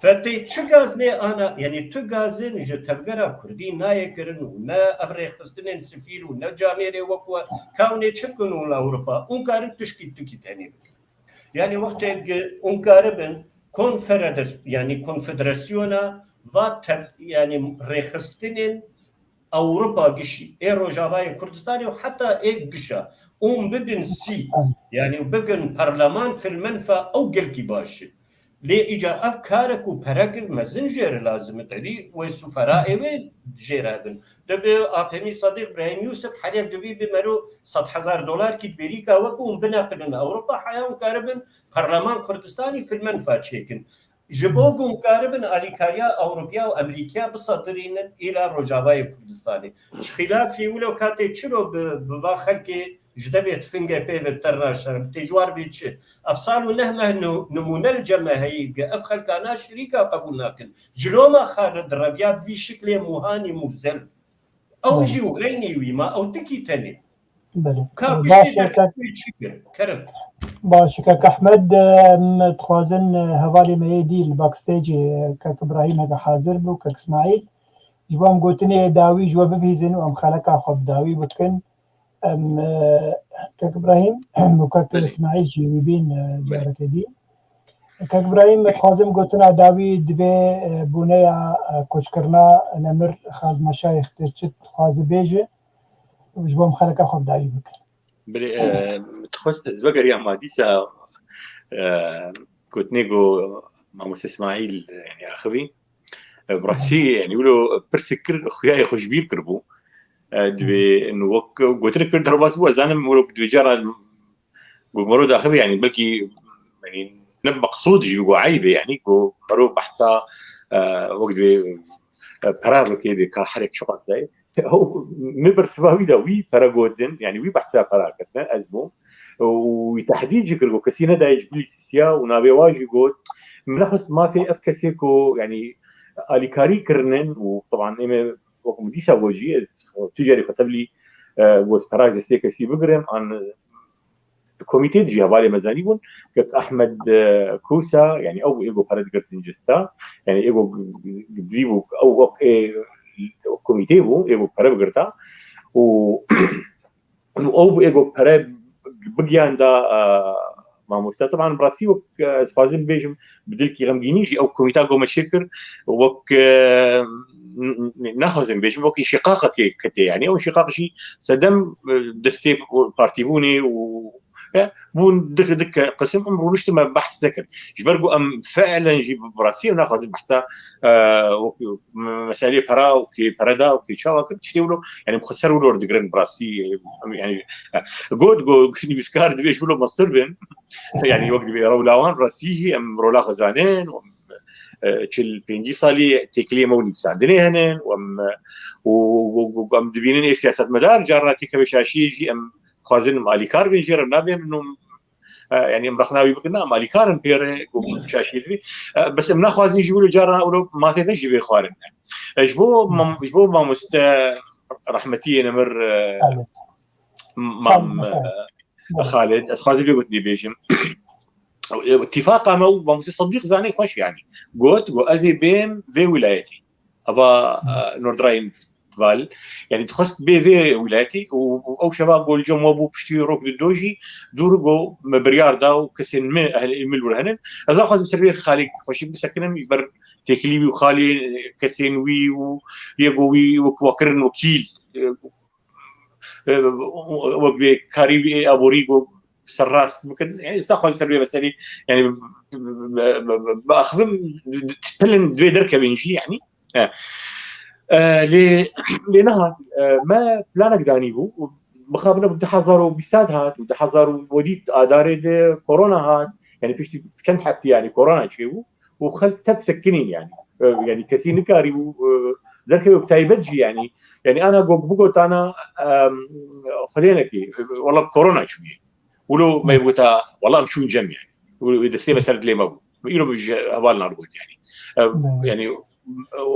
Fetê çi gaznê ana, yani tu gazin ji tevgera Kurdî nayê kirin û ne ev rêxistinên sivîl û ne camêrê wek we, kawnê çi kin û li Ewropa, ûn karin tişkî tukî tenê bikin. Yani wextê hûn karibin konferedes-, yani konfederasyona va tev-, yani rêxistinên Ewropa gişî, ê Rojavayê Kurdistanê û heta ê gişa, ûn bibin sî, yani bibin parleman filmenfa ew gelkî baş e. Lê îca ev karek û perek mezin jê re lazim e, tevî wê sufera ê wê jê re bin. Dibe Apemî Sadiq, Brahim Yusuf, herek divî bi mero sed hezar dolar kî bêrîka wek ûn bineqilin Ewropa, heya ûn karibin parleman Kurdistanî filmenfa çêkin. Ji bo ku hûn karibin alîkariya Ewropiya û Amerîkiya bisedirînin îla Rojavayê Kurdistanê. Ji xîlafî wilo katê çilo bi, bi va xelkê ji devê tifingê pê ve ter naşerin. Tê ji war bê çi? Ev sal û neh meh nu-, nimûne li cem me heyî ge ev xelka na şirîka qebûl nakin. Ciloma Xalid reviya bi vî şiklê muhanî mûzel. Ew Belê. Jî û xeynî wî ma ew tikî tenê. Belê. Ka Ee, kuştî baş e, derketî kak-, wî çi kir? Kerem. Baş e, kak Ehmed, em dixwazin, e, hevalê me yê dî li backstage, e, kak Ibrahîm heke hazir bû, kak Ismaîl. Ji bo em gotinê dawî ji we bibihîzin û em xeleka xwe bi dawî bikin. Em, e, kak Ibrahîm û kak Belê. Ismaîl jî wî bîn, e, Belê. Careke dî. Kak Ibrahîm, me dixwazim gotina dawî divê, e, boneya, e, koçkirina Nemir Xalid Meşayîx te çi dixwaze bêje, ji bo em xeleka xwe bi dawî bikin. Belê, e, dixwest ez vegeriyam ma dîsa, e, gotinê ku Mamoste Ismaîl, e, yani axivî. E, bi rastî, yani wilo pirsik kir, xuyayê xwe ji bîr kiribû. E, divê, yani wek gotinek kir derbas bû, ez zanim wilo divê cara Ku mero daxivê, yani belkî, yani ne meqsûd jî, ku eyb e, yani ku mero behsa, e, wek divê, e, pera bike, bê ka herek çiqas dayê. Ew, min bersiva wî da, wî pere gotin, yani wî behsa pera kirine, ez bûm. Û wî tehdîd jî kir, ku kesî nedayê ji bilî sisiya û navê wa jî got. Min nexwest mafê ev kesê ku, yani alîkarî kirinin û, teban, ê me wek min dîsa got jî, ez tu carî xwe tevlî, e, got pera ji sê kesî bigirim, an komîtê dijî hevalê me zanîbûn, kek Ahmed, e, Kûsa, yani ew êgo pere digirtin cista, yani êgo gidî bû, ew, ew, ê, komîtê bû, êgo pere bigirta û, û ew êgo pere bigiyanda, e, mamoste. Teban bi rastî wek, e, ez dixwazim bêjim, bi dilkî xemgînî jî ew komîta ku me çêkir, wek, e, n-, n-, naxwazim bêjim, wek înşîqaqekê ketê. Yani ew înşîqaq jî sedem, e, destê partîbûnê û, e, bûn dik, dik qisim em rûniştin me behs nekir. Ji ber ku em fiilen jî bi rastî em naxwazin behsa, e, wek meselê pera û kê pere da û kê çawa kir, tiştê wilo, yani bi xwe ser wilo digirin bi rastî, e, em, yani, e, got, got, nivîskar divê ji wilo mestir bin. Yani wek divê rewla wan rastî em rola xwe zanin, em, e, çil pêncî salî têkiliyê me û nivîsandinê hene, em, û, û, û em dibînin ê siyasetmedar carna têkeve şaşiyê jî em dixwazin em alîkar bên jê re nabê min û, e, yani em rexna wî bikin, na em alîkar in pê re ku şaşiyê divê. E, bes em naxwazin jî wilo carna wilo mafê me jî bê xwarin. E, ji bo mam-, ji bo mamoste rehmetiyê nemir, e, Xalid. Mam-, Xalid Meşayîx. e, Xalid, ez dixwazim vê gotinê bêjim. Îtifaqa me û mamoste Sedîq zanê xweş, yani. Got, got, ez ê bêm vê wîlayetê. Eva, e, Nordrhein-Westfalen. Yani, dixwest bê vê wîlayetê û, û ew şeva ku li cem we bû piştî rok dido jî, dûr got, me biryar da û kesên me, ehlê min li wir henin. Ez naxwazim ser vê xalê xweşik bisekinim, ber têkilî wî û xalê kesên wî û yê ku wî wek we kirin wekîl, e, e, wek vê karî wî ê aborî ku serrast bikin. Yani, ez naxwazim ser vê meselê, yani, bi, bi, bi, biaxivim, pilin divê derkevin jî, yani. E, e, lê, lê nehat, e, me planek danî bû û mixabin ev du hezar û bîst hat û du hezar û wedî adarê de korona hat. Yani, piştî çend heftê, yani, korona çêbû û xelk tev sekinîn, yani. E, yani, kesî nikarîbû, e, Derkeve bi taybet jî, yanî, yanî ana gog bigotana, em, xwedênekî, wela korona çûye. Wilo me gota, wela em çûn cem, yanî. Wilo destê me ser dilê me bû. Me îro ji heval nard got, yanî. Em, yanî,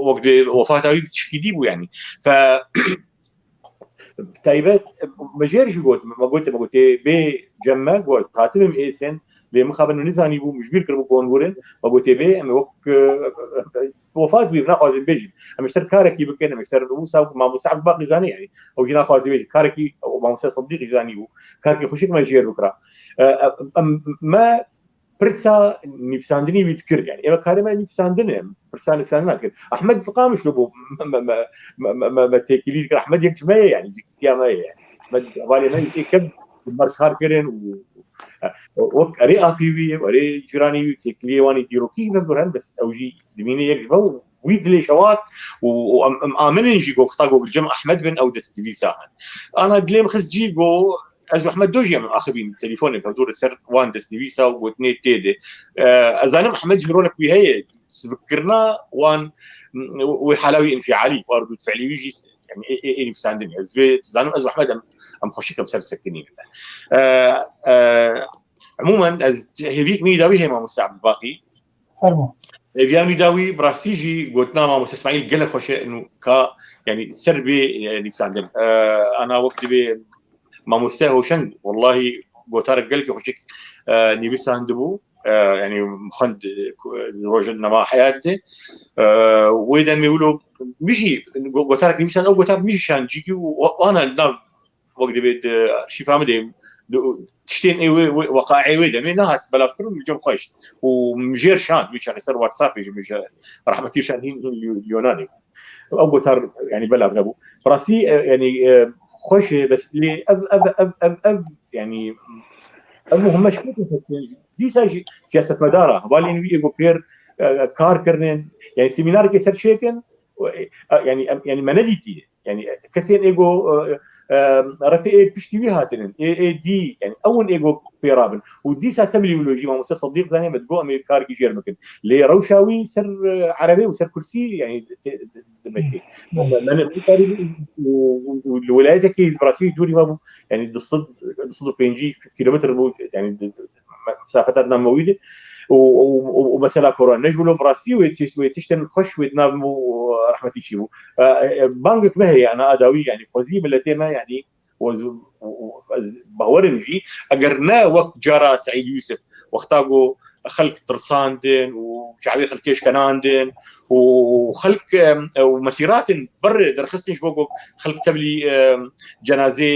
wek di wefata wî tişkî dî bû, yanî. Fe, taybet, me jêr jî got, me gote, me gotê bê cem me, got, ez hatibim êsên, lê mixabin min nizanî bû, min ji bîr kiribû ku hûn gurin, me gotê bê, em ê wek, e, wefat bî, naxwazin bêjin. Em ji ser karekî bikin, em ji ser wisa mamoste Ebdulbaqî zanî, yanî, ew jî naxwazî bêjin. Karekî, ew mamoste Sidîqî zanî bû, karekî xweşik me jêr bikira. E, e, em, me pirsa nivîsandinî wî dikir. Yanî, ême karê me nivîsandin e, pirsa nivîsandina dikir. Ehmed li Qamişlo bû, me, me, me têkilî dikir. Ehmed yek ji me ye, yanî, yek ji me ye. Ehmed hevalê me yê kevn, li ber kar kirin û, e, wek erê apî wî, erê cîranî wî, têkiliyê wan ê dîrokî jî me guren, bes ew jî dimîne yek ji me û wî dilê şewat û, û em, em aminin jî ku wexta ku li cem Ehmed bin ew destnivîsa hin. Ana dilê min xist cî ku ez û Ehmed Do jî em axivîn telefonê hevdû li ser wan destnivîsa û gotinê tê de. E, ez zanim Ehmed jî rolek wî heye, sibikkirina wan, wê hala wî înfialî, wa ridûd fiilî wî jî, yanî, ê, ê, ê nivîsandinê. Ez vê dizanim, ez û Ehmed em, em xweşik em ser sekinî. E, e, Emûmen, ez hêviyek min î dawî heye mamoste Ebdulbaqî. Fermo. Hêviya min î dawî, bi rastî jî gotina mamoste Îsmaîl gelek xweş e, û ka, yanî, ser bê, e, nivîsandin. E, ana wek dibê mamoste Hoşeng, wellahî gotarek gelekî xweşik, e, nivîsandibû. E, yanî, xwend, e, ku, e, rojnama Heyat de. E, wê demê wilo min jî go-, gotarek nivîsand, ew gotar min jî şand cîkî û, û ana nav wek dibê di arşîfa min de, di, tiştên ê wê, wê, weqaê wê demê nehat belavkirin, min cem xweşt. Û min jêr şand, wî çaxê ser WhatsAppê jî min ji rehmetî şand hîn, hîn Lyo-, Lyonanê. Ew gotar, yanî, belav nebû. Rastî, e, yanî, e, xweş e, bes lê ev, ev, ev, ev, ev, yanî, ev muhime ji kê tê sekinîn? Dîsa jî siyasetmedara, hevalên wî ê ku pêr, e, kar kirinin, yanî, semînarekê ser çêkin, e, e, yanî, em, yanî, me nedîtiye. Yanî, kesên ê ku, e, e, refê ê piştî wî hatinin, ê, ê dî, yanî, ew in ê ku pê rabin. Û dîsa tevlî wilo jî mamoste Sedîq zanî me digot, em ê karekî jêr bikin. Lê rewşa wî ser, e, erebê û ser kursî, yanî, di, di, dimeşê. Me, me, me, û, û, û li welayetekî bi rastî dûrî me bû, yanî, du sed, du sed û pêncî kilometre bû, yanî, di, di, me, mesafeta dina me wî de. Û, û, û, û mesela korona. Ne ji wilo bi rastî wê tişt-, wê tiştên xweş wê di nav min û rehmetî çî bû. E, e, e, bangek me heye, ana a dawî, yanî, xwezî miletê me, yanî, û ez, û, û ez bawerim jî, eger ne wek cara Seîd Yûsif, wexta ku xelk tirsandin û çavê xelkê şkenandin û xelk, em, û mesîratin berê derxistin ji bo ku xelk tevlî, em, cenazê,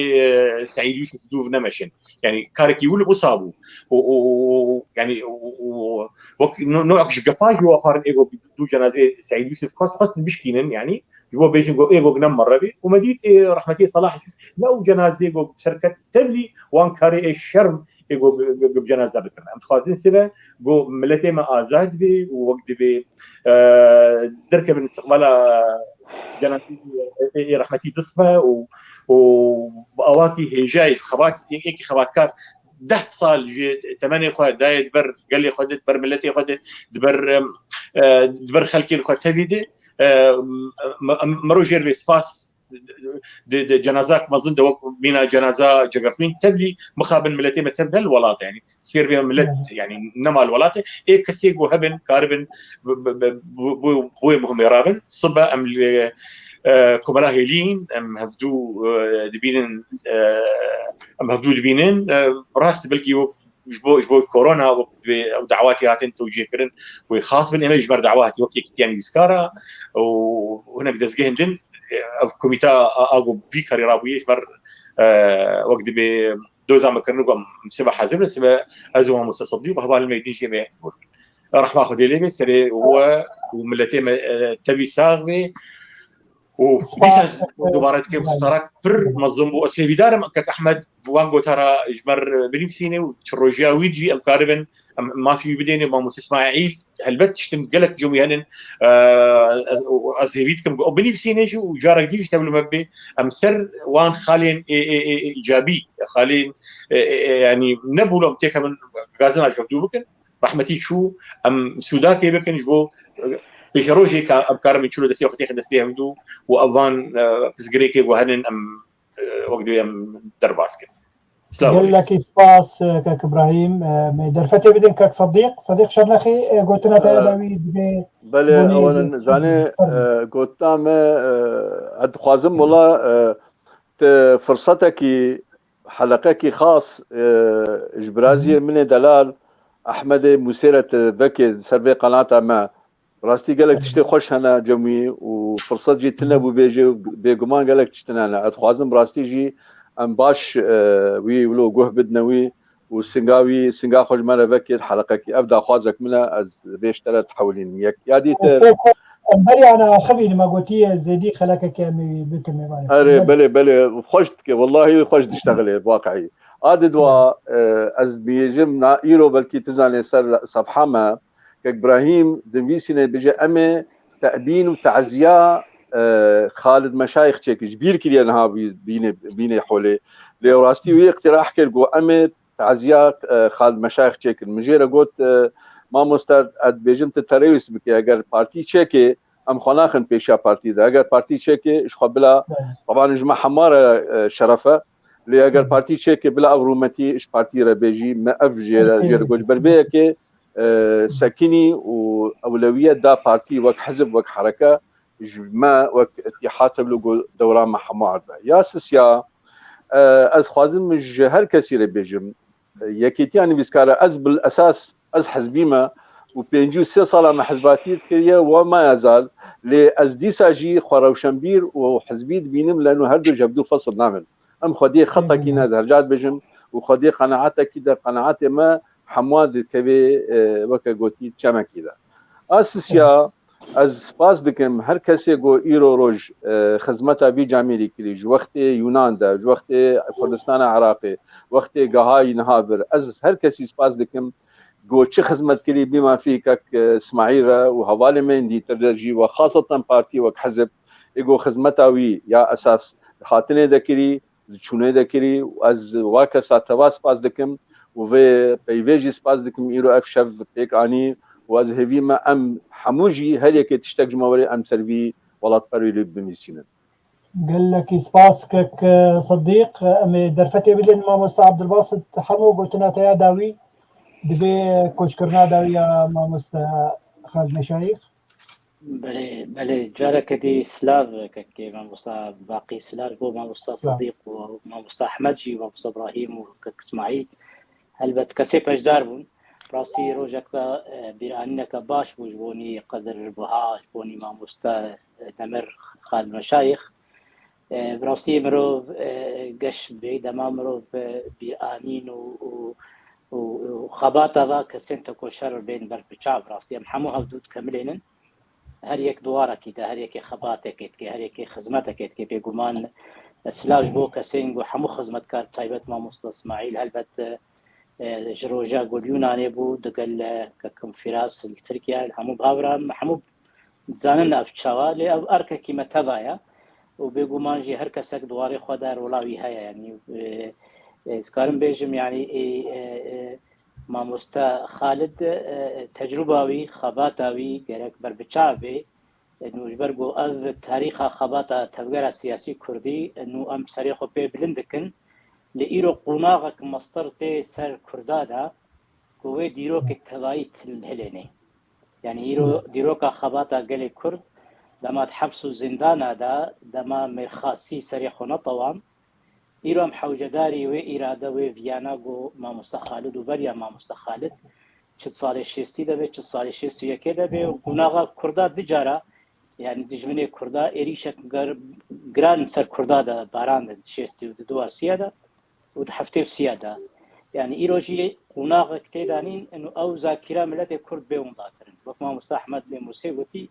e, Seîd Yûsif dûv nemeşin. Yanî karekî wilo wisa bû. Û, û, û, yanî, û, û, wek no-, newek ji gepa jî wa xwarin ê ku dû cenazê Seîd Yûsif xwest, xwestin bişkînin, yanî, ji bo bêjin ku ê ku ne merre bê. Û me dît, ê, rehmetî Salah, ne ew cenazê ku serket tevlî wan karê ê şerm ê ku bi, bi, bi cenaza bikirin. Em dixwazin sibe ku miletê me azad bê û wek dibê, e, derkevin istiqbala cenazê ê, ê, ê rehmetî dist be û, û bi awakî hêjayî xebat, ê, êkî xebatkar deh sal ji temenê xwe dayê di ber gelê xwe de, di ber miletê xwe de, di ber, em, e, di ber xelkên xwe tevî de. E, me-, me-, mero jêr vê spas di, di cenazak mezin de wek mîna cenaza Cegerxwîn tevlî mixabin miletê me tev ne li welat e, yanî sêr vê milet, yanî nema li welat e. Ê kesê ku hebin, karibin bi, bi, bi, bi, bi, bi wê muhimê rabin. Sibe em li, e, Komela Hêlîn, em hevdû, e, dibînin, e, em hevdû dibînin. E, rast belkî wek ji bo, ji bo korona wek divê ew dawatî hatin tewcîhkirin, wê xas bin, em ê ji ber dawatî wek Yekîtiya Nivîskara û hinek dezgehên din, ev komîta a, a ku vî karî rabûye ji ber, e, wek dibê doza me kirin ku em sibe hazir bin, sibe ez û Mamoste Sedîq û hevalên me din jî em ê bûn. Rehma Xwedê lê be serê we û miletê me, e, tevî sax be. û Spas. Dîsa ez dubare dikim, xesarak pir mezin bû. Ez hêvîdar im kek Ehmed bi wan gotara ji me re binivîsîne û çi rojiya wî jî em karibin, em mafî wî bidêne. Mamoste Îsmaîl, helbet tiştin gelek cem wî henin. Eee, ez, ez hêvî dikim ku ew binivîsîne jî û carek dî jî tevlî me bibe. Em ser wan xalên ê, ê, ê, ê îcabî, xalên, ê, ê, ê, yanî ne bûlo em têkevin gazina ji hevdû bikin. Rehmetî çû, em sûdakê bikin ji bo, e, Ji rojê ka em karin çilo destê xwe têxin destê hevdû û evan, e, pirsgirêkê ku herin em, e, wek dibê em derbas kin. Silav û rêz. Gelekî spas, e, kek Îbrahîm. E, me derfetê bidin kek Sedîq. Sedîq Şernexî, e, gotina te ya dawî dibê. Belê, ewan zanê, e, gotina me, e, ez dixwazim wela, e, tu firsetekî, heleqekî xas, e, ji biraziyê min ê delal Ehmedê Mûsê re tu vekê ser vê qenata me. Rastî gelek tiştê xweş hene cem wî û firset jî tune bû bêjê û bêguman gelek tiştin hene. Ez dixwazim rastî jî em baş, e, wî wilo guh bidine wî û singa wî, singa xwe ji me re vekir heleqekî. Ev daxwazek min e, ez vê ji te re dihewilînim. Yek ya dîtir. Em berî ana axivî me gotiye zêdî xelekeke em ê bikin mêvanê. Erê, belê, belê, xweş dike, wellahî xweş diştexilê, waqî. A di dua, e, ez dibêjim, na îro belkî tu zanê ser sefha me, Kek Brahîm dinivîsîne bije, em ê tebîn û teziya, e, Xalid Meşayix çêkin. Ji bîr kiriye niha bî-, bînê, bînê holê. Lê rastî wî îqtirah kir, got, em ê teziya, e, Xalid Meşayix çêkin. Min jê re got, e, mamoste, ez dibêjim tu terewîst bike, eger partî çêkê, em xwe naxin pêşiya partî de. Eger partî çêkê, ji xwe bila, teban ji me hema re, e, şeref e. Lê eger partî çêkê, bila ev rûmetî ji partî re bê jî, me ev jê re, jê re got. Ji ber vê yekê, e, sekinî û ewlewiyet da partî wek hizb, wek hereke, ji me wek îtîhat, tevlû got dewra me hema erde. Ya sisiya, e, ez xwazim ji her kesî re bêjim, e, Yekîtiya Nivîskar e, ez bil esas, ez hizbî me û pêncî û sê sala me hizbatiyê dikiriye, we maya zal, lê ez dîsa jî xwe rewşenbîr û hizbî dibînim, leno her du ji hevdu fesil namin. Em xwediyê xetekî ne, derca dibêjim, û xwediyê qenaetekî de, qenaetê me hemûa dikevê, e, weke gotî, çemekî de. A sisiya, ez spas dikim her kesê ku îro roj, e, xizmeta vî camêrî kirî, ji wextê Yûnan de, ji wextê Kurdistana Iraqê, wextê gehayî niha vir. Ez her kesî spas dikim ku çi xizmet kirî, bî mafî kek, e, Smaîl re û hevalê me yên dîtir de jî, we xaseten partî wek hizb, ê ku xizmeta wî ya esas hatinê de kirî, çûnê de kirî û ez wa kesa teva spas dikim û vê peyvê jî spas dikim, îro ev şev pêk anî û ez hêvî me em hemû jî her yekê tiştek ji me were em ser vî welatperwerî binivîsînin. Gelekî spas kek, e, Sedîq. Em ê derfetê bidin mamosta Abdulbasit Hemo, gotina te ya dawî. Divê koçkirina dawî ya mamosta Xalid Meşayîx. Belê, belê, careke dî silav kekê mamosta Baqî, silav bo mamosta Sedîq û mamosta Ehmed jî, mamosta Ibrahîm û kek Ismaîl. Helbet kesê beşdar bûn. Rastî rojeke, e, bîranîneke baş bû ji bonî Qedir Buha, ji bonî mamosta, e, Demir Xalid Meşayîx. E, bi rastî mirov, e, geş bê, dema mirov, e, bîranîn û, û, û, û xebata va kesên tekoşer bên ber bi çav, rastî em hemû hevdû dikemilênin. Her yek duwarekî de, her yekê xebatekê dike, her yekê xizmetekê dike. Bêguman silav ji bo kesên ku hemû xizmetkar, taybet mamosta Ismaîl, helbet, e, ji roja ku li Yunanê bû, digel, e, kekim Firas li Tirkiye, li hemû bi hev re, hemû dizanin ev çawa, lê ev erkekî me teva ye û bêguman jî her kesek di warê xwe de rola wî heye. Yanî, e, e, ez karim bêjim, yanî, e, e, e, mamoste Xalid, e, tecrûba wî, xebata wî gerek ber bi çav bê. E, nû ji ber ku ev tarîxa xebata tevgera siyasî kurdî, e, nû em serê xwe pê bilind dikin. Lê îro qonaxek mestir tê ser kurda de ku wê dîrokek tevayî hilênê. Yanî îro dîroka xebata gelê Kurd, dema di heps û zindana de, dema mêrxasî serê xwe netewan, îro em hewcedarî wê îrade, wê viyana ku mamoste Xalid û beriya mamoste Xalid, çi di salê şêstî de be, çi di salê şêst û yekê de be, û qonaxa Kurda du cara, yanî dijminê Kurda êrîşek ger-, giran ser Kurda de barandin, şêstî û du û sî de û di heftê û sî de. Yanî îro jî qonaxek tê de nîn, û ew zakîra miletê Kurd bê winda kirin. Wek mamoste Ehmed Lêmûsê gotî,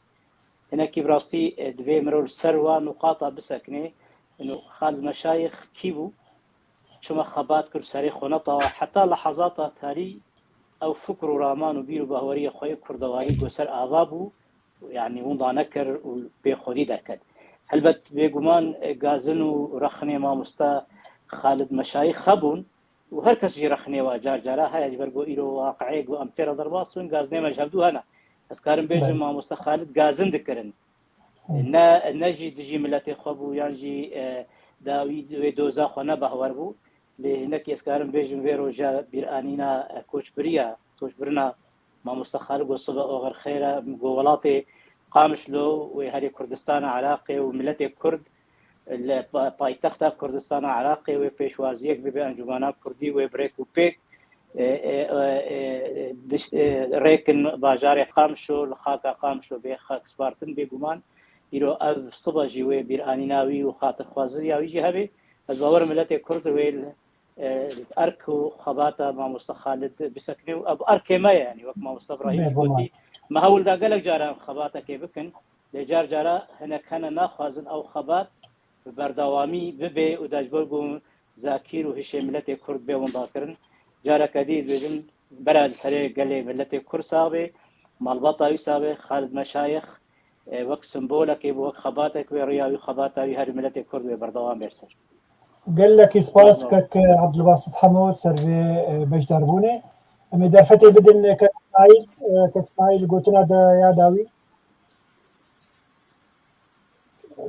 hinekî bi rastî, e, divê mirov li ser wa nuqata bisekine. Û Xalid Meşayîx kî bû? Çima xebat kir, serê xwe netawa? Heta lehezata tarî ew fikr û raman û bîr û bahweriyê xwe yê kurdewarî ku ser ava bû, yanî winda nekir û pê xwedî derket. Helbet bêguman, e, gazin û rexnê mamoste Xalid Meşayîx hebûn û her kes jî rexnê wa car cara heye, ji ber ku îro waqieyê ku em tê re derbas bin, gazinê me ji hevdû hene. Ez karim bêjim, mamoste Xalid gazin dikirin. Ne, ne jî dijî miletê xwe bû, yan jî, e, dawî wê doza xwe ne behwer bû. Lê hinekî ez karim bêjim, vê roja bîranîna, e, koçbiriya, koçbirina mamoste Xalid got, sibe oxir xêr e, got, welatê Qamişlo wê herê Kurdistana Iraqê û miletê Kurd li pa-, paytexta Kurdistana Iraqê wê pêşwaziyek bibe, encûmena Kurdî wê bi rêk û pêk, e, e, e, e, biş-, e, rêkin bajarê Qamişlo, li xaka Qamişlo bê xakspartin. Bêguman îro ev sibe jî wê bîranîna wî û xatirxwaziya wî jî hebe. Ez bawer miletê Kurd wê li, e, erk û xebata mamoste Xalid bisekine û ev erkê me ye, yanî wek mamoste Ibrahîm jî gotî, me hewl da gelek caran xebatekê bikin. Lê car cara hinek hene naxwazin ew xebat bi berdewamî bibe û de ji bo ku zakîr û hişê miletê Kurd bê windakirin. Careke dî dibêjim, bera li serê gelê miletê Kurd sax bê, malbata wî sax bê, Xalid Meşayix, e, wek simbolekê bû, wek xebatek wê, riya wî, xebata wî her miletê Kurd wê berdewam bê li ser. Gelekî spas kek Ebdulbasit Hemo ser vê, e, beşdarbûnê. Em ê derfetê bidin, e, kek Îsmaîl, e, kek Îsmaîl gotina de ya dawî.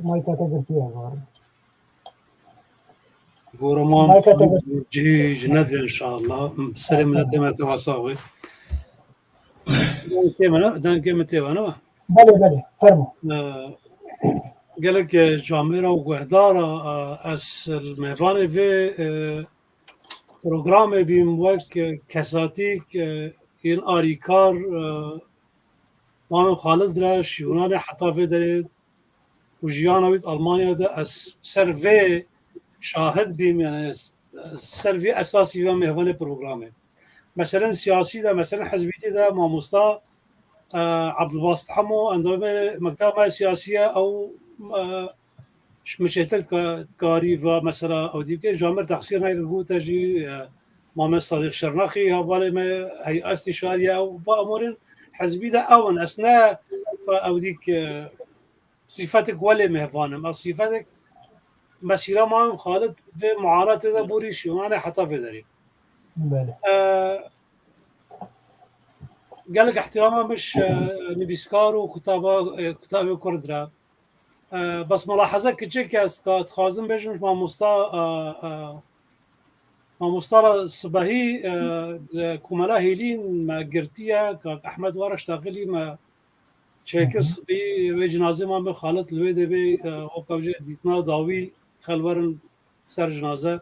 Mayka te girtiye var. Goraman Mayka te girtiye. Cihî ji nedve inşallah. Serê miletê me tewa sax be. Dengê tê me ne? Dengê me tê me ne? Belê, belê. Fermo. Ee, gelek, e, camêra û guhdara, e, ez li mêvanê vê, e, programê bîm wek, e, kesatîk, e, yên arîkar, e, Mamê Xalid re şîwanê heta vê derê û jiyana wî di Almanya de ez ser vê şahid bîm, yani ez, ez ser vê esasî ve mêvanê programê. Meselen siyasî de, meselen hizbîtî de mamosta, e, Abdulbasit Hemo endamê mekteba me siyasî ye, ew, e, ji min çêtir dika-, dikarî va mesela ew dî bike, ji min texsîr nayê, bû te jî, e, Mamê Sadiq Şirnaxî hevalê me heyet îstîşarî ye, ew va emorên hizbî de ew in. Ez ne, e, ew dîk, e, sîfetek welê mêvan im. Ew sîfetek mesîra Mamê Xalid vê muanatê de borî şîwanê heta vê derê. Belê. E, gelek ihtirama min ji, e, nivîskar û kutaba, e, kutabê Kurd re. E, bes mulahaza kiçik ez ka dixwazim bêjim ji mamosta, e, e, mamosta re sibehî, e, li Komela Hêlîn me girtiye, kak Ehmed Waraş Taqilî me çêkir sibehî wê cinazê Mamê Xalid li wê de bê, e, wek ew jî dîtina dawî xelwerin ser cinaze.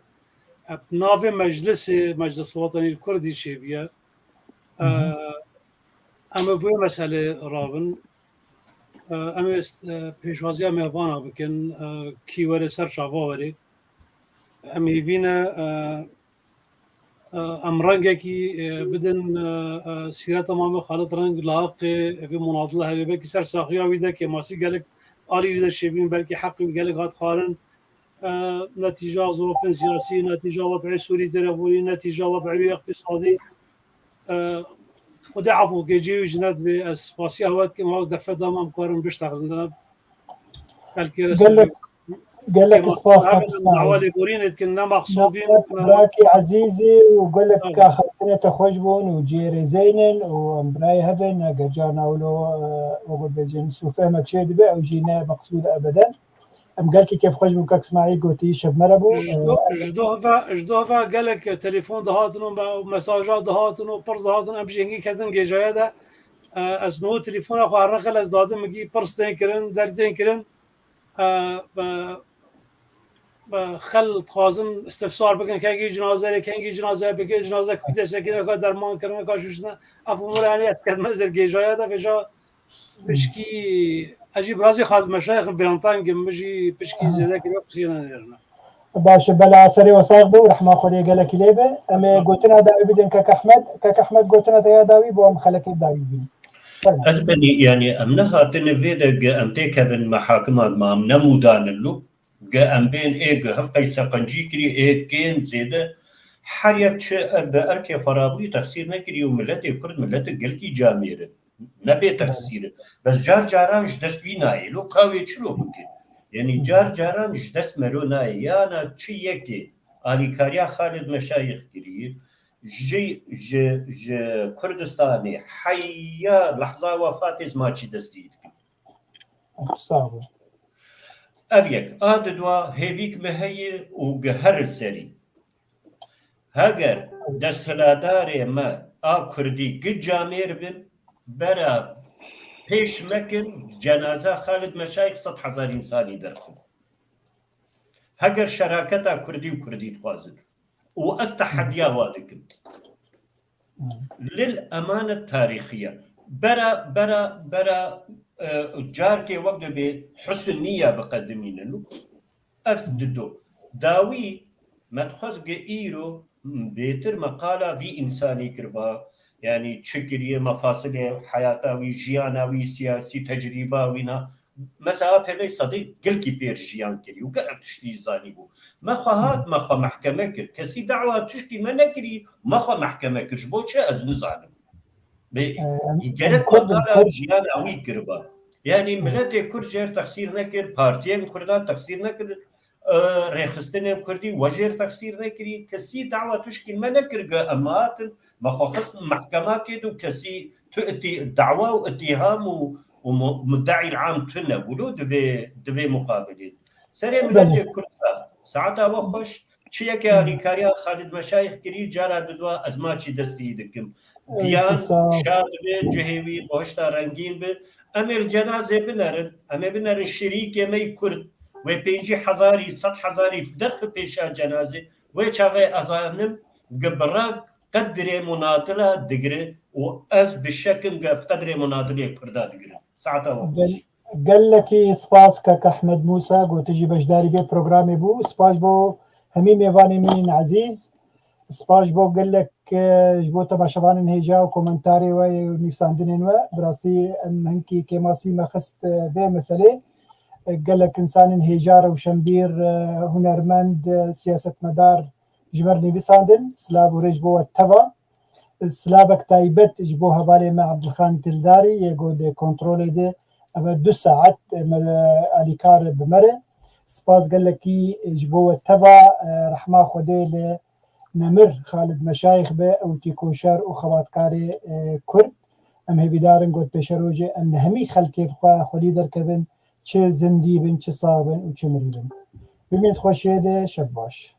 E, navê meclisê, Meclis Wetenî Kurdî çêbûye. E, em ê bi wê meselê rabin. E, em ê est-, e, pêşwaziya mêvana bikin. E, kî were ser çava were. Em hêvî ne, e, e, em rengekî, e, bidin, e, e, sîreta Mamê Xalid reng layiqê vê munadila hebe. Belkî ser saxiya wî de kêmasî gelek alî wî de çêbîn, belkî heqê wî gelek hat xwarin. E, netîca zirofên siyasî, netîca wez'ê Sûrî têrebûnî, netîca wez'ê wî iqtîsadî. E, Xwedê efû ke cihê wî ji ne dibê. Ez spasiya we dikim, ew derfet da me em karin biştexilin. Belkî Gelek, gelek spas, kak Îsmaîl. Dawa lêborînê dikin, ne mexsûd bîn, ne Birakî ezîzî û gelek ka xestinê te xweş bûn û cihê rêzeynin û em birayê hev in, eger carna wilo, e, wek bêjin sûfemek çê dibe, ew jî ne meqsûd ebeden. Em gelkî kêfxweş bûn, kak Îsmaîl gotî, şev me re bû. Ji do-, ji doh ve, ji doh ve gelek telefon dihatin û me-, mesaja dihatin û pirs dihatin, em jî hingî ketin gêjaya de. E, ez niho telefona xwe her nexel ez dadim, min gî pirs tên kirin, derd tên kirin. E, be, be, xel dixwazin istifsar bikin, kengî cinaze, kengî cinaze, bi kê cinaze, kû dê sekîne, ka derman kirine, ka şuştine. Ev umur, yani, ez ketime zer gêjaya de, vêja Pişkî, ez jî birazî Xalid Meşayix bêntang im, min jî pişkî zêde kiriye, qisiyê nenêrine. Baş e, bela serê we sax be û rehma Xwedê gelekî lê be. Em ê gotina dawî bidin kek Ehmed. Kek Ehmed, gotina te ya dawî bo em xelekê dawî bînin. Fermo. Ez benî, yani em nehatine vê de ge em têkevin mehakima, ma em ne mûdan in lû. Ge em bên ê ge hevqey seqencî kirî, ê kêm zêde. Her yek çi er-, bi erkê xwe rabûyî texsîr nekirî û miletê Kurd miletek gelkî camêr in. Nebê texsîr in. Bes car caran ji dest wî nayê. Lo ka wê çilo bike? Yanî car caran ji dest mero nayê. Yana çi yekê alîkariya Xalid Meşayix kirî, Ji, ji, ji Kurdistanê heya lehza wefatê ez maçî destî dikim. Sağ olun. Ev yek. A didwa hêvîk me heye û gi her serî. Heger desthiladarê me a Kurdî gi camêr bin, bera pêş mekin, cenaza Xalid Meşayix sed hezar insanî derxin. Heger şeraketa Kurdî û Kurdî dixwazin. Û ez tehediya wa dikim. Lil emanet tarîxiye. Bera, bera, bera, e, carkê wek dibê husniye biqedimînin. Ev dido. Dawî me dixwest gi îro bêtir me qala vî însanî kiriba. Yanî çi kiriye, mefasilê heyata wî, jiyana wî, siyasî tecrîba wî na. Mesela A P M'yê sedî gelkî pêr jiyan kirî û gelek tiştî zanîbû. Me xwe hat, me xwe mehkeme kir. Kesî dawa tiştî me nekirî, me xwe mehkeme kir. Ji bo çi ez nizanim. Bê, Em, gerek em Kurd in, qala Kurd. Jiyana wî kiriba. Yanî miletê Kurd jêr texsîr nekir, partiyên Kurdan texsîr nekir, e, rêxistinên Kurdî we jêr texsîr nekirî, kesî dawa tişkî me nekir ge em hatin, me xwe xistin mehkemakê de û kesî tu itî-, dawa û îtîham û, û mu-, muddeî am tune bû lo di vê, di vê muqabilê de. Serê miletê Kurd saeta we xweş, çi yekê alîkariya Xalid Meşayix kirî, cara didwa ez maçî destî dikim. Giyan şa dibe, cihê wî, bohişta rengîn bi. Em ê li cenazê binerin, em ê binerin şirîkê me yî Kurd, wê pêncî hezarî, sed hezarî derxi pêşa cenazê, wê çaxê ez zanim, gi bira qedrê munadila digire û ez bi şekim ge qedrê munadilê Kurda digirim. Saeta we xweş. Gel-, gelekî spas kek Ehmed Musa, ku tu jî beşdarî vê programê bû. Spas bo hemî mêvanê min ên ezîz. Spas bo gelek, e, ji bo temaşevanên hêja û komentarê we û nivîsandinên we. Bi rastî em hinkî kêmasî me xist, e, vê meselê. E, gelek însanên hêja, rewşenbîr, e, hunermend, e, siyasetmedar ji me re nivîsandin. Silav û rêz bo we teva. Silavek taybet ji bo hevalê me Ebdulxan Dildarî yê ku di kontrolê de ev e du saet me alîkar bi me re. Spas gelekî ji bo we teva, e, rehma Xwedê li nemir Xalid Meşayix be, ew tîkoşer û xebatkarê, e, Kurd. Em hêvîdar in ku pêşerojê em li hemî xelkên xwe xwedî derkevin, çi zindî bin, çi sax bin û çi mirî bin. Bimînin xweşiyê de, şev baş.